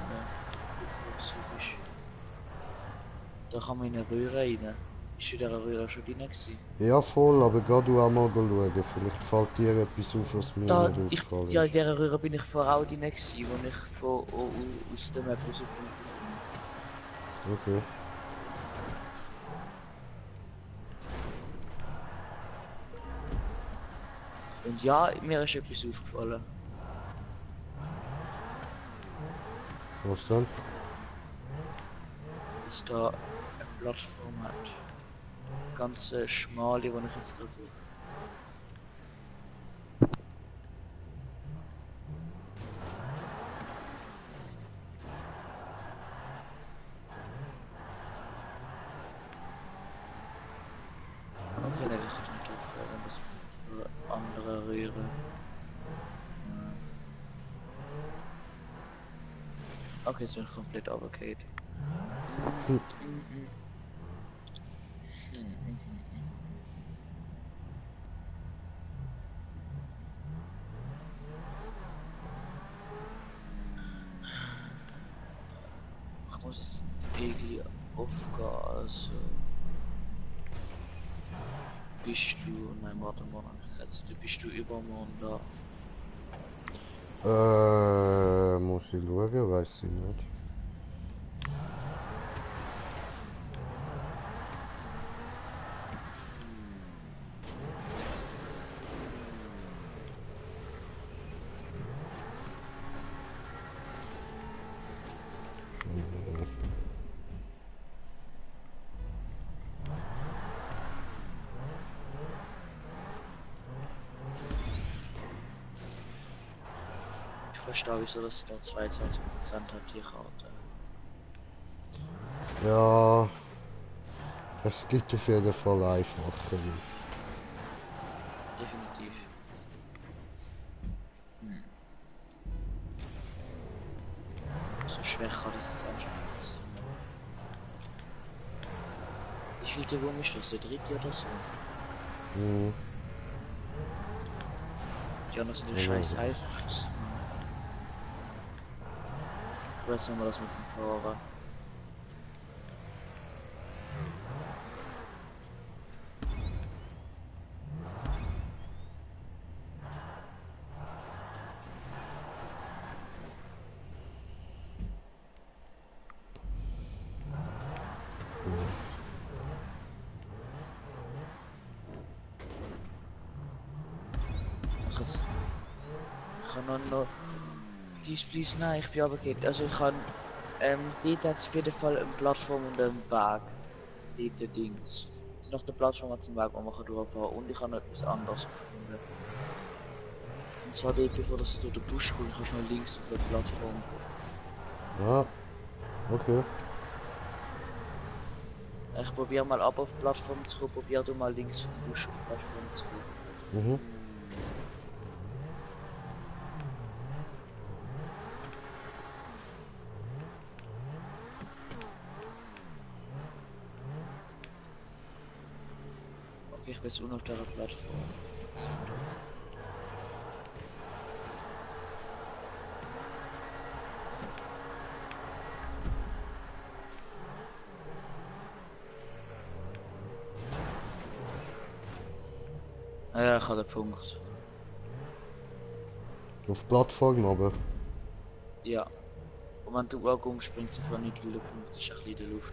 Da kann man in eine Röhre rein. Ist in der Röhre schon drin gewesen? Ja, voll, aber geh du auch mal schauen. Vielleicht fällt dir etwas auf, was mir Da, nicht aufgefallen ja, in ist. dieser Röhre bin ich vorher auch drin gewesen, wo ich aus der Map rausgekommen bin. Okay. Und ja, mir ist etwas aufgefallen. Was dann? Dass da eine Plattform hat. Ganz schmale, die ich jetzt gerade suche. Okay, ne, das ist nicht aufhören, das ist eine andere Röhre. Ja. Okay, jetzt bin ich komplett overkayed. Ich muss es irgendwie aufgehen, also... Bist du... Nein, warte mal, bist du übermorgen da? Muss ich schauen, weiß ich nicht. verstehe, wieso das nur 22% hat, die Karte. Ja, es gibt auf jeden Fall einfacher. Definitiv. Hm. So schwer kann das anscheinend. Wie viel der Wurm ist das? Der dritte oder so? Hm. Die anderen sind ja Ja, scheiß ja. einfach. Jetzt haben wir das mit dem Fahrer. Ich kann noch please, nein, ich bin aber geht. Also ich kann dort hat es auf jeden Fall eine Plattform und einen Weg. Dort Dings. Es ist noch der Plattform zum Weg, wo man durchfahren kann. Und ich habe noch etwas anderes gefunden. Und zwar dort, bevor das durch den Busch kommt, kannst du noch links auf der Plattform gehen. Ja, okay. Ich probiere mal ab auf die Plattform zu kommen, probier du mal links vom Busch auf die Plattform zu gehen. Mhm. Okay, ich bin jetzt unten auf der Plattform. Ah ja, ich habe den Punkt. Auf die Plattform aber. Ja. Und wenn du auch umspringst, auf einen Punkt, ist ein bisschen in der Luft.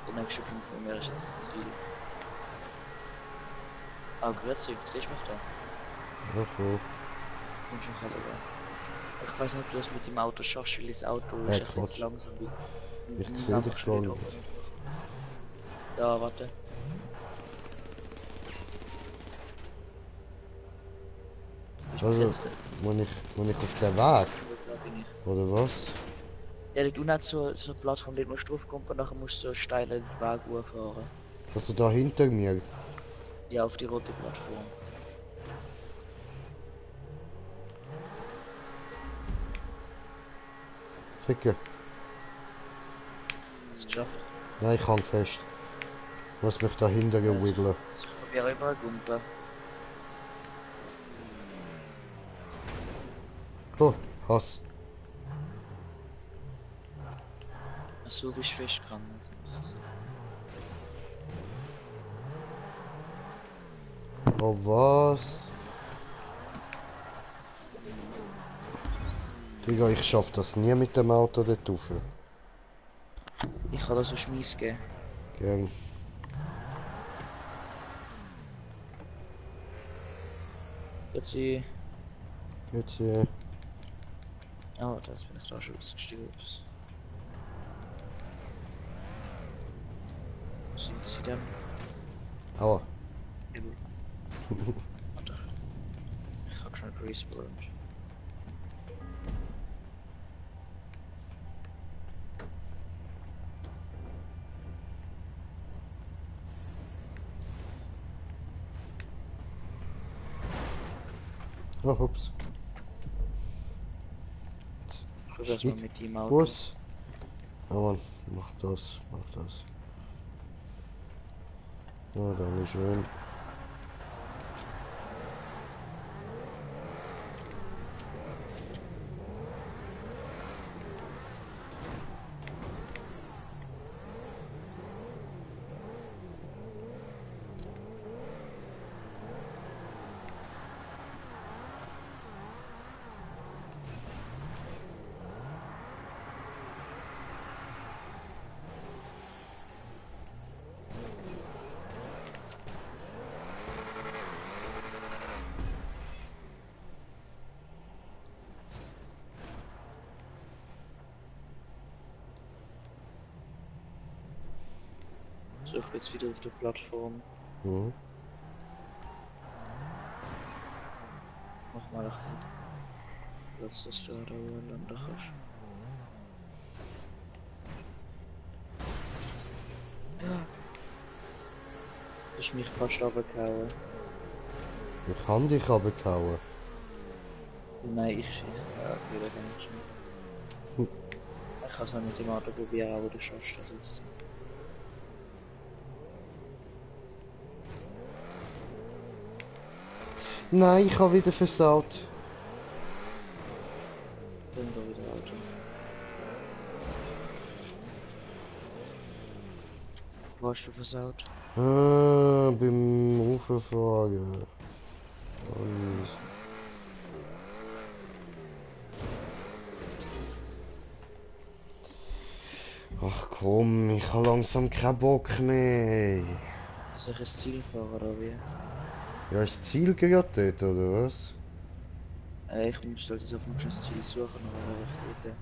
Der nächste Punkt von mir ist jetzt das Ziel. Ah, grüezi, siehst du mich da? Ja, voll. Und schon gerade da. Ich weiß nicht, ob du das mit dem Auto schaffst, weil das Auto ist ein bisschen Quatsch. zu langsam. Ich Nimm sehe einfach dich schnell gar oben. nicht. Da, warte. Also, wenn ich auf den Weg, Da bin ich. oder was? Ja, du hast so eine Plattform, die musst du draufkommen und nachher musst du so steil den Weg hochfahren. Also da hinter mir. Ja, auf die rote Plattform. Ficke. Hast du geschafft? Nein, ich hang fest. Ich muss mich da hinter wiggeln. Ich probiere überall Gumpel. Oh, Hass. Achso, bist du festgegangen. Oh, was? Digga, ich schaff das nie mit dem Auto dort rauf. Ich kann das so Schmiss geben. Gern. Jetzt sie. Jetzt hier. Oh, das bin ich da schon ausgestiegen. Sind sie dann? Aua. Übel. Warte. Ich hab schon respawned. Oh, ups. Ich probier's mal mit dem Auto. Bus. Oh Mann, mach das, mach das. Ja, dankeschön. So, ich bin jetzt wieder auf der Plattform. Mhm. Mach mal echt nicht. Dass du da landen kannst. Ja. Du hast mich fast runtergehauen. Ich kann dich runtergehauen. Nein, ich schieße. Ja, okay, da kann ich schon. Ich kann es noch mit dem Auto probieren, aber du schaffst das jetzt. Nein, ich habe wieder versaut. Dann da wieder Auto. Wo hast du versaut? Beim Rauffahren. Und ach komm, ich habe langsam keinen Bock mehr. Soll ich ins Ziel fahren oder wie? Ja, ist das Ziel gerade dort, oder was? Ich muss halt jetzt auf dem Ziel suchen, aber ich dort.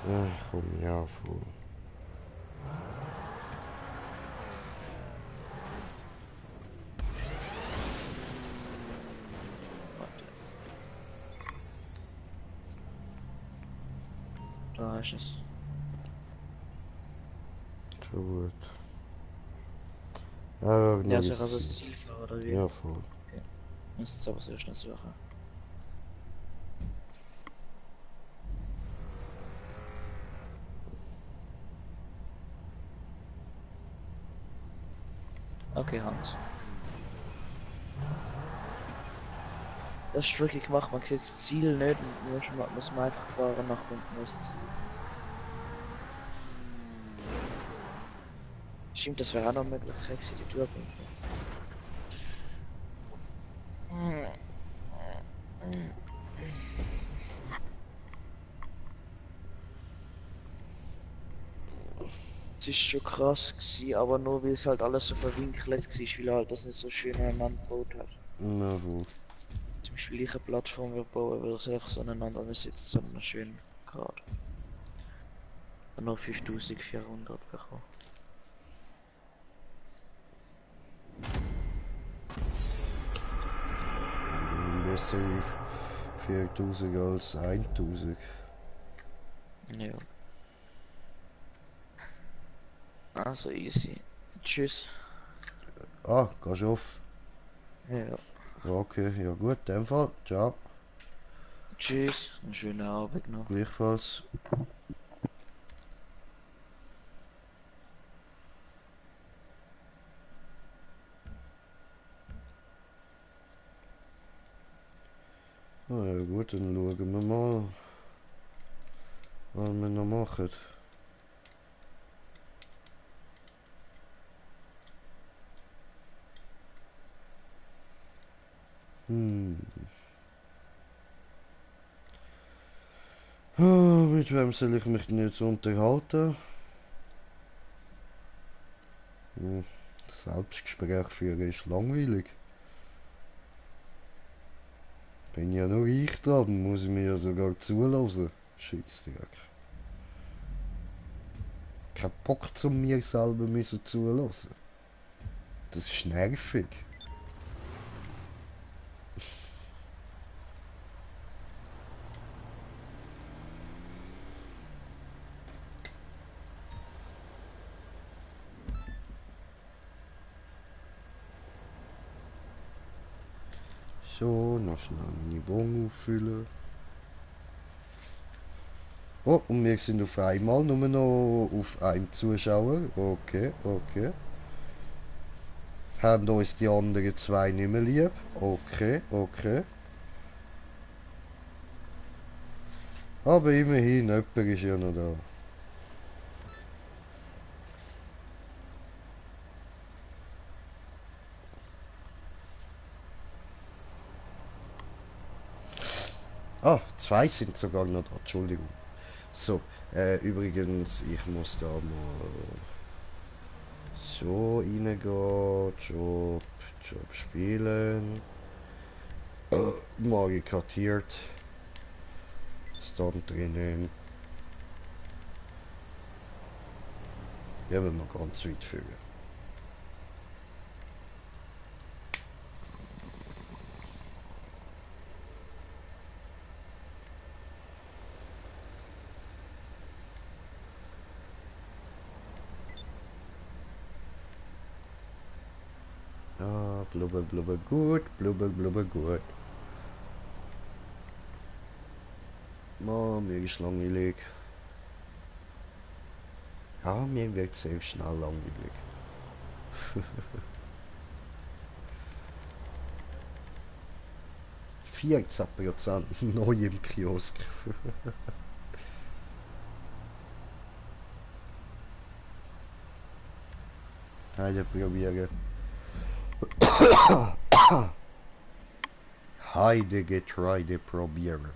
Ach komm, ja, voll. Warte. Da hast du es. Schon gut. Ja, Ja, noch soll ich ist also Ziel. das Ziel fahren oder wie? Ja, voll. Okay. Muss jetzt aber sehr schnell suchen. Okay, Hans. Das ist tricky gemacht, man sieht das Ziel nicht und muss man einfach fahren nach unten das Ziel. Stimmt, das wäre auch noch eine Möglichkeit, die Tür bringt. Es ist schon krass gewesen, aber nur weil es halt alles so verwinkelt war, weil halt das nicht so schön aneinander gebaut hat. Na wohl. Zum Beispiel ich eine Plattform bauen, weil es einfach so aneinander sitzt, so eine schön gerade. Und noch 5400 bekommen. Besser 4000 als 1000. Ja. Also easy. Tschüss. Ah, gehst du auf? Ja. Ja, okay, ja gut, in dem Fall. Ciao. Tschüss. Einen schönen Abend noch. Gleichfalls. Ah, ja gut, dann schauen wir mal, was wir noch machen. Hm. Mit wem soll ich mich denn jetzt unterhalten? Selbstgespräch führen ist langweilig. Bin ja nur ich dran, muss ich mir ja sogar zulassen. Scheissdreck. Kein Bock zu mir selber müssen zulassen. Das ist nervig. So, noch schnell meine Bon auffüllen. Oh, und wir sind auf einmal nur noch auf einem Zuschauer. Okay, okay. Haben uns die anderen zwei nicht mehr lieb. Okay, okay. Aber immerhin, jemand ist ja noch da. Ah, zwei sind sogar noch da, Entschuldigung. So, übrigens, ich muss da mal so reingehen. Job spielen. Morgen kartiert. Stand drinnen. Ja, wenn wir ganz weit führen. Blubber, blubber, gut. Blubber, blubber, gut. Oh, mir ist langweilig. Ja, mir wird sehr schnell langweilig. %, neu im Kiosk. Heide probieren. Heide Getreide probieren.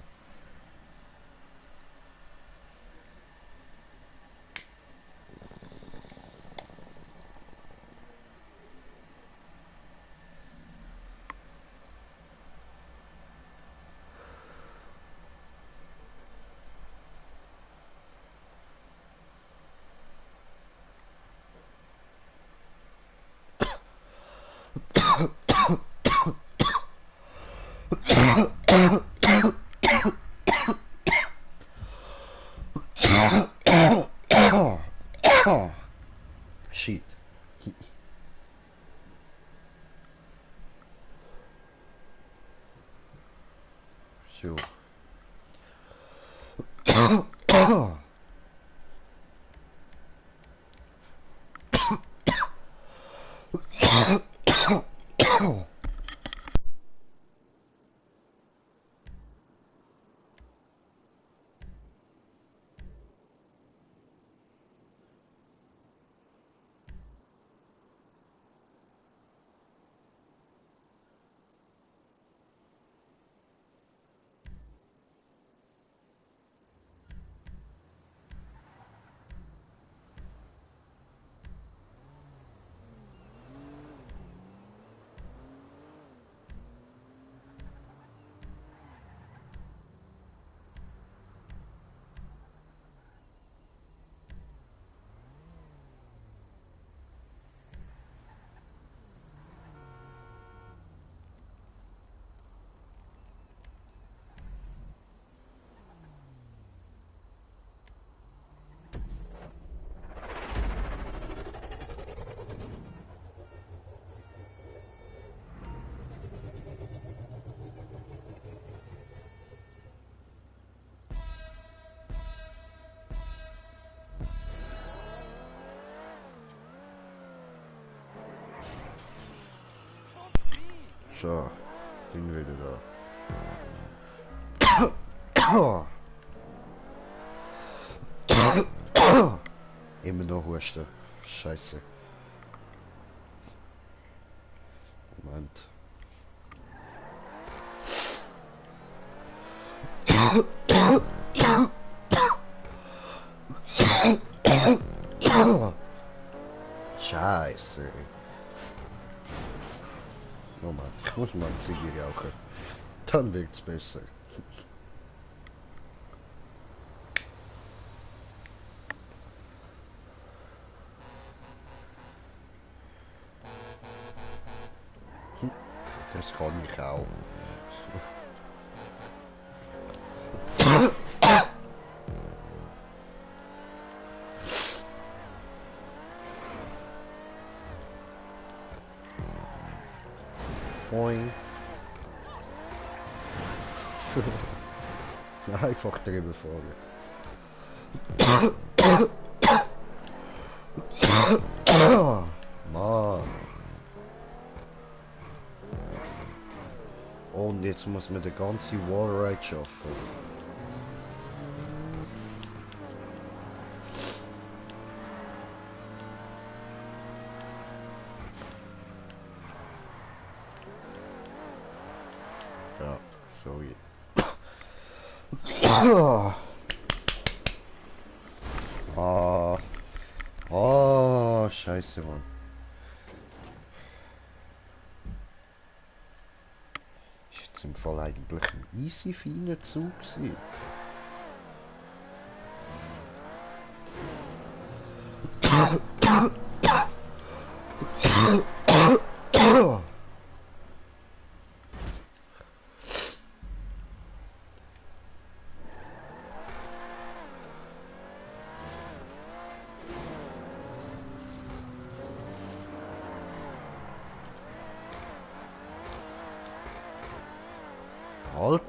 Shit. So. So, bin wieder da. Immer noch Husten. Scheiße. Moment. Scheiße. Moment, ich muss mal ein Ziege rauchen. Dann wird's besser. Das kann ich auch. Moin. Einfach drüber fahren. Mann. Und jetzt muss man den ganzen Wallride schaffen. Ja, sorry. Scheiße, Mann. Ist jetzt im Fall eigentlich ein easy feiner Zug gewesen.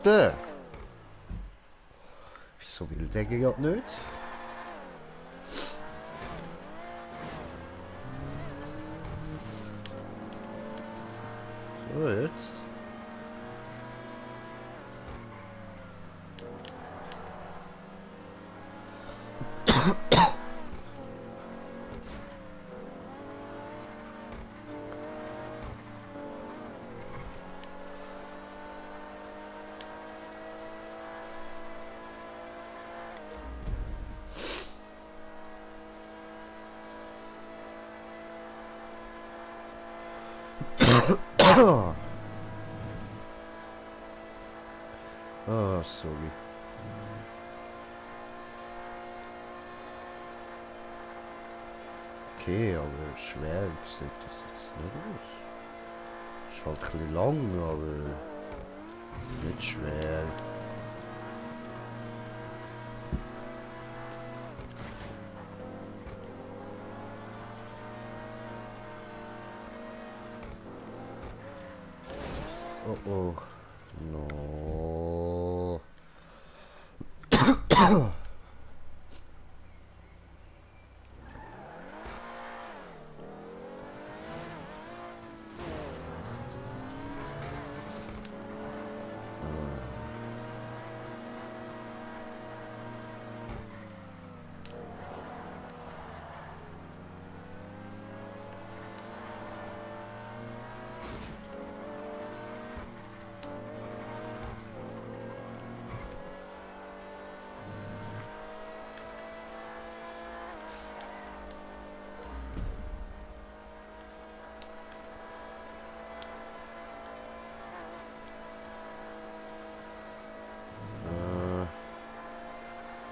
Alter! Wieso will der gerade nicht? So, jetzt. Ah, sorry. Okay, aber schwer sieht das jetzt nicht aus. Ist halt ein bisschen lang, aber nicht schwer. Oh oh. No.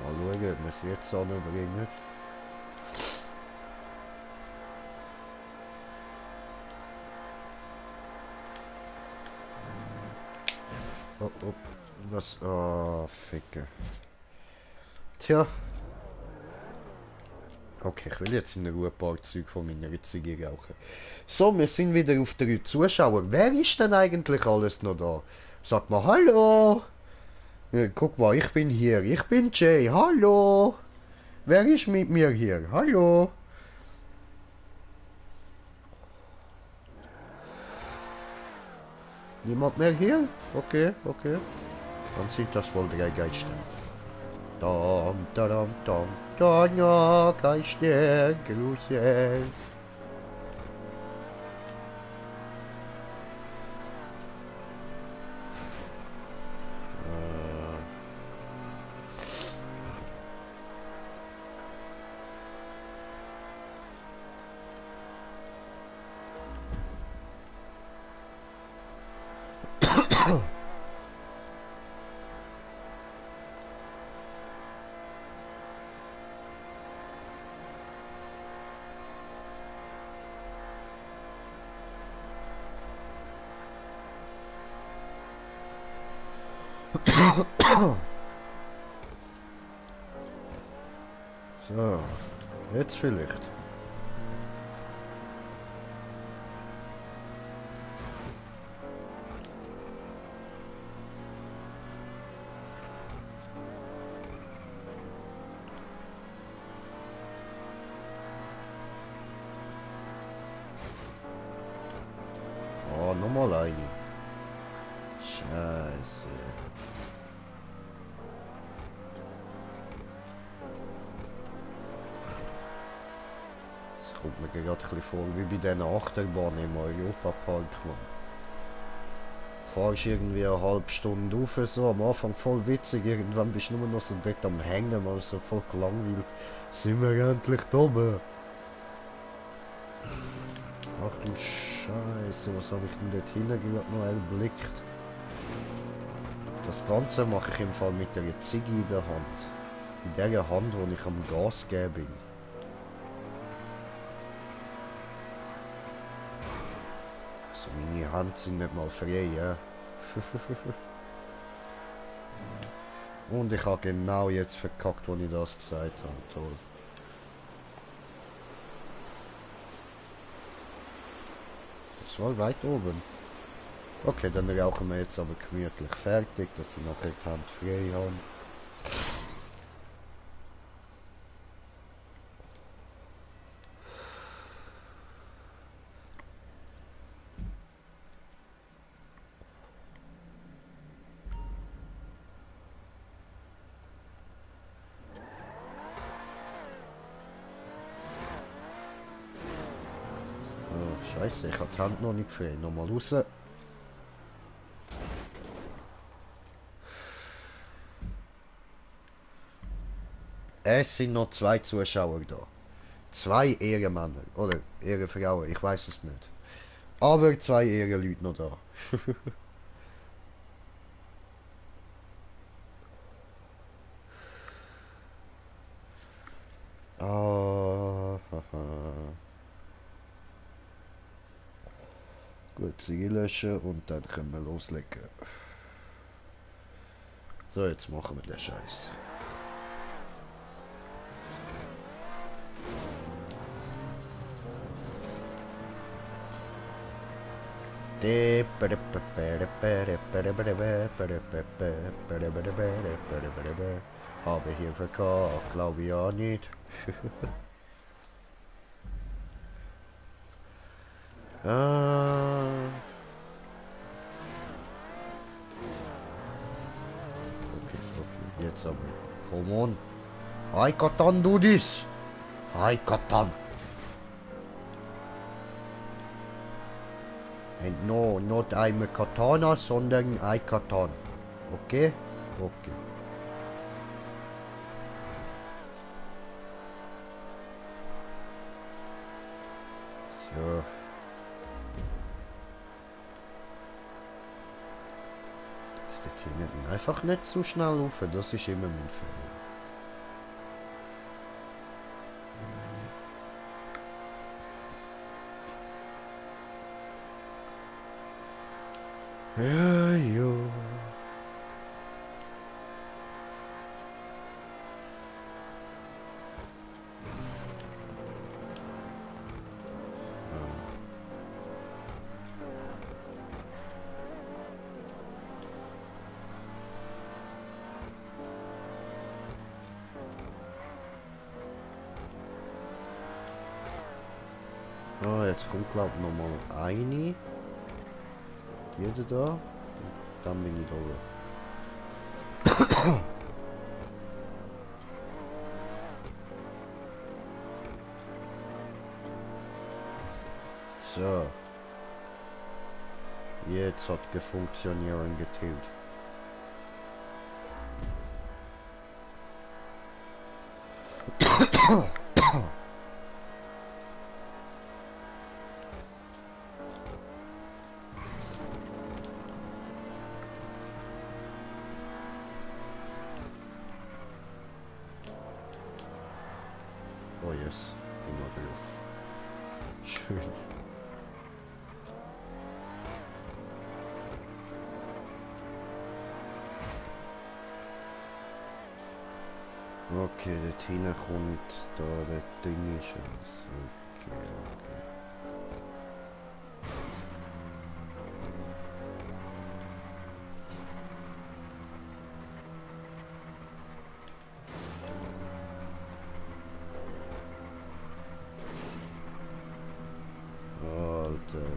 Mal schauen, ob wir es jetzt anbringen. Oh, oh. Was? Ah, Ficke. Tja. Okay, ich will jetzt in Ruhe ein paar Zeug von meiner Ziege rauchen. So, wir sind wieder auf 3 Zuschauer. Wer ist denn eigentlich alles noch da? Sag mal Hallo! Ja, guck mal, ich bin hier. Ich bin Jay. Hallo! Wer ist mit mir hier? Hallo! Niemand mehr hier? Okay, okay. Dann sind das wohl 3 Geister. Dam, dam, dam, dam, ja, Geister, Grüße. So, jetzt vielleicht. Oh, nochmal eine. Scheiße. Das kommt mir gerade ein bisschen vor wie bei diesen Achterbahnen im Europapark. Fahrst irgendwie eine halbe Stunde rauf, so am Anfang voll witzig, irgendwann bist du nur noch so dort am Hängen, mal so voll gelangweilt. Sind wir endlich da oben? Ach du Scheiße, was habe ich denn dort hinten gerade noch erblickt? Das Ganze mache ich im Fall mit der Ziege in der Hand. In der Hand, wo ich am Gas geben bin. Also meine Hände sind nicht mal frei, ja. Und ich habe genau jetzt verkackt, als ich das gesagt habe. Toll. Das war weit oben. Okay, dann rauchen wir jetzt aber gemütlich fertig, dass ich nachher die Hand frei habe. Oh, Scheiße, ich habe die Hand noch nicht frei. Nochmal raus. Es sind noch 2 Zuschauer da. 2 Ehrenmänner. Oder Ehrenfrauen, ich weiß es nicht. Aber 2 Ehrenleute noch da. Ah, haha. Gut, sie löschen und dann können wir loslegen. So, jetzt machen wir den Scheiß. Habe hier verkauft, glaube ich auch nicht. Ah. Okay, jetzt aber. Come on. I can't do this. I can't. And no, not I'm a Katana, sondern I Katan. Okay? Okay. So. Jetzt dort hinten einfach nicht zu schnell rauf, das ist immer mein Fehler. Ja, jo. Ah, jetzt kommt glaube ich nochmal eine. Die da. Und dann bin ich da oben. So. Jetzt hat gefunktioniert getötet. Oh yes, immer drauf. Schön. Okay, dort hinten kommt da der dünne Scheiß. Okay. Alter.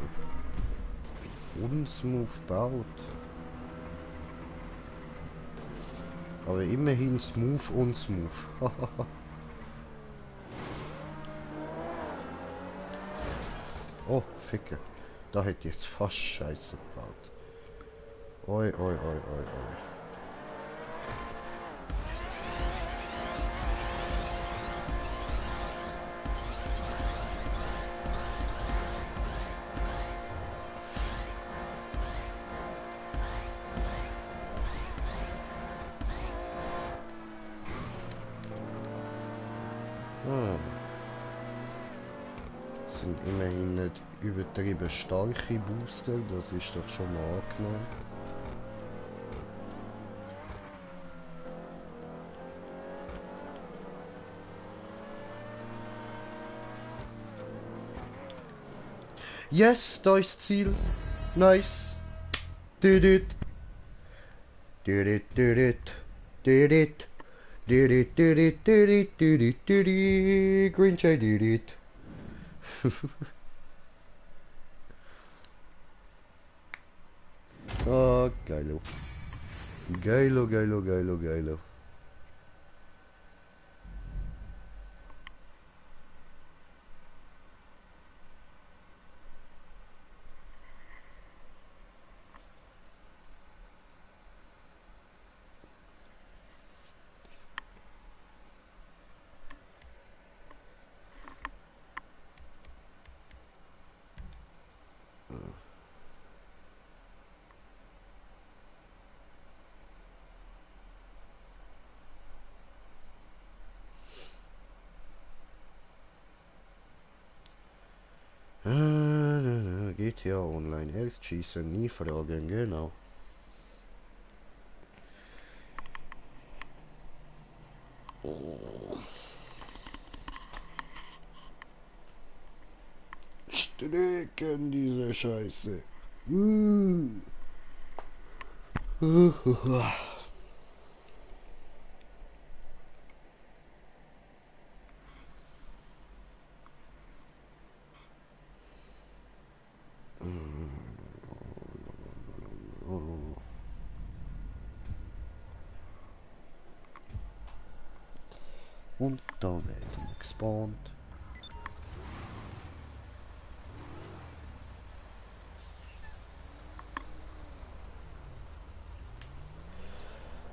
Unsmooth baut. Aber immerhin smooth und smooth. Oh, Ficke. Da hätte ich jetzt fast Scheiße gebaut. Oi, oi, oi, oi, oi. Sind immerhin nicht übertrieben starke Booster, das ist doch schon mal angenehm. Yes, da ist das Ziel. Nice. Düdüt. Düdüt, düdüt. Düdüt. Düdüt, düdüt, düdüt, düdüt, düdüt. Green Chai düdüt. Oh, geilo. Geilo, geilo, geilo, geilo. GTA Online. Erst schießen, nie fragen, genau. Strecken diese Scheiße. Und da werden wir gespawnt.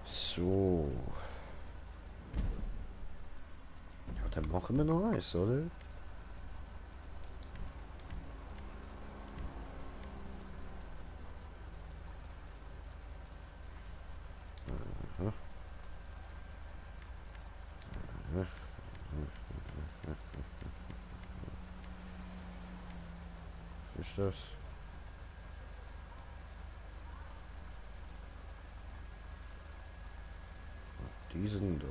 So. Ja, dann machen wir noch eins, oder? Aha. Aha. Was ist das? Diesen da.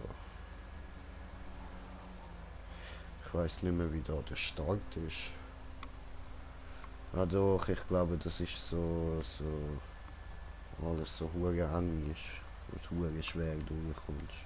Ich weiß nicht mehr, wie da der Start ist. Ah doch, ich glaube, das ist so alles so hure eng ist und hure schwer durchkommst.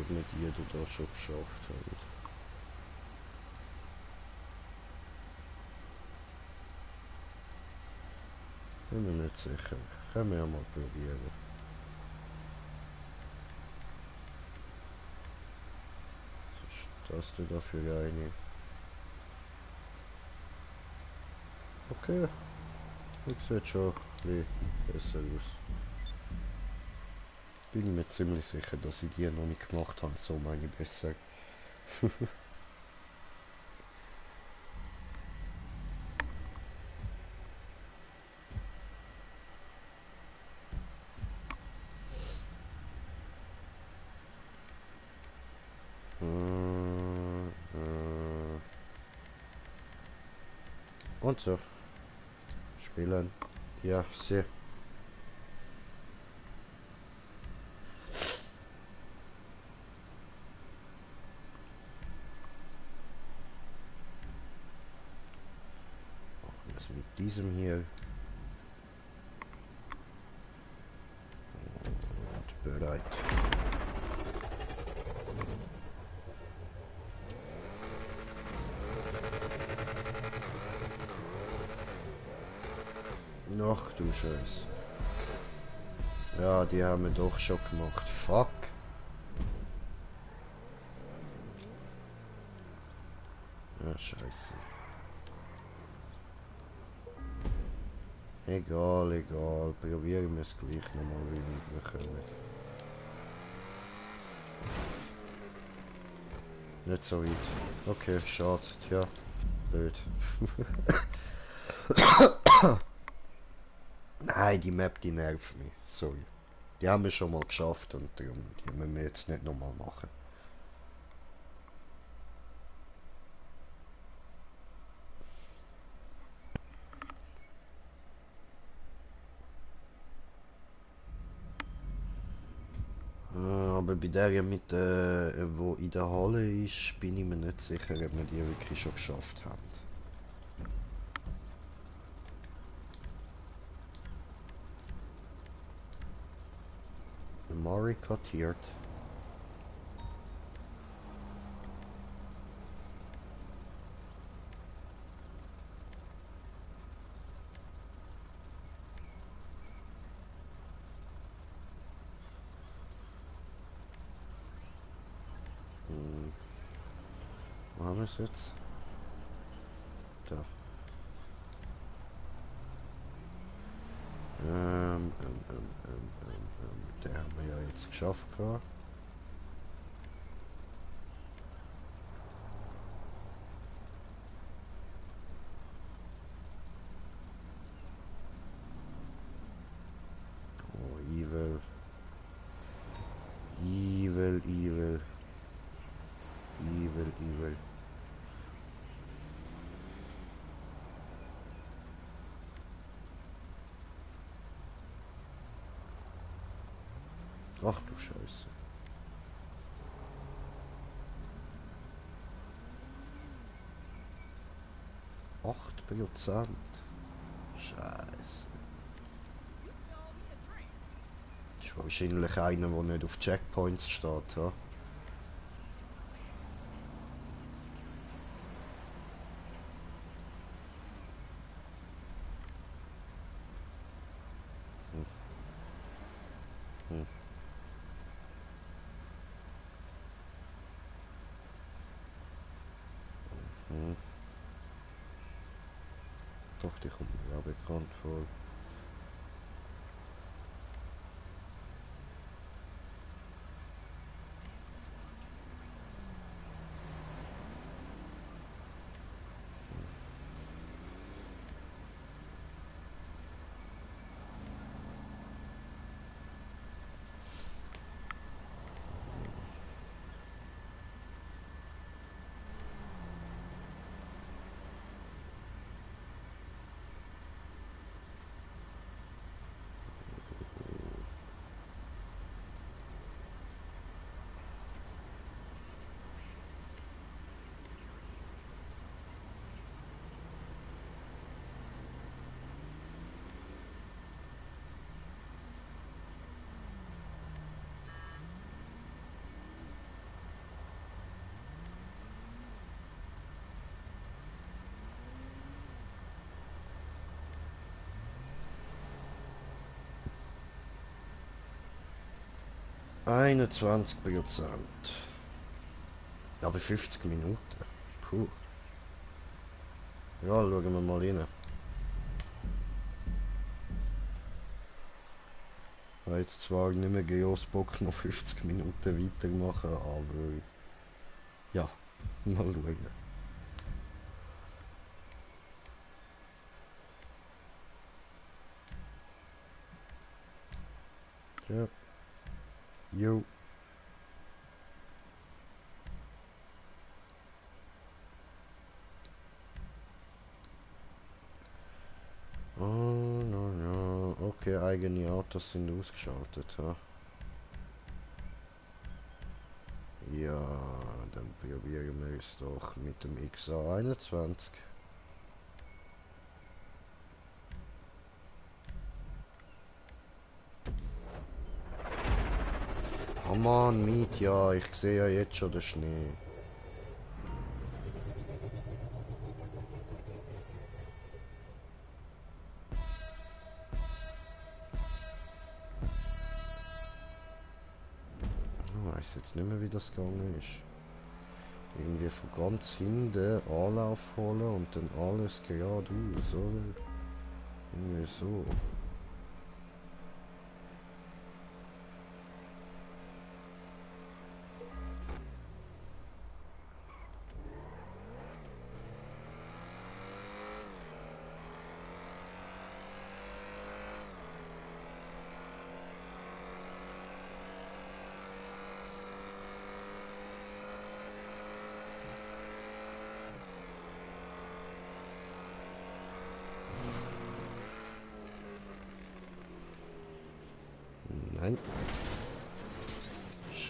Nicht jeder da schon geschafft hat. Bin mir nicht sicher. Können wir ja mal probieren. Was ist das da für eine? Okay. Das sieht schon ein bisschen besser aus. Bin mir ziemlich sicher, dass ich die noch nicht gemacht habe, so meine ich besser. Und so. Spielen. Ja, sehr. Was mit diesem hier? Und bereit. Ach du Scheiß. Ja, die haben wir doch schon gemacht. Fuck. Ja, Scheiße. Egal, egal. Probieren wir es gleich nochmal, wie wir kommen. Nicht so weit. Okay, schade. Tja, blöd. Nein, die Map, die nervt mich. Sorry. Die haben wir schon mal geschafft und darum, die müssen wir jetzt nicht nochmal machen. Aber bei der mit, wo in der Halle ist, bin ich mir nicht sicher, ob wir die wirklich schon geschafft haben. Mari kartiert. Wo haben wir es jetzt? Da. Den haben wir ja jetzt geschafft gehabt. Oh, evil. Evil, evil. Evil, evil. Ach du Scheiße. %. Scheiße. Das ist wahrscheinlich einer, der nicht auf Checkpoints steht, ja? Hm. Hm. Doch, die kommt mir auch bekannt vor. %. Aber 50 Minuten. Puh. Ja, schauen wir mal rein. Ich habe jetzt zwar nicht mehr groß Bock, noch 50 Minuten weitermachen, aber ja, mal schauen. Ja. Jo. Oh, no, no. Okay, eigene Autos sind ausgeschaltet, ha? Ja, dann probieren wir es doch mit dem XA21. Oh Mann, Miet, ja, ich sehe ja jetzt schon den Schnee. Ich weiß jetzt nicht mehr, wie das gegangen ist. Irgendwie von ganz hinten Anlauf holen und dann alles geradeaus, oder? Irgendwie so.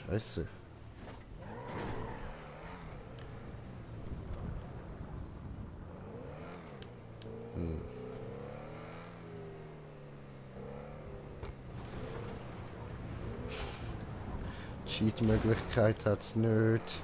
Scheiße. Cheat-Möglichkeit hat's nicht.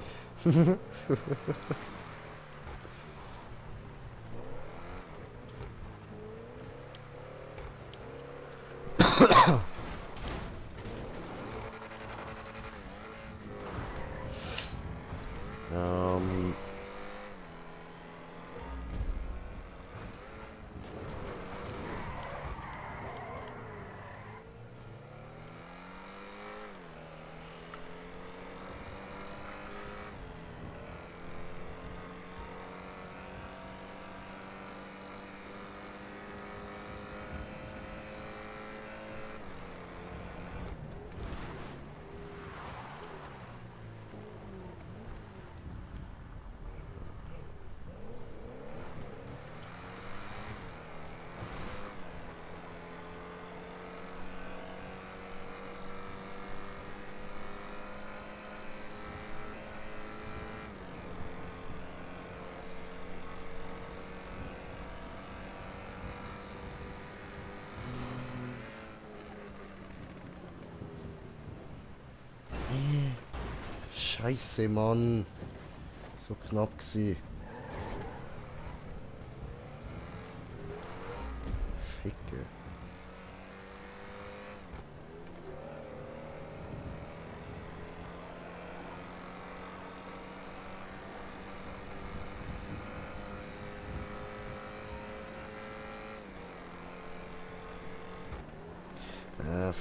ähm. Scheiße, Mann. So knapp gsi. Ficke.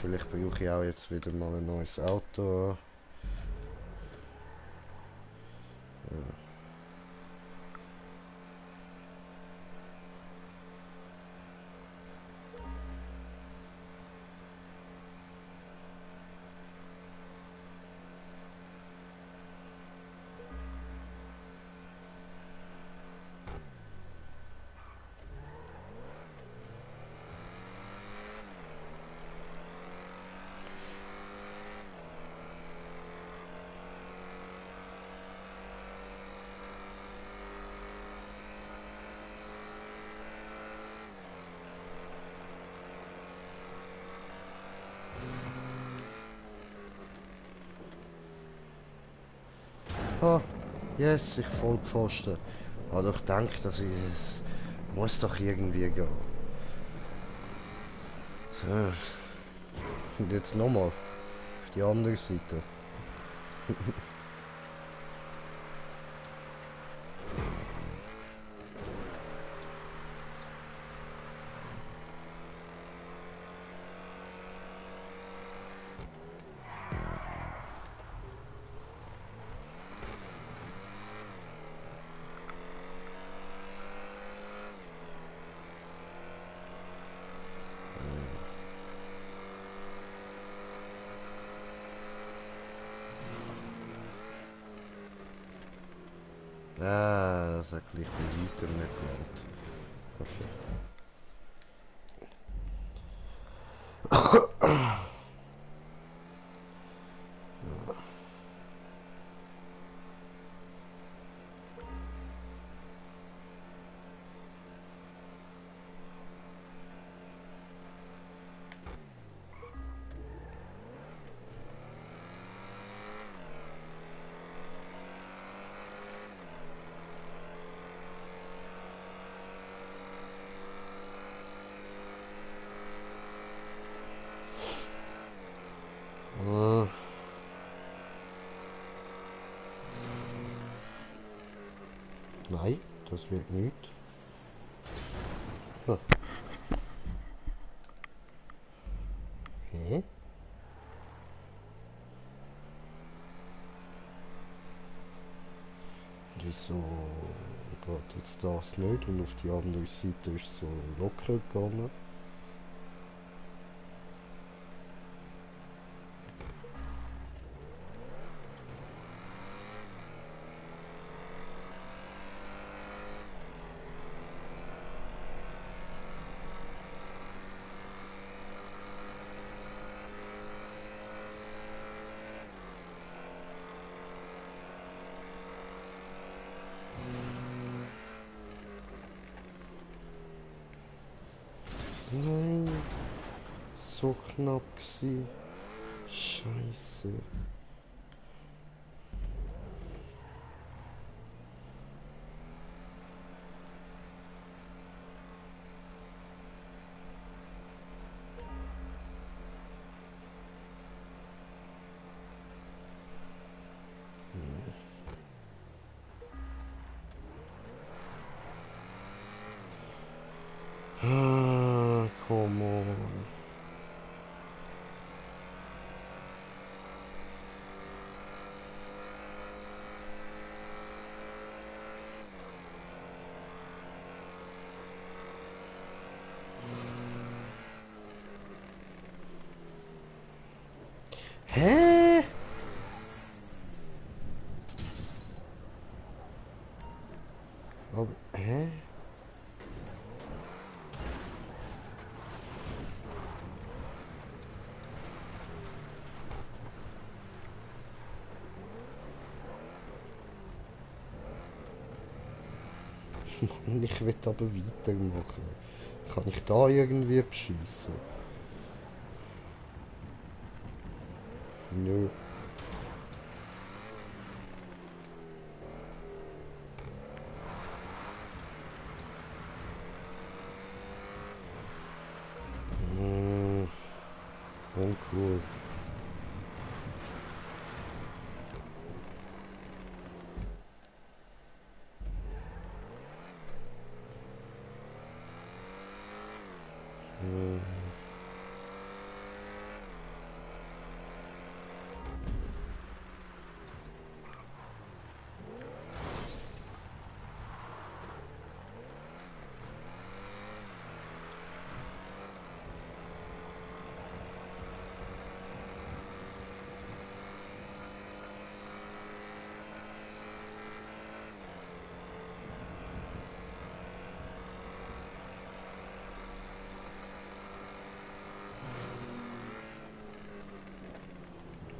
Vielleicht brauche ich auch jetzt wieder mal ein neues Auto. Oh, yes, ich Vollpfosten. Aber doch gedacht, dass es muss doch irgendwie gehen. So. Und jetzt nochmal. Auf die andere Seite. Ah, das hat gleich bei weitem nicht gelangt. Okay. Äh, Nein, das wird nicht. Hm. Hä? Wieso geht jetzt das nicht und auf die andere Seite ist es so locker gegangen? so knapp gewesen. Scheiße. Ah, come on. Hä? Aber, hä? Ich will aber weitermachen. Kann ich da irgendwie beschießen? Nö. Uncool.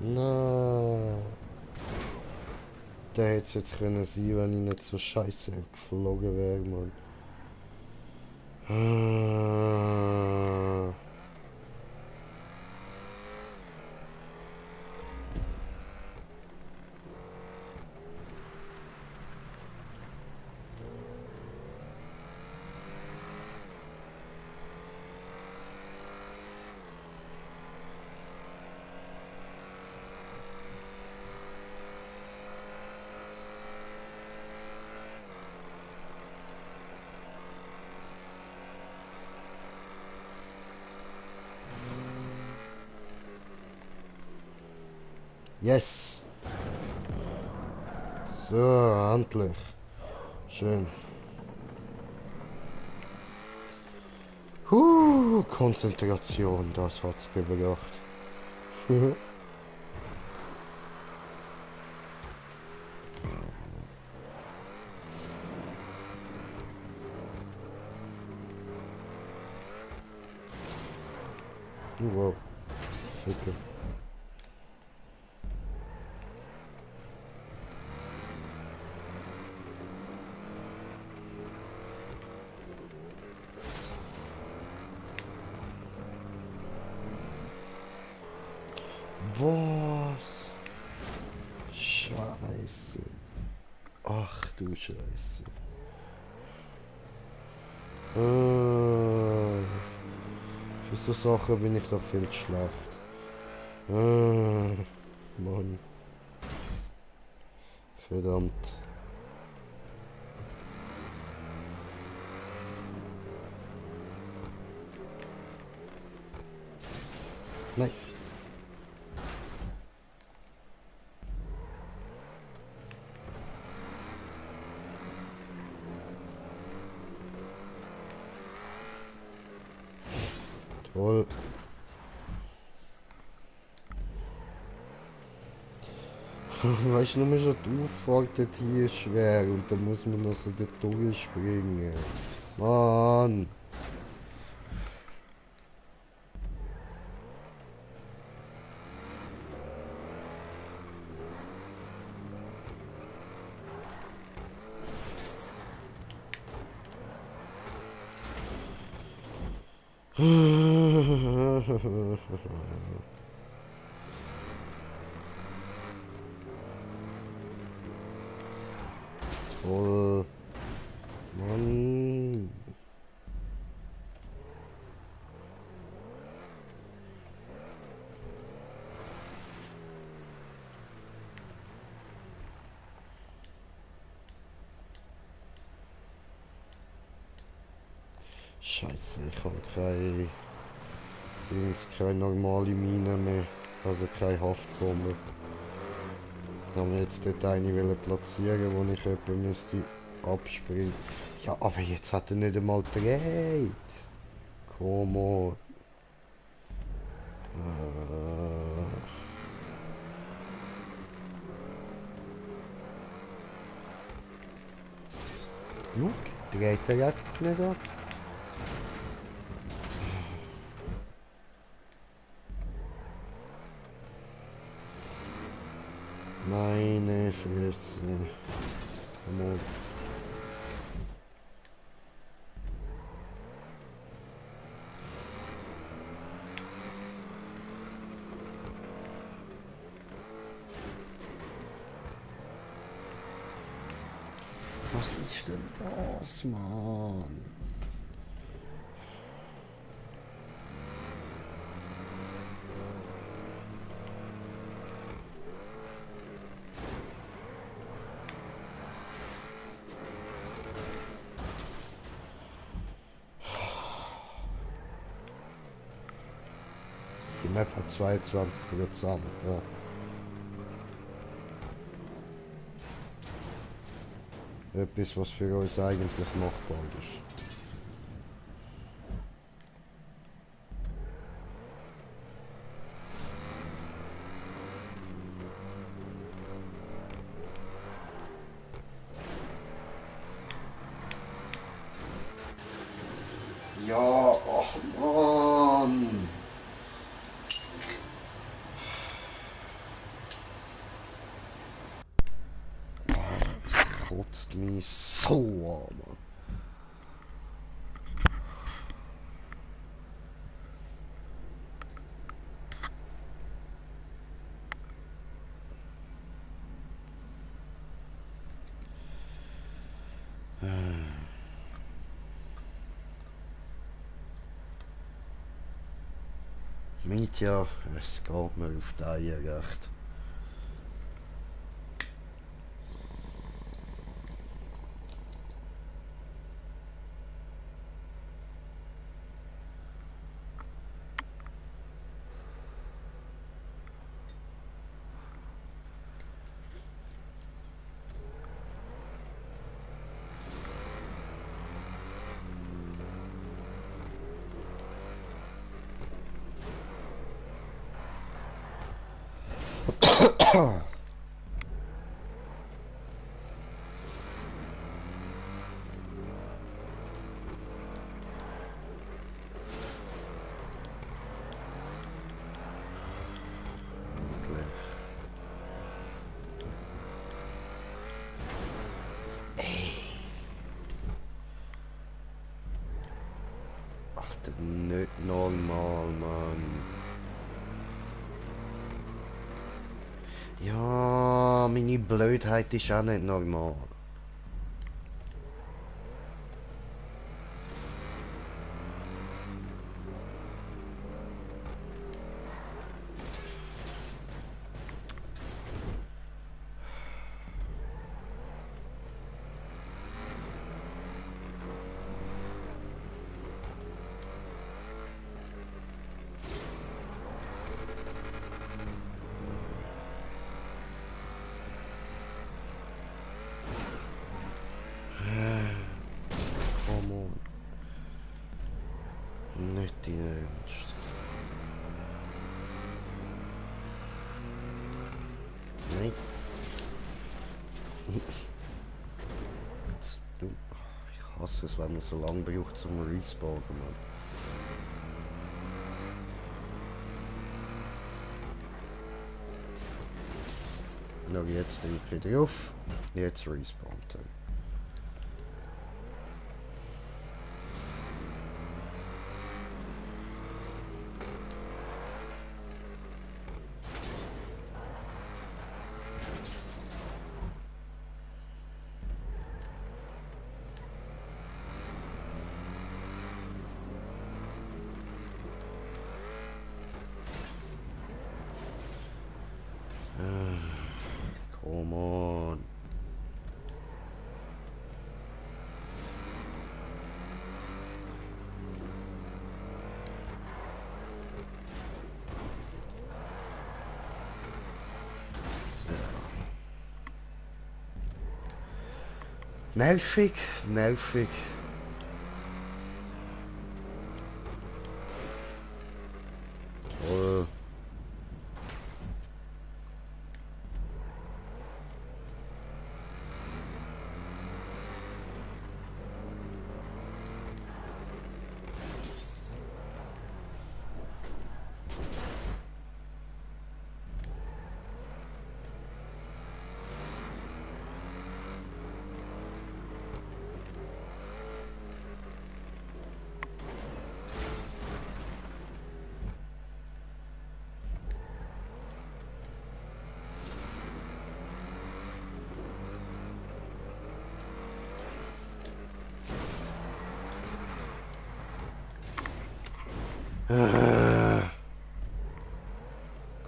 Nein. Der hätte es jetzt können sein, wenn ich nicht so scheiße geflogen wäre, Mann. Ah. Yes. So, endlich. Schön. Konzentration, das hat's gebracht. Wow. Ficke. Was? Scheiße. Ach du Scheiße. Für so Sachen bin ich doch viel zu schlecht. Mann. Verdammt. Nein. Toll. Weißt du, nur schon die Auffahrt dort hier ist schwer und dann muss man noch so dort durchspringen. Mann. Voll. Mann. Scheiße, ich habe keine normale Mine mehr. Also keine Haftbombe. Da haben wir jetzt dort eine wollen platzieren, wo ich jemanden müsste abspringen. Ja, aber jetzt hat er nicht einmal gedreht. Come on. Look, dreht er einfach nicht ab. Meine Fresse. Come on. Was ist denn das, Mann? Die Map hat 22%, ja. Etwas, was für uns eigentlich machbar ist. Ja, ach Mann! Das kotzt mich so an, Mann. Mietja, es geht mir auf die Eier recht. Ach, nicht normal, Mann. Ja, meine Blödheit ist auch nicht normal. Come on. Nicht dein Ernst. Nein. Du, ich hasse es, wenn er so lange braucht zum Respawnen, Mann. Noch jetzt drücke ich drauf. Jetzt respawnt er. Come on. Nervig, nervig. Oh.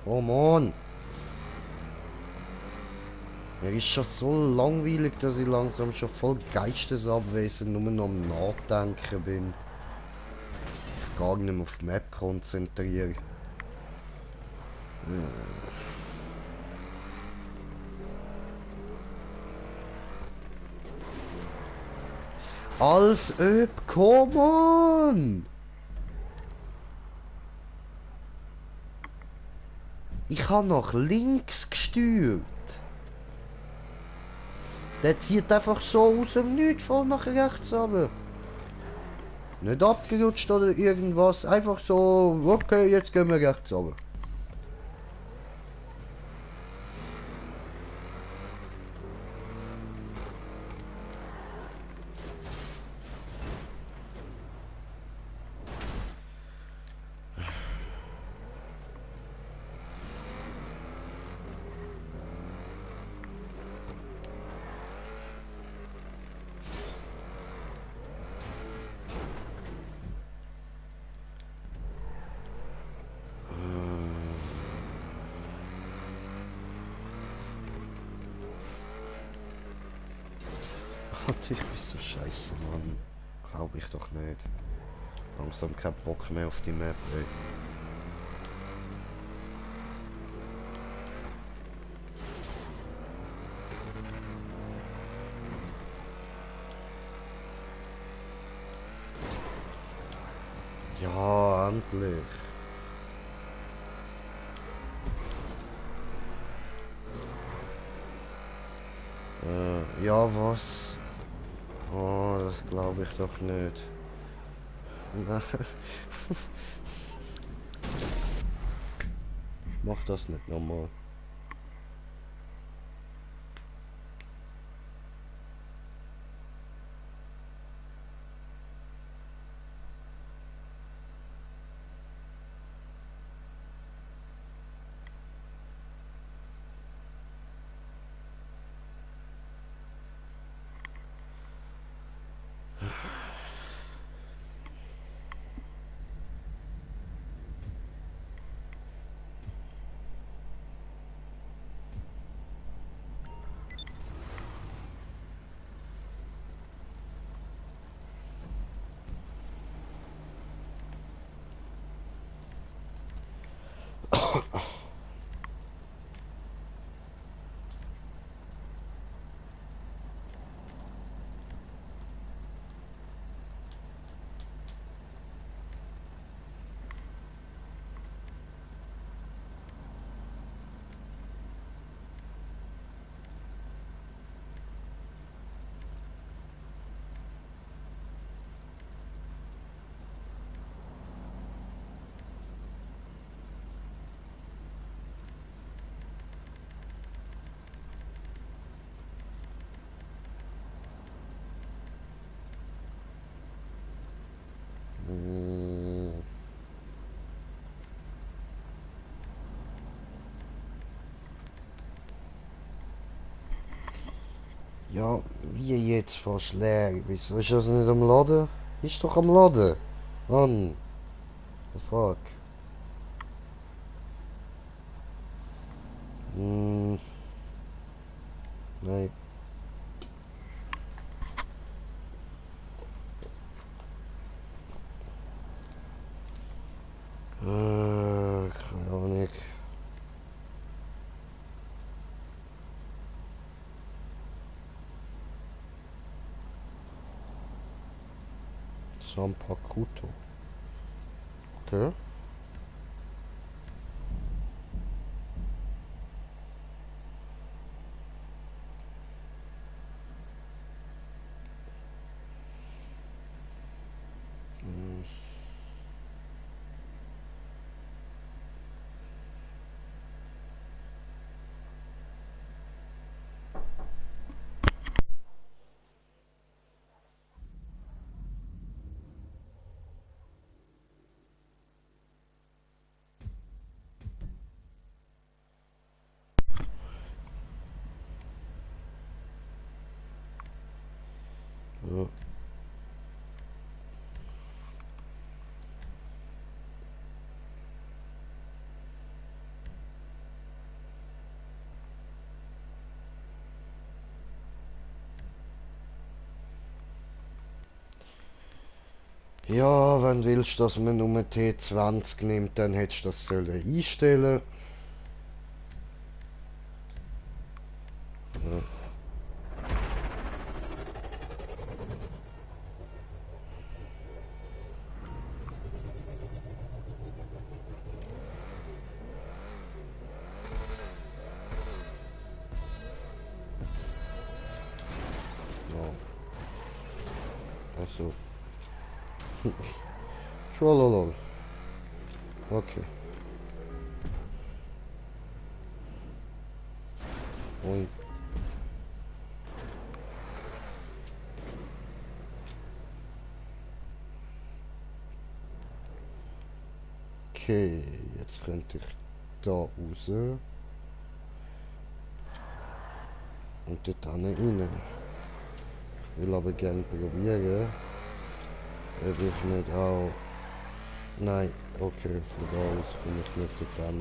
Come on. Er ist schon so langweilig, dass ich langsam schon voll geistesabwesend nur noch am Nachdenken bin. Ich gar nicht mehr auf die Map konzentriere. Als ob, come on! Ich habe nach links gesteuert. Der zieht einfach so aus dem Nichts voll nach rechts runter. Nicht abgerutscht oder irgendwas. Einfach so, okay, jetzt gehen wir rechts runter. Gott, ich bin so scheiße, Mann. Glaube ich doch nicht. Langsam kein Bock mehr auf die Map, ey. Ja, endlich. Ja, was? Oh, das glaube ich doch nicht. Nein. Mach das nicht nochmal. Ja, wie jetzt Vorschläge? Wieso ist das nicht am Laden? Ist doch am Laden. Mann. The fuck. Hm. Nein. Keine Ahnung. Sampakuto. Okay. Hm. Ja. Ja, wenn du willst, dass man nur T20 nimmt, dann hättest du das sollen einstellen. Ja. Ja. Also. Trollolol. Okay. Und okay, jetzt könnte ich da raus und dort rein. Ich will aber gerne probieren, ob ich nicht auch... Nein, okay, von da aus komme ich nicht dort rein.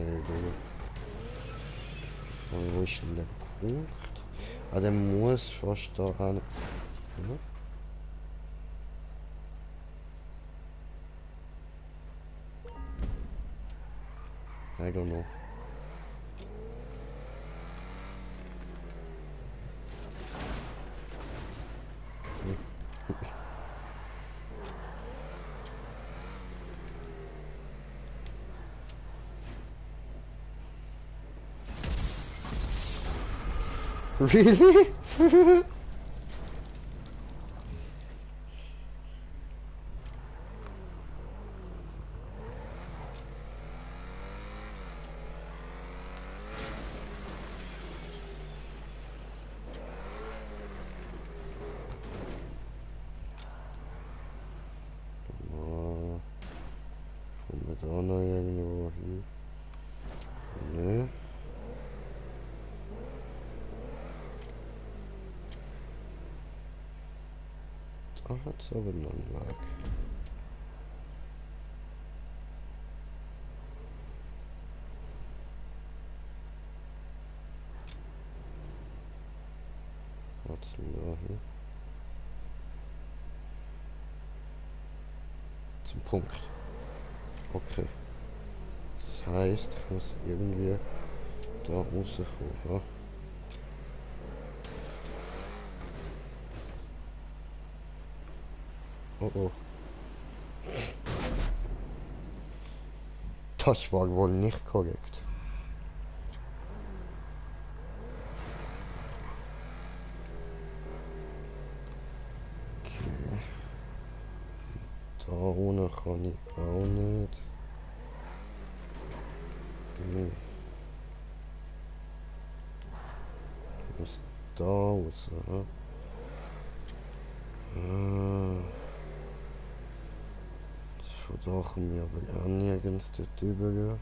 Und wo ist denn der Punkt? Ah, der muss fast da rein. Ja. I don't know. Really? Oh, kommen wir da noch irgendwo hin? Ne? Da hat's aber noch einen Weg. Hat's denn da hin? Zum Punkt. Okay. Das heißt, ich muss irgendwie da rauskommen. Ja? Oh oh. Das war wohl nicht korrekt. Okay. Da ohne kann ich auch nicht. Hm. Ich muss da raus. Ja? Von da kommen wir aber auch nirgends dort rüber.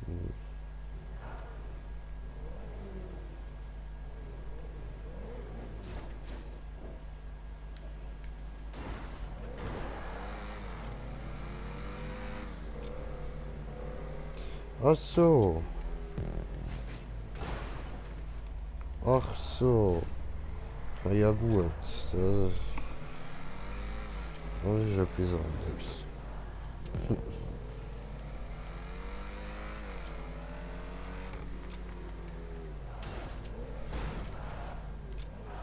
Hm. Ach so. Ach so. Na ja gut. Das ist etwas anderes.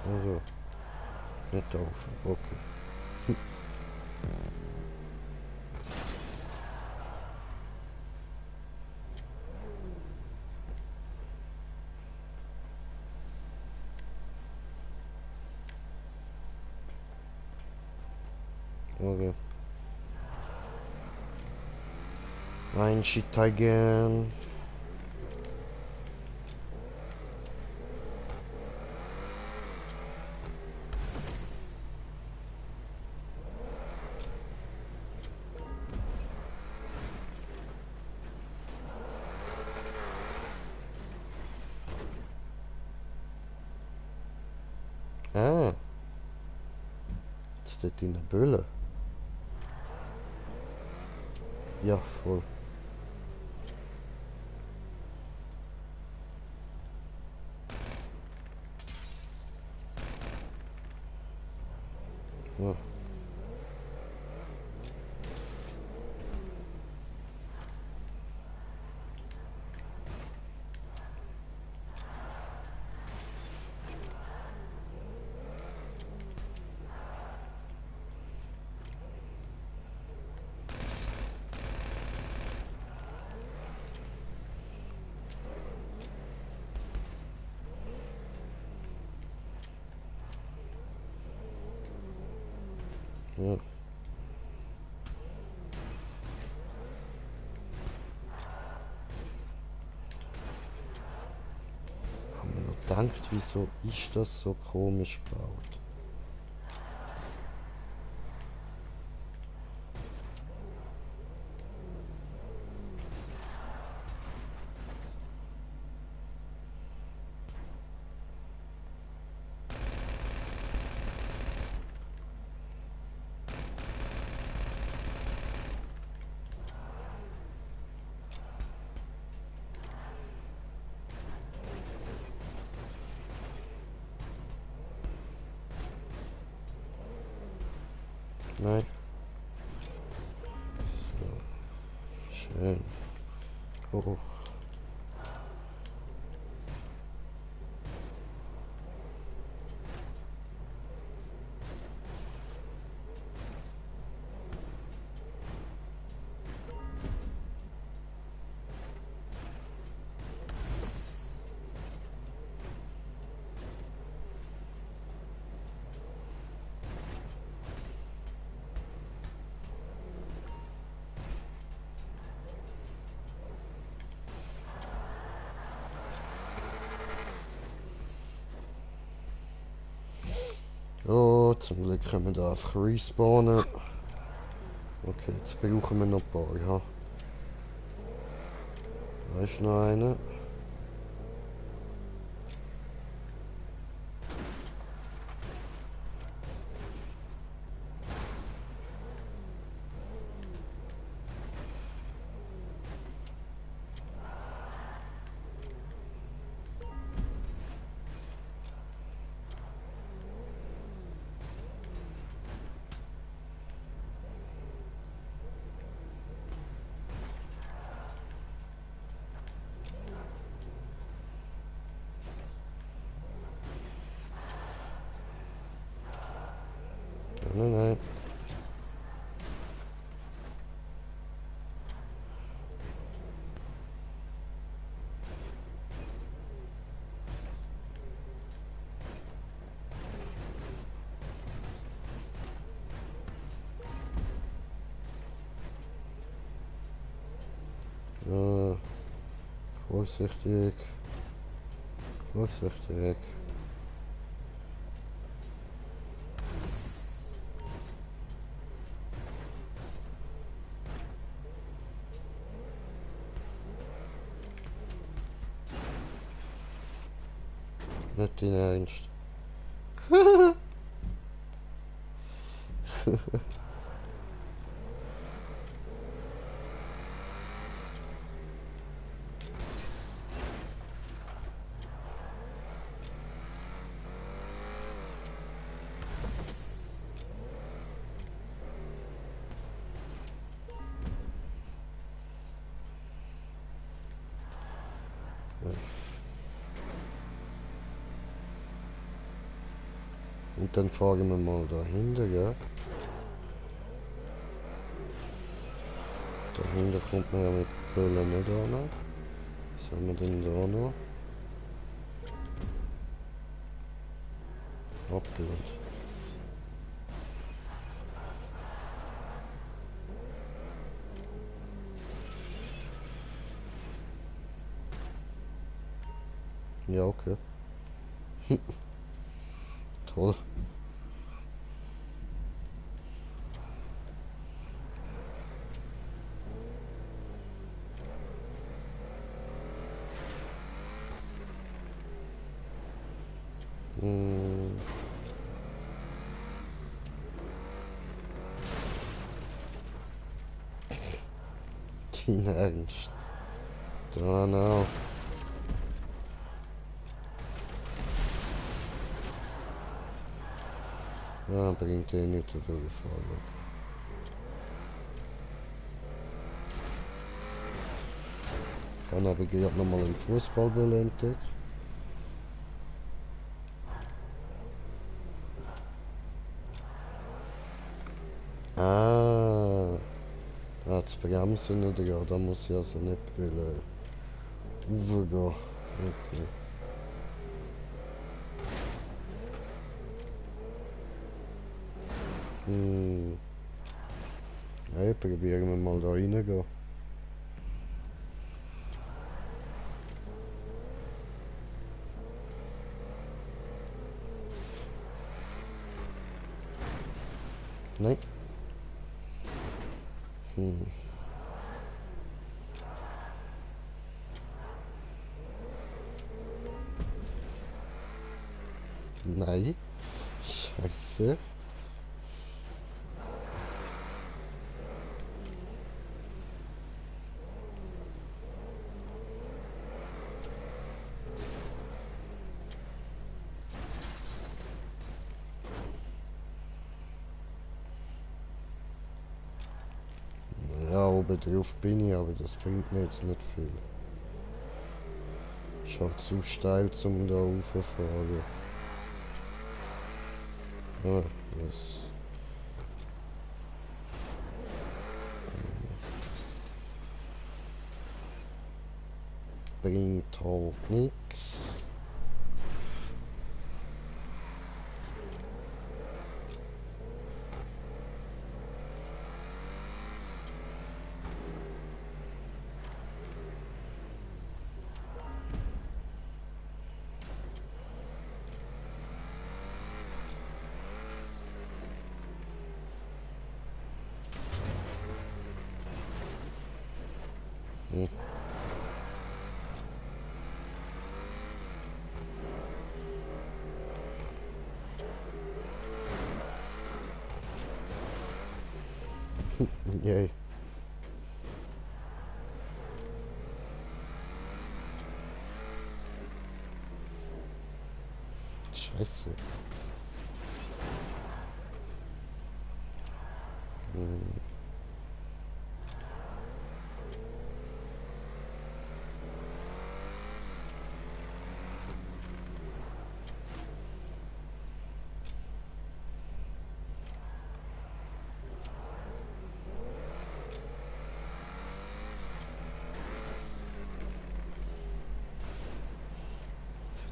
Also, nicht auf. Okay. Okay. Ein Shit again. Ah, jetzt dort in der Bülle. Ja, voll. Ja. Ja. Ich habe mir noch gedacht, wieso ist das so komisch gebaut? Nein. So, schön. Oh. Oh, zum Glück können wir da einfach respawnen. Okay, jetzt brauchen wir noch ein paar, ja. Da ist noch einer. Nein, nein. Ja, vorsichtig. Vorsichtig. Nicht dein Ernst. Gut, dann fahren wir mal dahinter, gell? Dahinter kommt man ja mit Böllen nicht an. Was haben wir denn da noch? Abgehört. Ja, okay. Toll. Hm. Dein Ernst. Da noch. Ja, bringt eh nicht durchfahren. Dann habe ich gerade nochmal einen Fußballball entdeckt. Ah, da hat es Bremsen nicht, ja, da muss ich also nicht raufgehen. Okay. Hm. Ja, probieren wir mal da reingehen. Nein. Hm. Nein. Scheiße. Ja, oben drauf bin ich, aber das bringt mir jetzt nicht viel. Ist halt zu steil zum da rauffahren. Ja, das bringt halt nichts. Hm. Yay. Scheiße. Hm.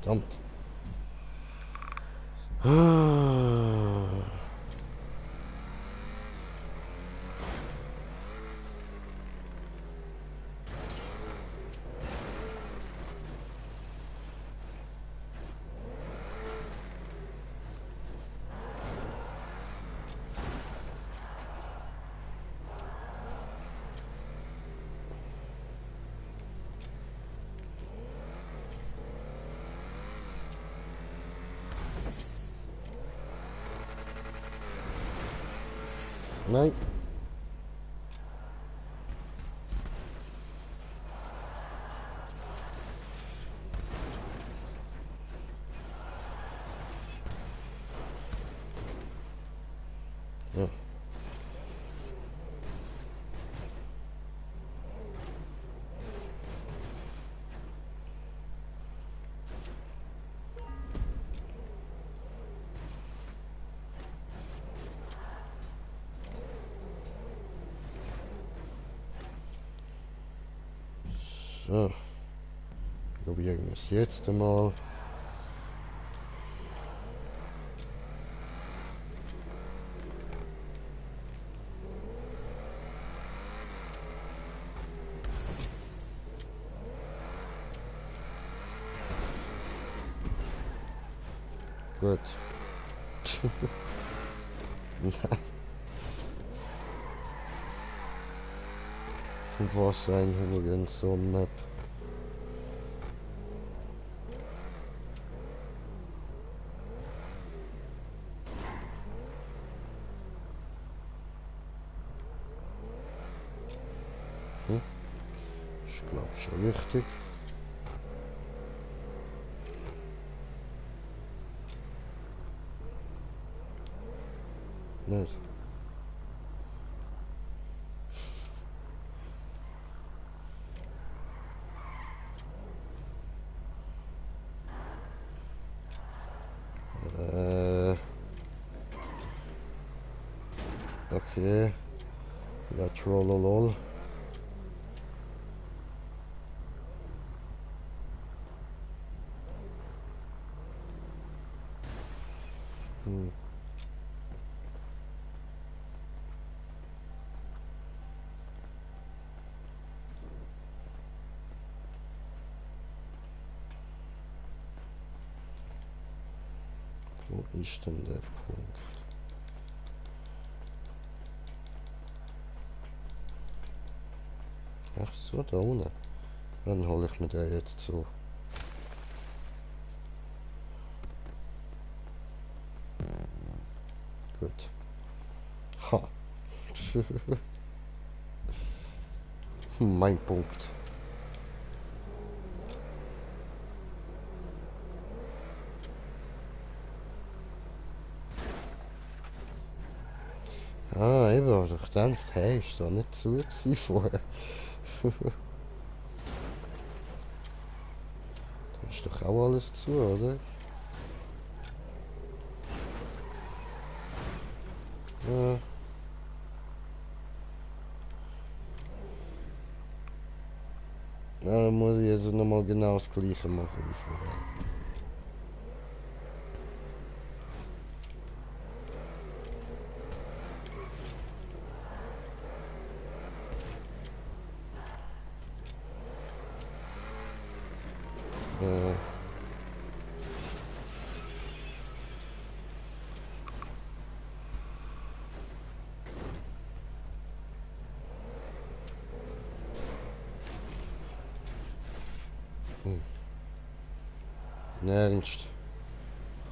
Verdammt. Ah. Nein. Ja. So. Probieren wir es jetzt einmal. Gut. Nein. Von was sein übrigens so ein Map? Ich glaube schon richtig. Nicht. Okay. Ja, trollolol. Hm. Wo ist denn der Punkt? Ach so, da unten. Dann hole ich mir den jetzt so. Gut. Ha. Mein Punkt. Ah, eben, ich dachte, hey, ist da nicht zu gewesen vorher. Da ist doch auch alles zu, oder? Ja. Ja, dann muss ich jetzt nochmal genau das gleiche machen wie vorher. Äh. Ernst.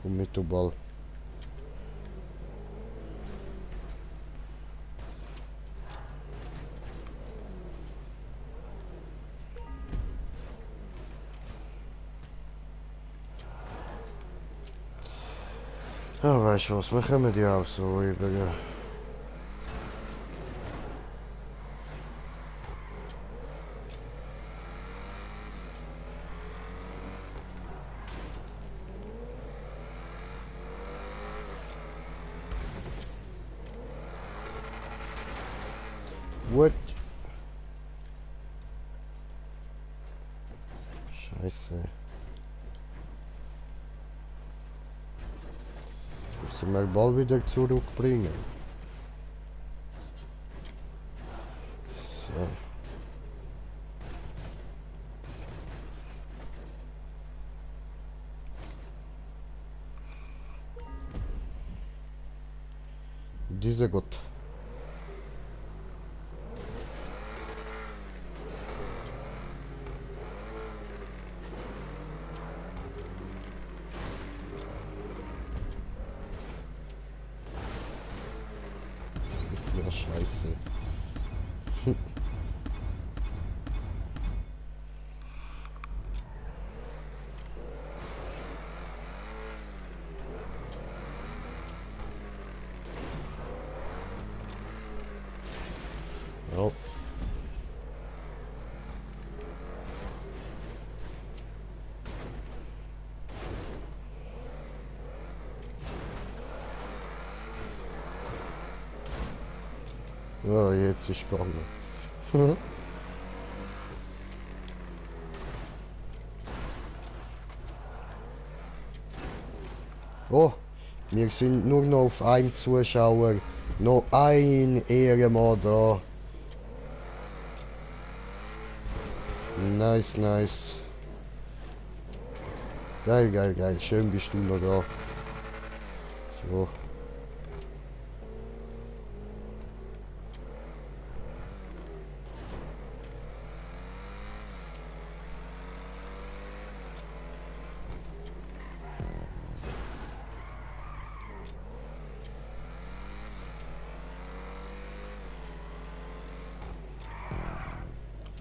Komm mit, du Ball. Ja, weißt du was, wir kommen die auch so über. What? Scheiße. Müssen wir den Ball wieder zurückbringen. So. Dieser Gott. Ja, scheiße. Ja. Ja, jetzt ist gegangen. Oh, wir sind nur noch auf einem Zuschauer. Noch ein Ehrenmann da. Nice, nice. Geil, geil, geil. Schön bist du noch da. So.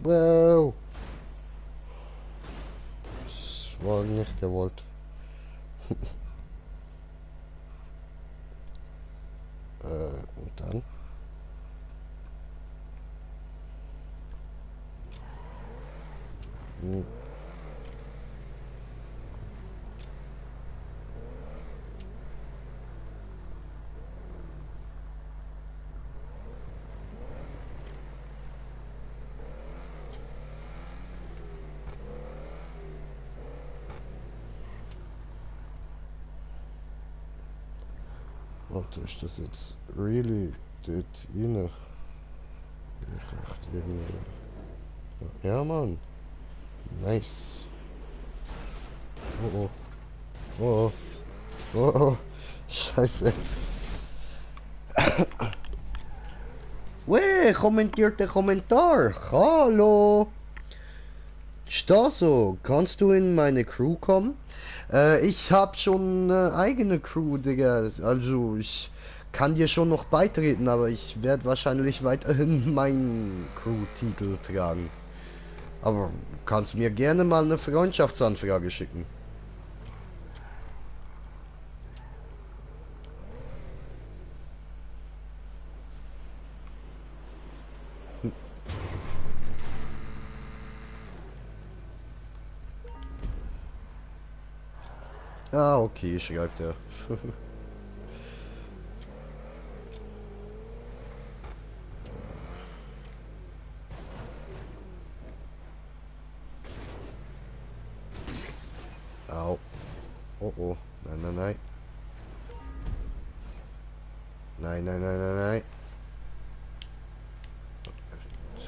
Wow. Das war nicht gewollt. Und dann? Hm. Warte, ist das jetzt really dort rein? Ich dachte irgendwie. Ja, Mann. Nice. Oh oh. Oh oh. Oh oh. Scheiße. Weh, kommentiert der Kommentar. Hallo. Ist das so? Kannst du in meine Crew kommen? Ich hab schon eine eigene Crew, Digga. Also ich kann dir schon noch beitreten, aber ich werde wahrscheinlich weiterhin meinen Crew-Titel tragen. Aber kannst mir gerne mal eine Freundschaftsanfrage schicken. Ah, okay, schreibt er. Au. Oh oh. Nein, nein, nein. Nein, nein, nein, nein, nein.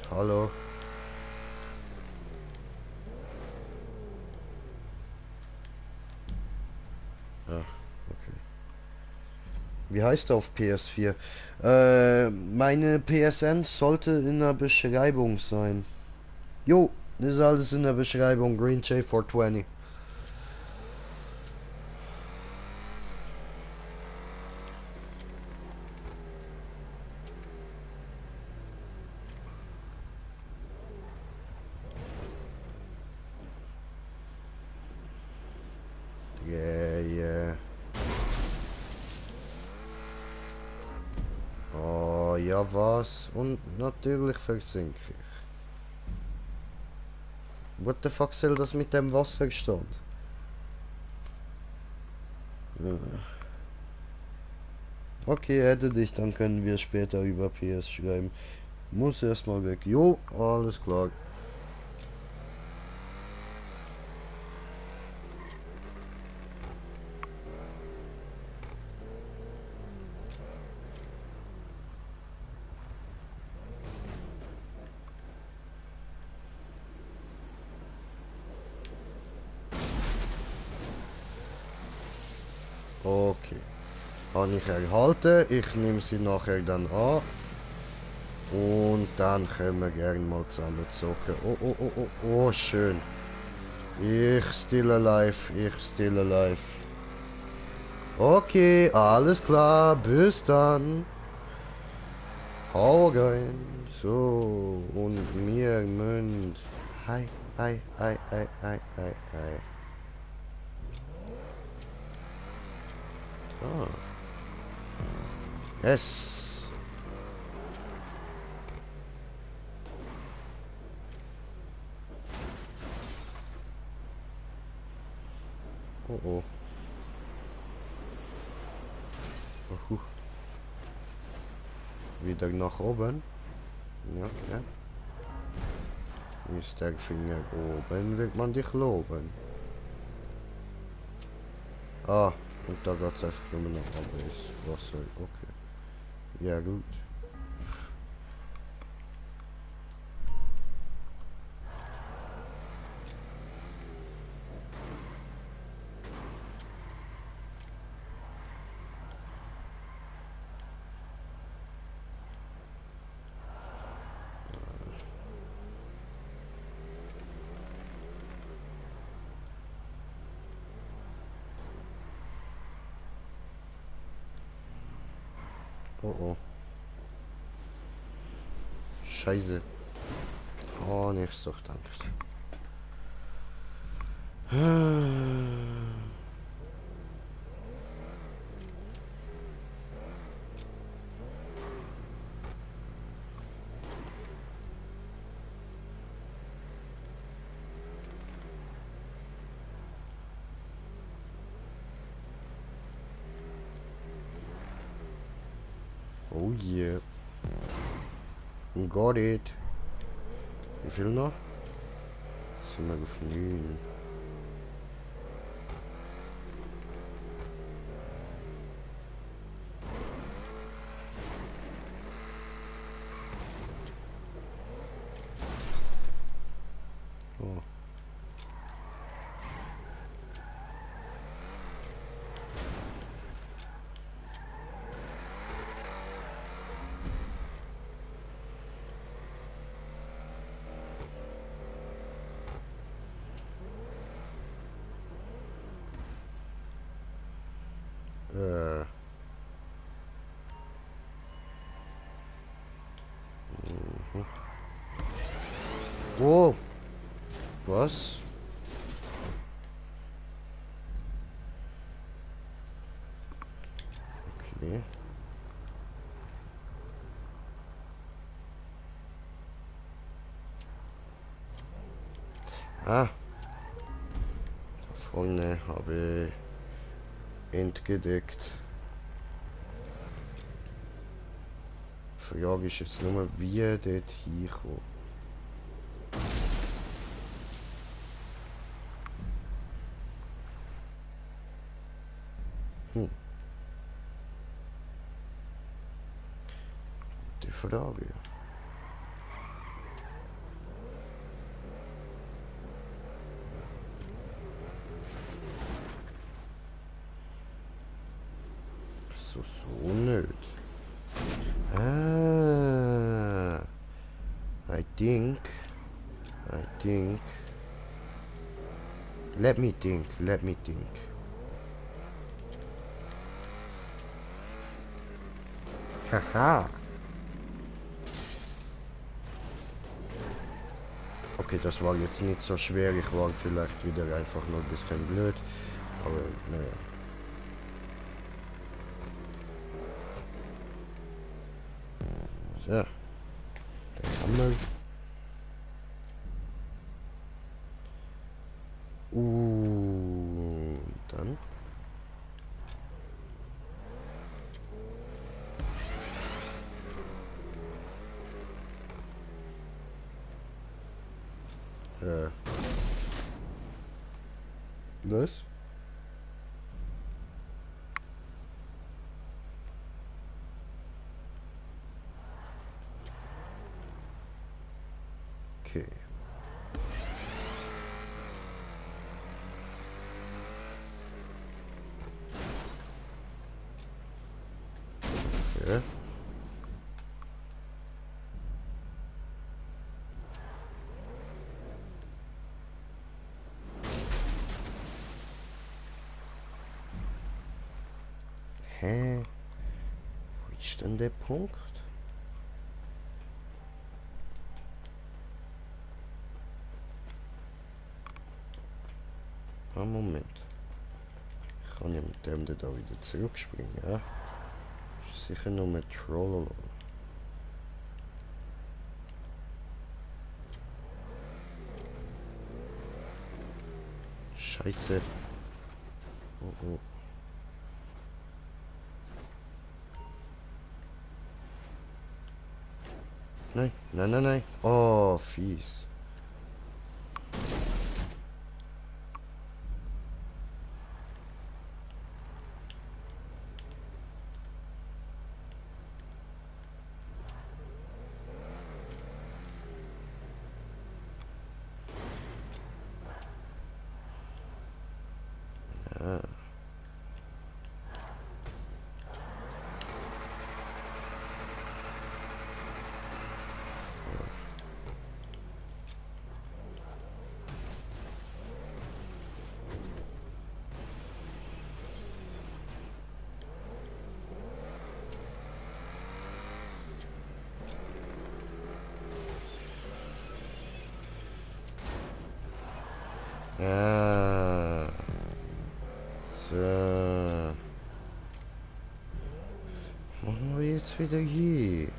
Hallo. Ah, okay. Wie heißt er auf PS4? Meine PSN sollte in der Beschreibung sein. Jo, ist alles in der Beschreibung. Green J420. Yeah, yeah. Oh, ja was? Und natürlich versinke ich. What the fuck soll das mit dem Wasserstand? Ja. Okay, hätte dich, dann können wir später über PS schreiben. Muss erstmal weg. Jo, alles klar. Okay. Habe ich erhalten. Ich nehme sie nachher dann an. Und dann können wir gerne mal zusammen zocken. Oh, oh, oh, oh, oh, schön. Ich still alive, ich still alive. Okay, alles klar, bis dann. Hau rein. So, und mir münd. Hi, hi, hi, hi, hi, hi, hi. Ah. Yes. Oh oh. Wieder nach oben. Ja, okay. Ist der Finger oben, wird man dich loben. Ah, Und da geht es einfach nur noch alles Wasser. Okay. Ja gut. Oh oh. Scheiße. Oh, nichts doch gedacht. Oh yeah. Got it. Wie viel noch? Sind wir auf 9. Oh. Äh. Mhm. Oh. Was? Okay. Ah. Da vorne habe ich entdeckt. Die Frage ist jetzt nur, wie dort hinkommen. Hm. Die Frage. So nicht. Ah. I think. Let me think. Haha. Okay, das war jetzt nicht so schwer. Ich war vielleicht wieder einfach nur ein bisschen blöd. Aber naja. So. Den haben wir. Dann. Was? Okay. Ja. Hä? Wo ist denn der Punkt? Ah, Moment. Ich kann ja mit dem da wieder zurückspringen, ja? Ist sicher nur mit Trollolo. Scheiße. Oh, oh. Nein. Oh, fies. Ah. So. Machen wir jetzt wieder hier.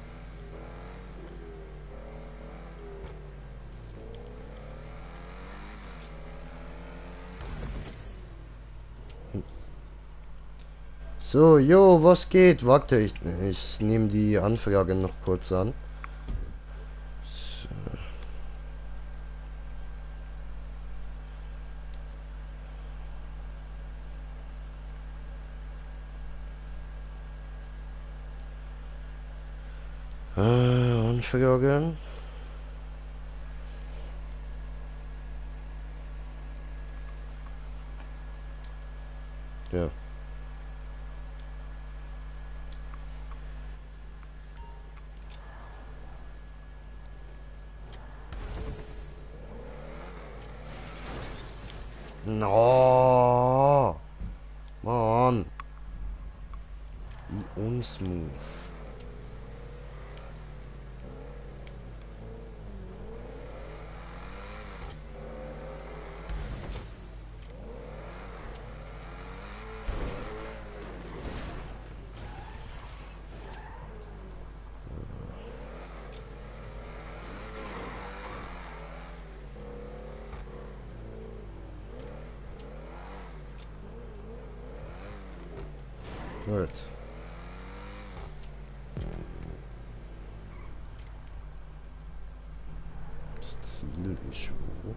So, jo, was geht? Warte, ich nehme die Anfrage noch kurz an. So. Anfragen. Ja. No. Mann. Wie unsmooth. Gut. Das Ziel ist wo?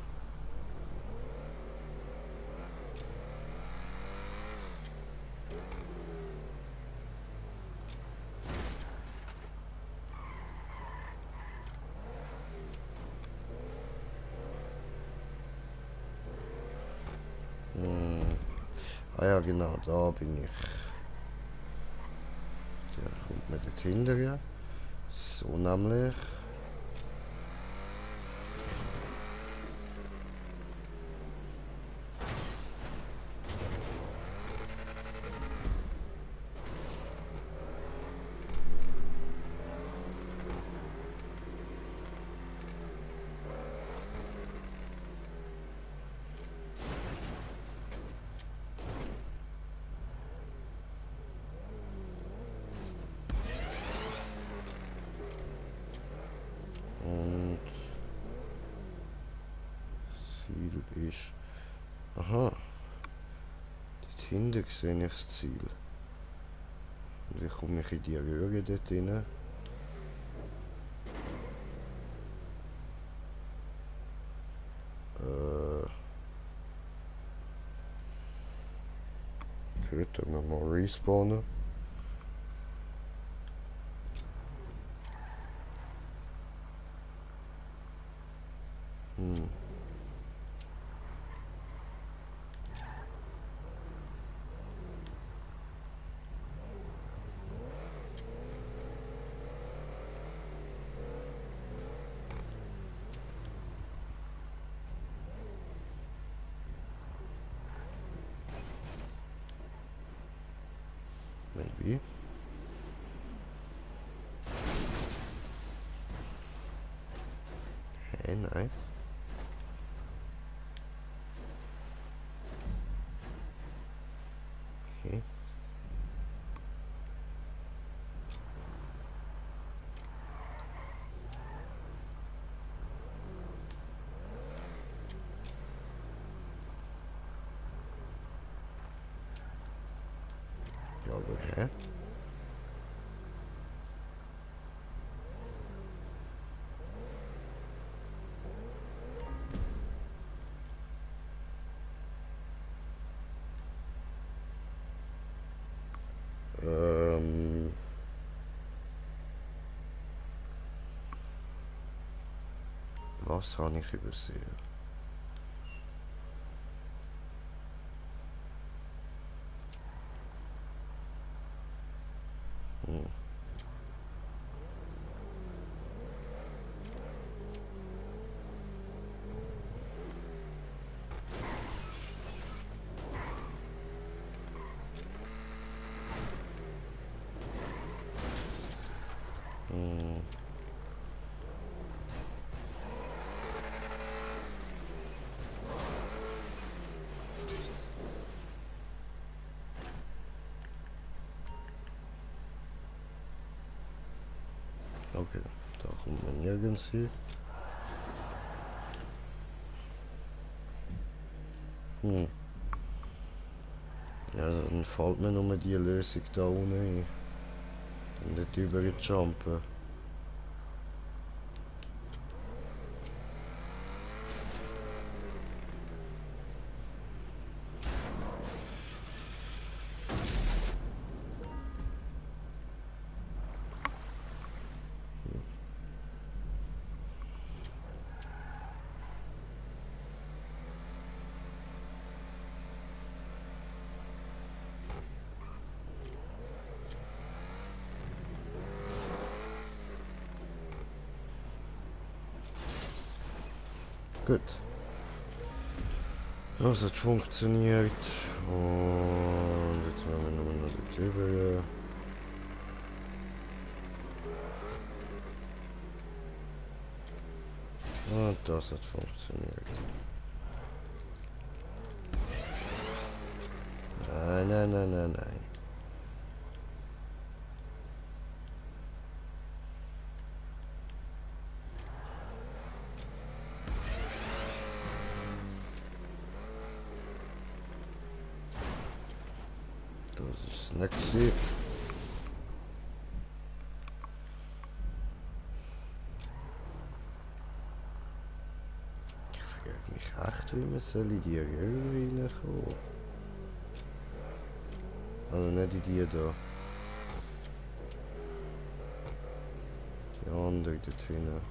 Ah ja, genau, da bin ich. Der kommt mir dort hinterher. So nämlich. Und Ziel ist. Aha. Dort hinten sehe ich das Ziel. Und wie komme ich in die Röhre dort rein? Gut, dann wir mal respawnen. Maybe. Hey, nein. Okay. Ja, woher? Was habe ich übersehen? Okay, da kommt man nirgends hin. Ja, dann fällt mir nur die Lösung da unten ein. Und nicht überjumpen. Gut. Also, es funktioniert. Und jetzt machen wir nur noch die drüber. Und das hat funktioniert. Nein, nein, nein, nein, nein. Das ist nicht gewesen. Ich frage mich echt, wie man soll in die Röhre reinkommen. Also nicht in die da. Die andere dort hinten.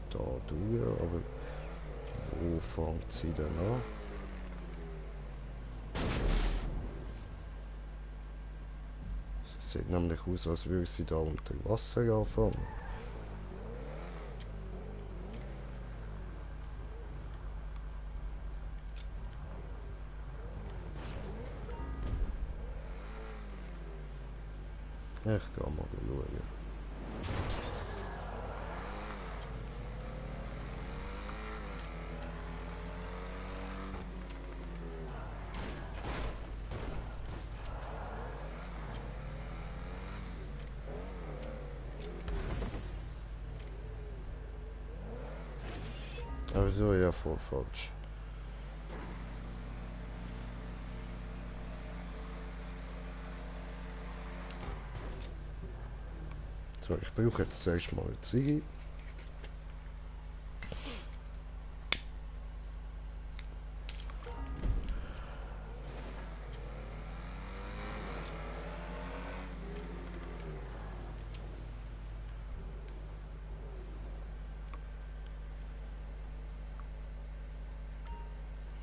Da durch, aber wo fängt sie denn an? Es sieht nämlich aus, als würde sie da unter Wasser anfangen. Ich gehe mal schauen. Also ja, voll falsch. So, ich brauche jetzt zuerst mal eine Ziege.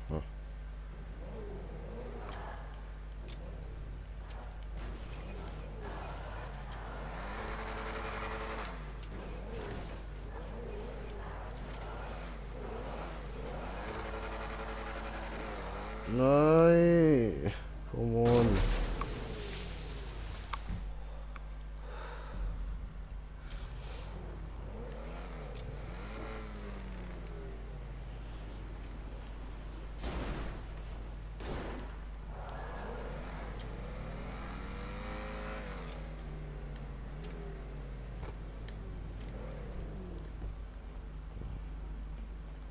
Hm. Nein! Come on!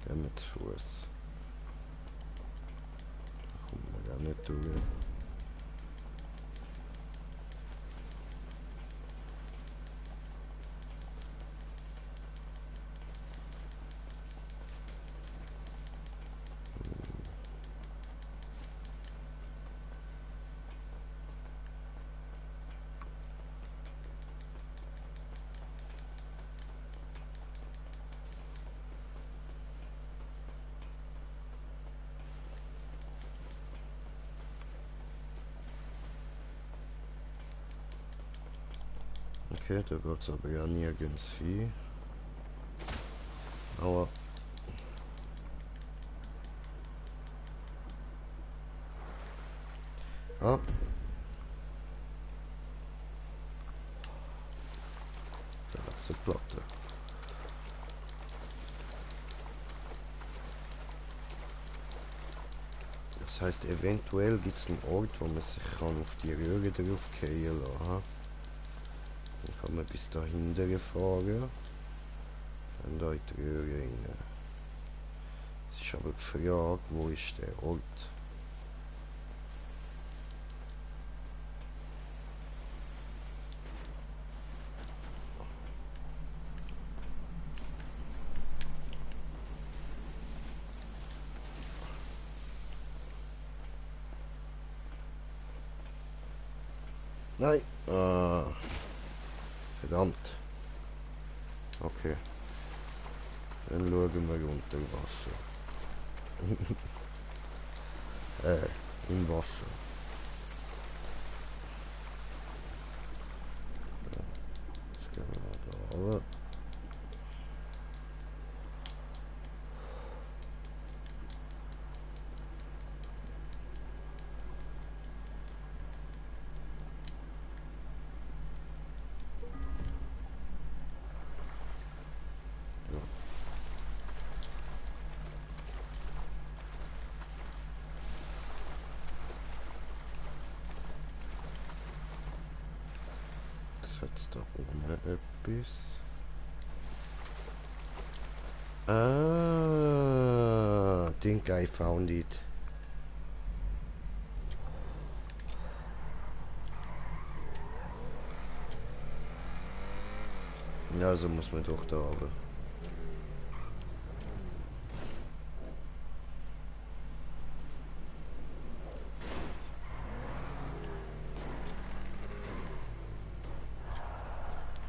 Geh mit Fuß. Da kommt man gar nicht durch. Okay, da geht's aber ja nirgends hin. Aber Ah. Da ist eine Platte. Das heißt, eventuell gibt es einen Ort, wo man sich kann auf die Röhre drauf fallen lassen. Dann kann man bis da hinten fahren. Und da in die Röhre rein. Es ist aber die Frage, wo ist der Ort? Nein. Verdammt. Okay. Dann schauen wir unter Wasser. Im Wasser. Jetzt gehen wir da runter. Jetzt da oben etwas. Ah, think I found it. Ja, so muss man doch da aber.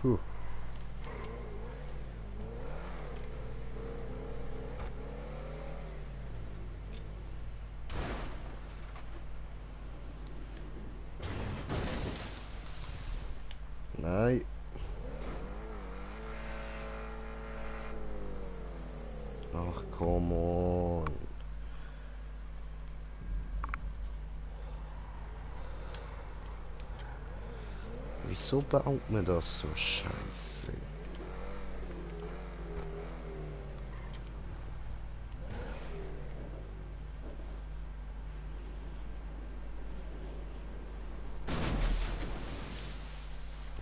Puh. Nein. Ach, come on. Wieso baut man das so scheiße?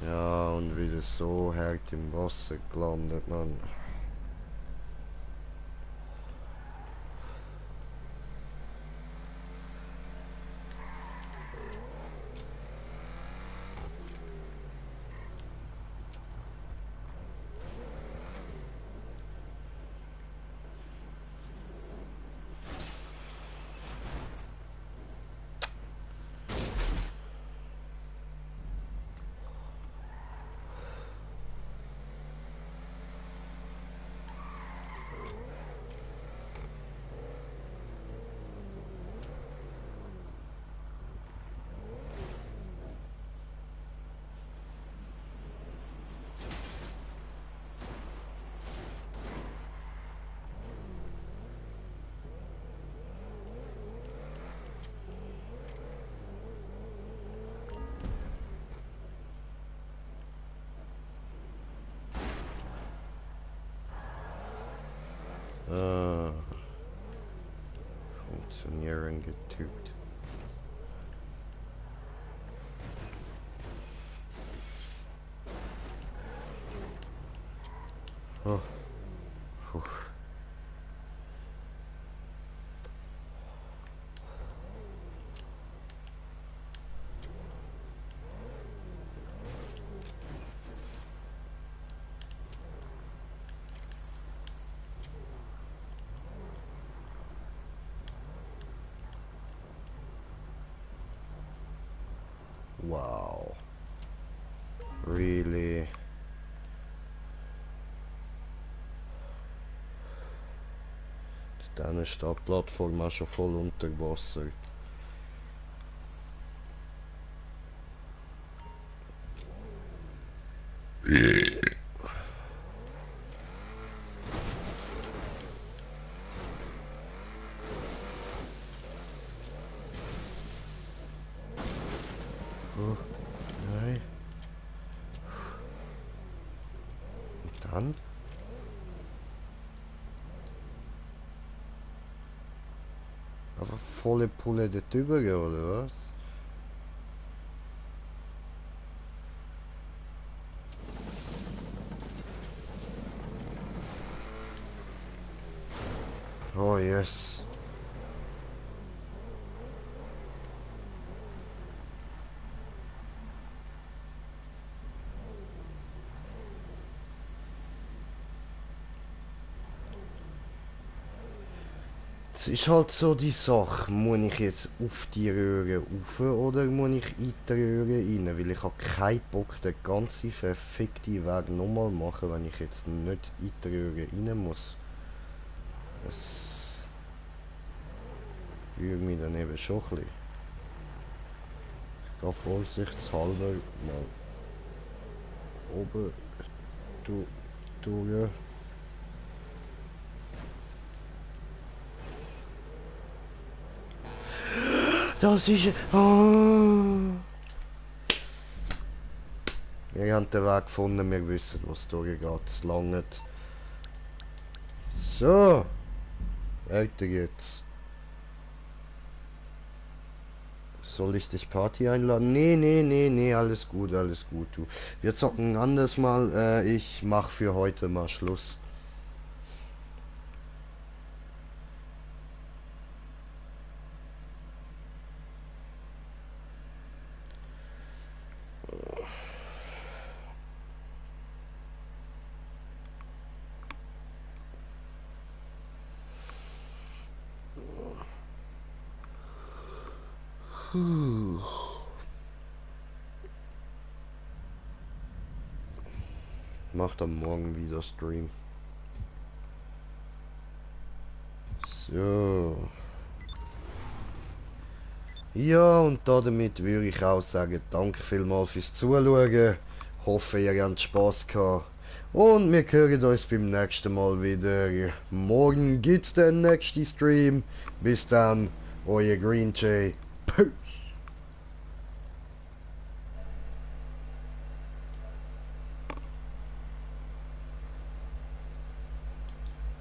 Ja, und wieder so hart im Wasser gelandet, Mann. Ah, funktionieren getügt. Oh. Puh. Wow. Really? Dann ist die Plattform auch schon voll unter Wasser. Oh, nein. Und dann? Einfach volle Pulle dort drüber, oder was? Oh yes. Es ist halt so die Sache, muss ich jetzt auf die Röhre rauf oder muss ich in die Röhre rein? Weil ich habe keinen Bock, den ganzen verfickten Weg nochmal machen, wenn ich jetzt nicht in die Röhre rein muss. Es rührt mich dann eben schon ein bisschen. Ich gehe vorsichtshalber mal oben durch. Das ist... Oh. Wir haben den Weg gefunden, wir wissen, was durchgeht. Es langt. So. Weiter geht's. Soll ich dich Party einladen? Nee, alles gut, du. Wir zocken anders mal. Ich mach für heute mal Schluss. Macht am Morgen wieder Stream. So. Ja, und damit würde ich auch sagen, danke vielmals fürs Zuschauen. Hoffe, ihr habt Spaß gehabt. Und wir hören uns beim nächsten Mal wieder. Morgen gibt's den nächsten Stream. Bis dann, euer Green Jay. Peace.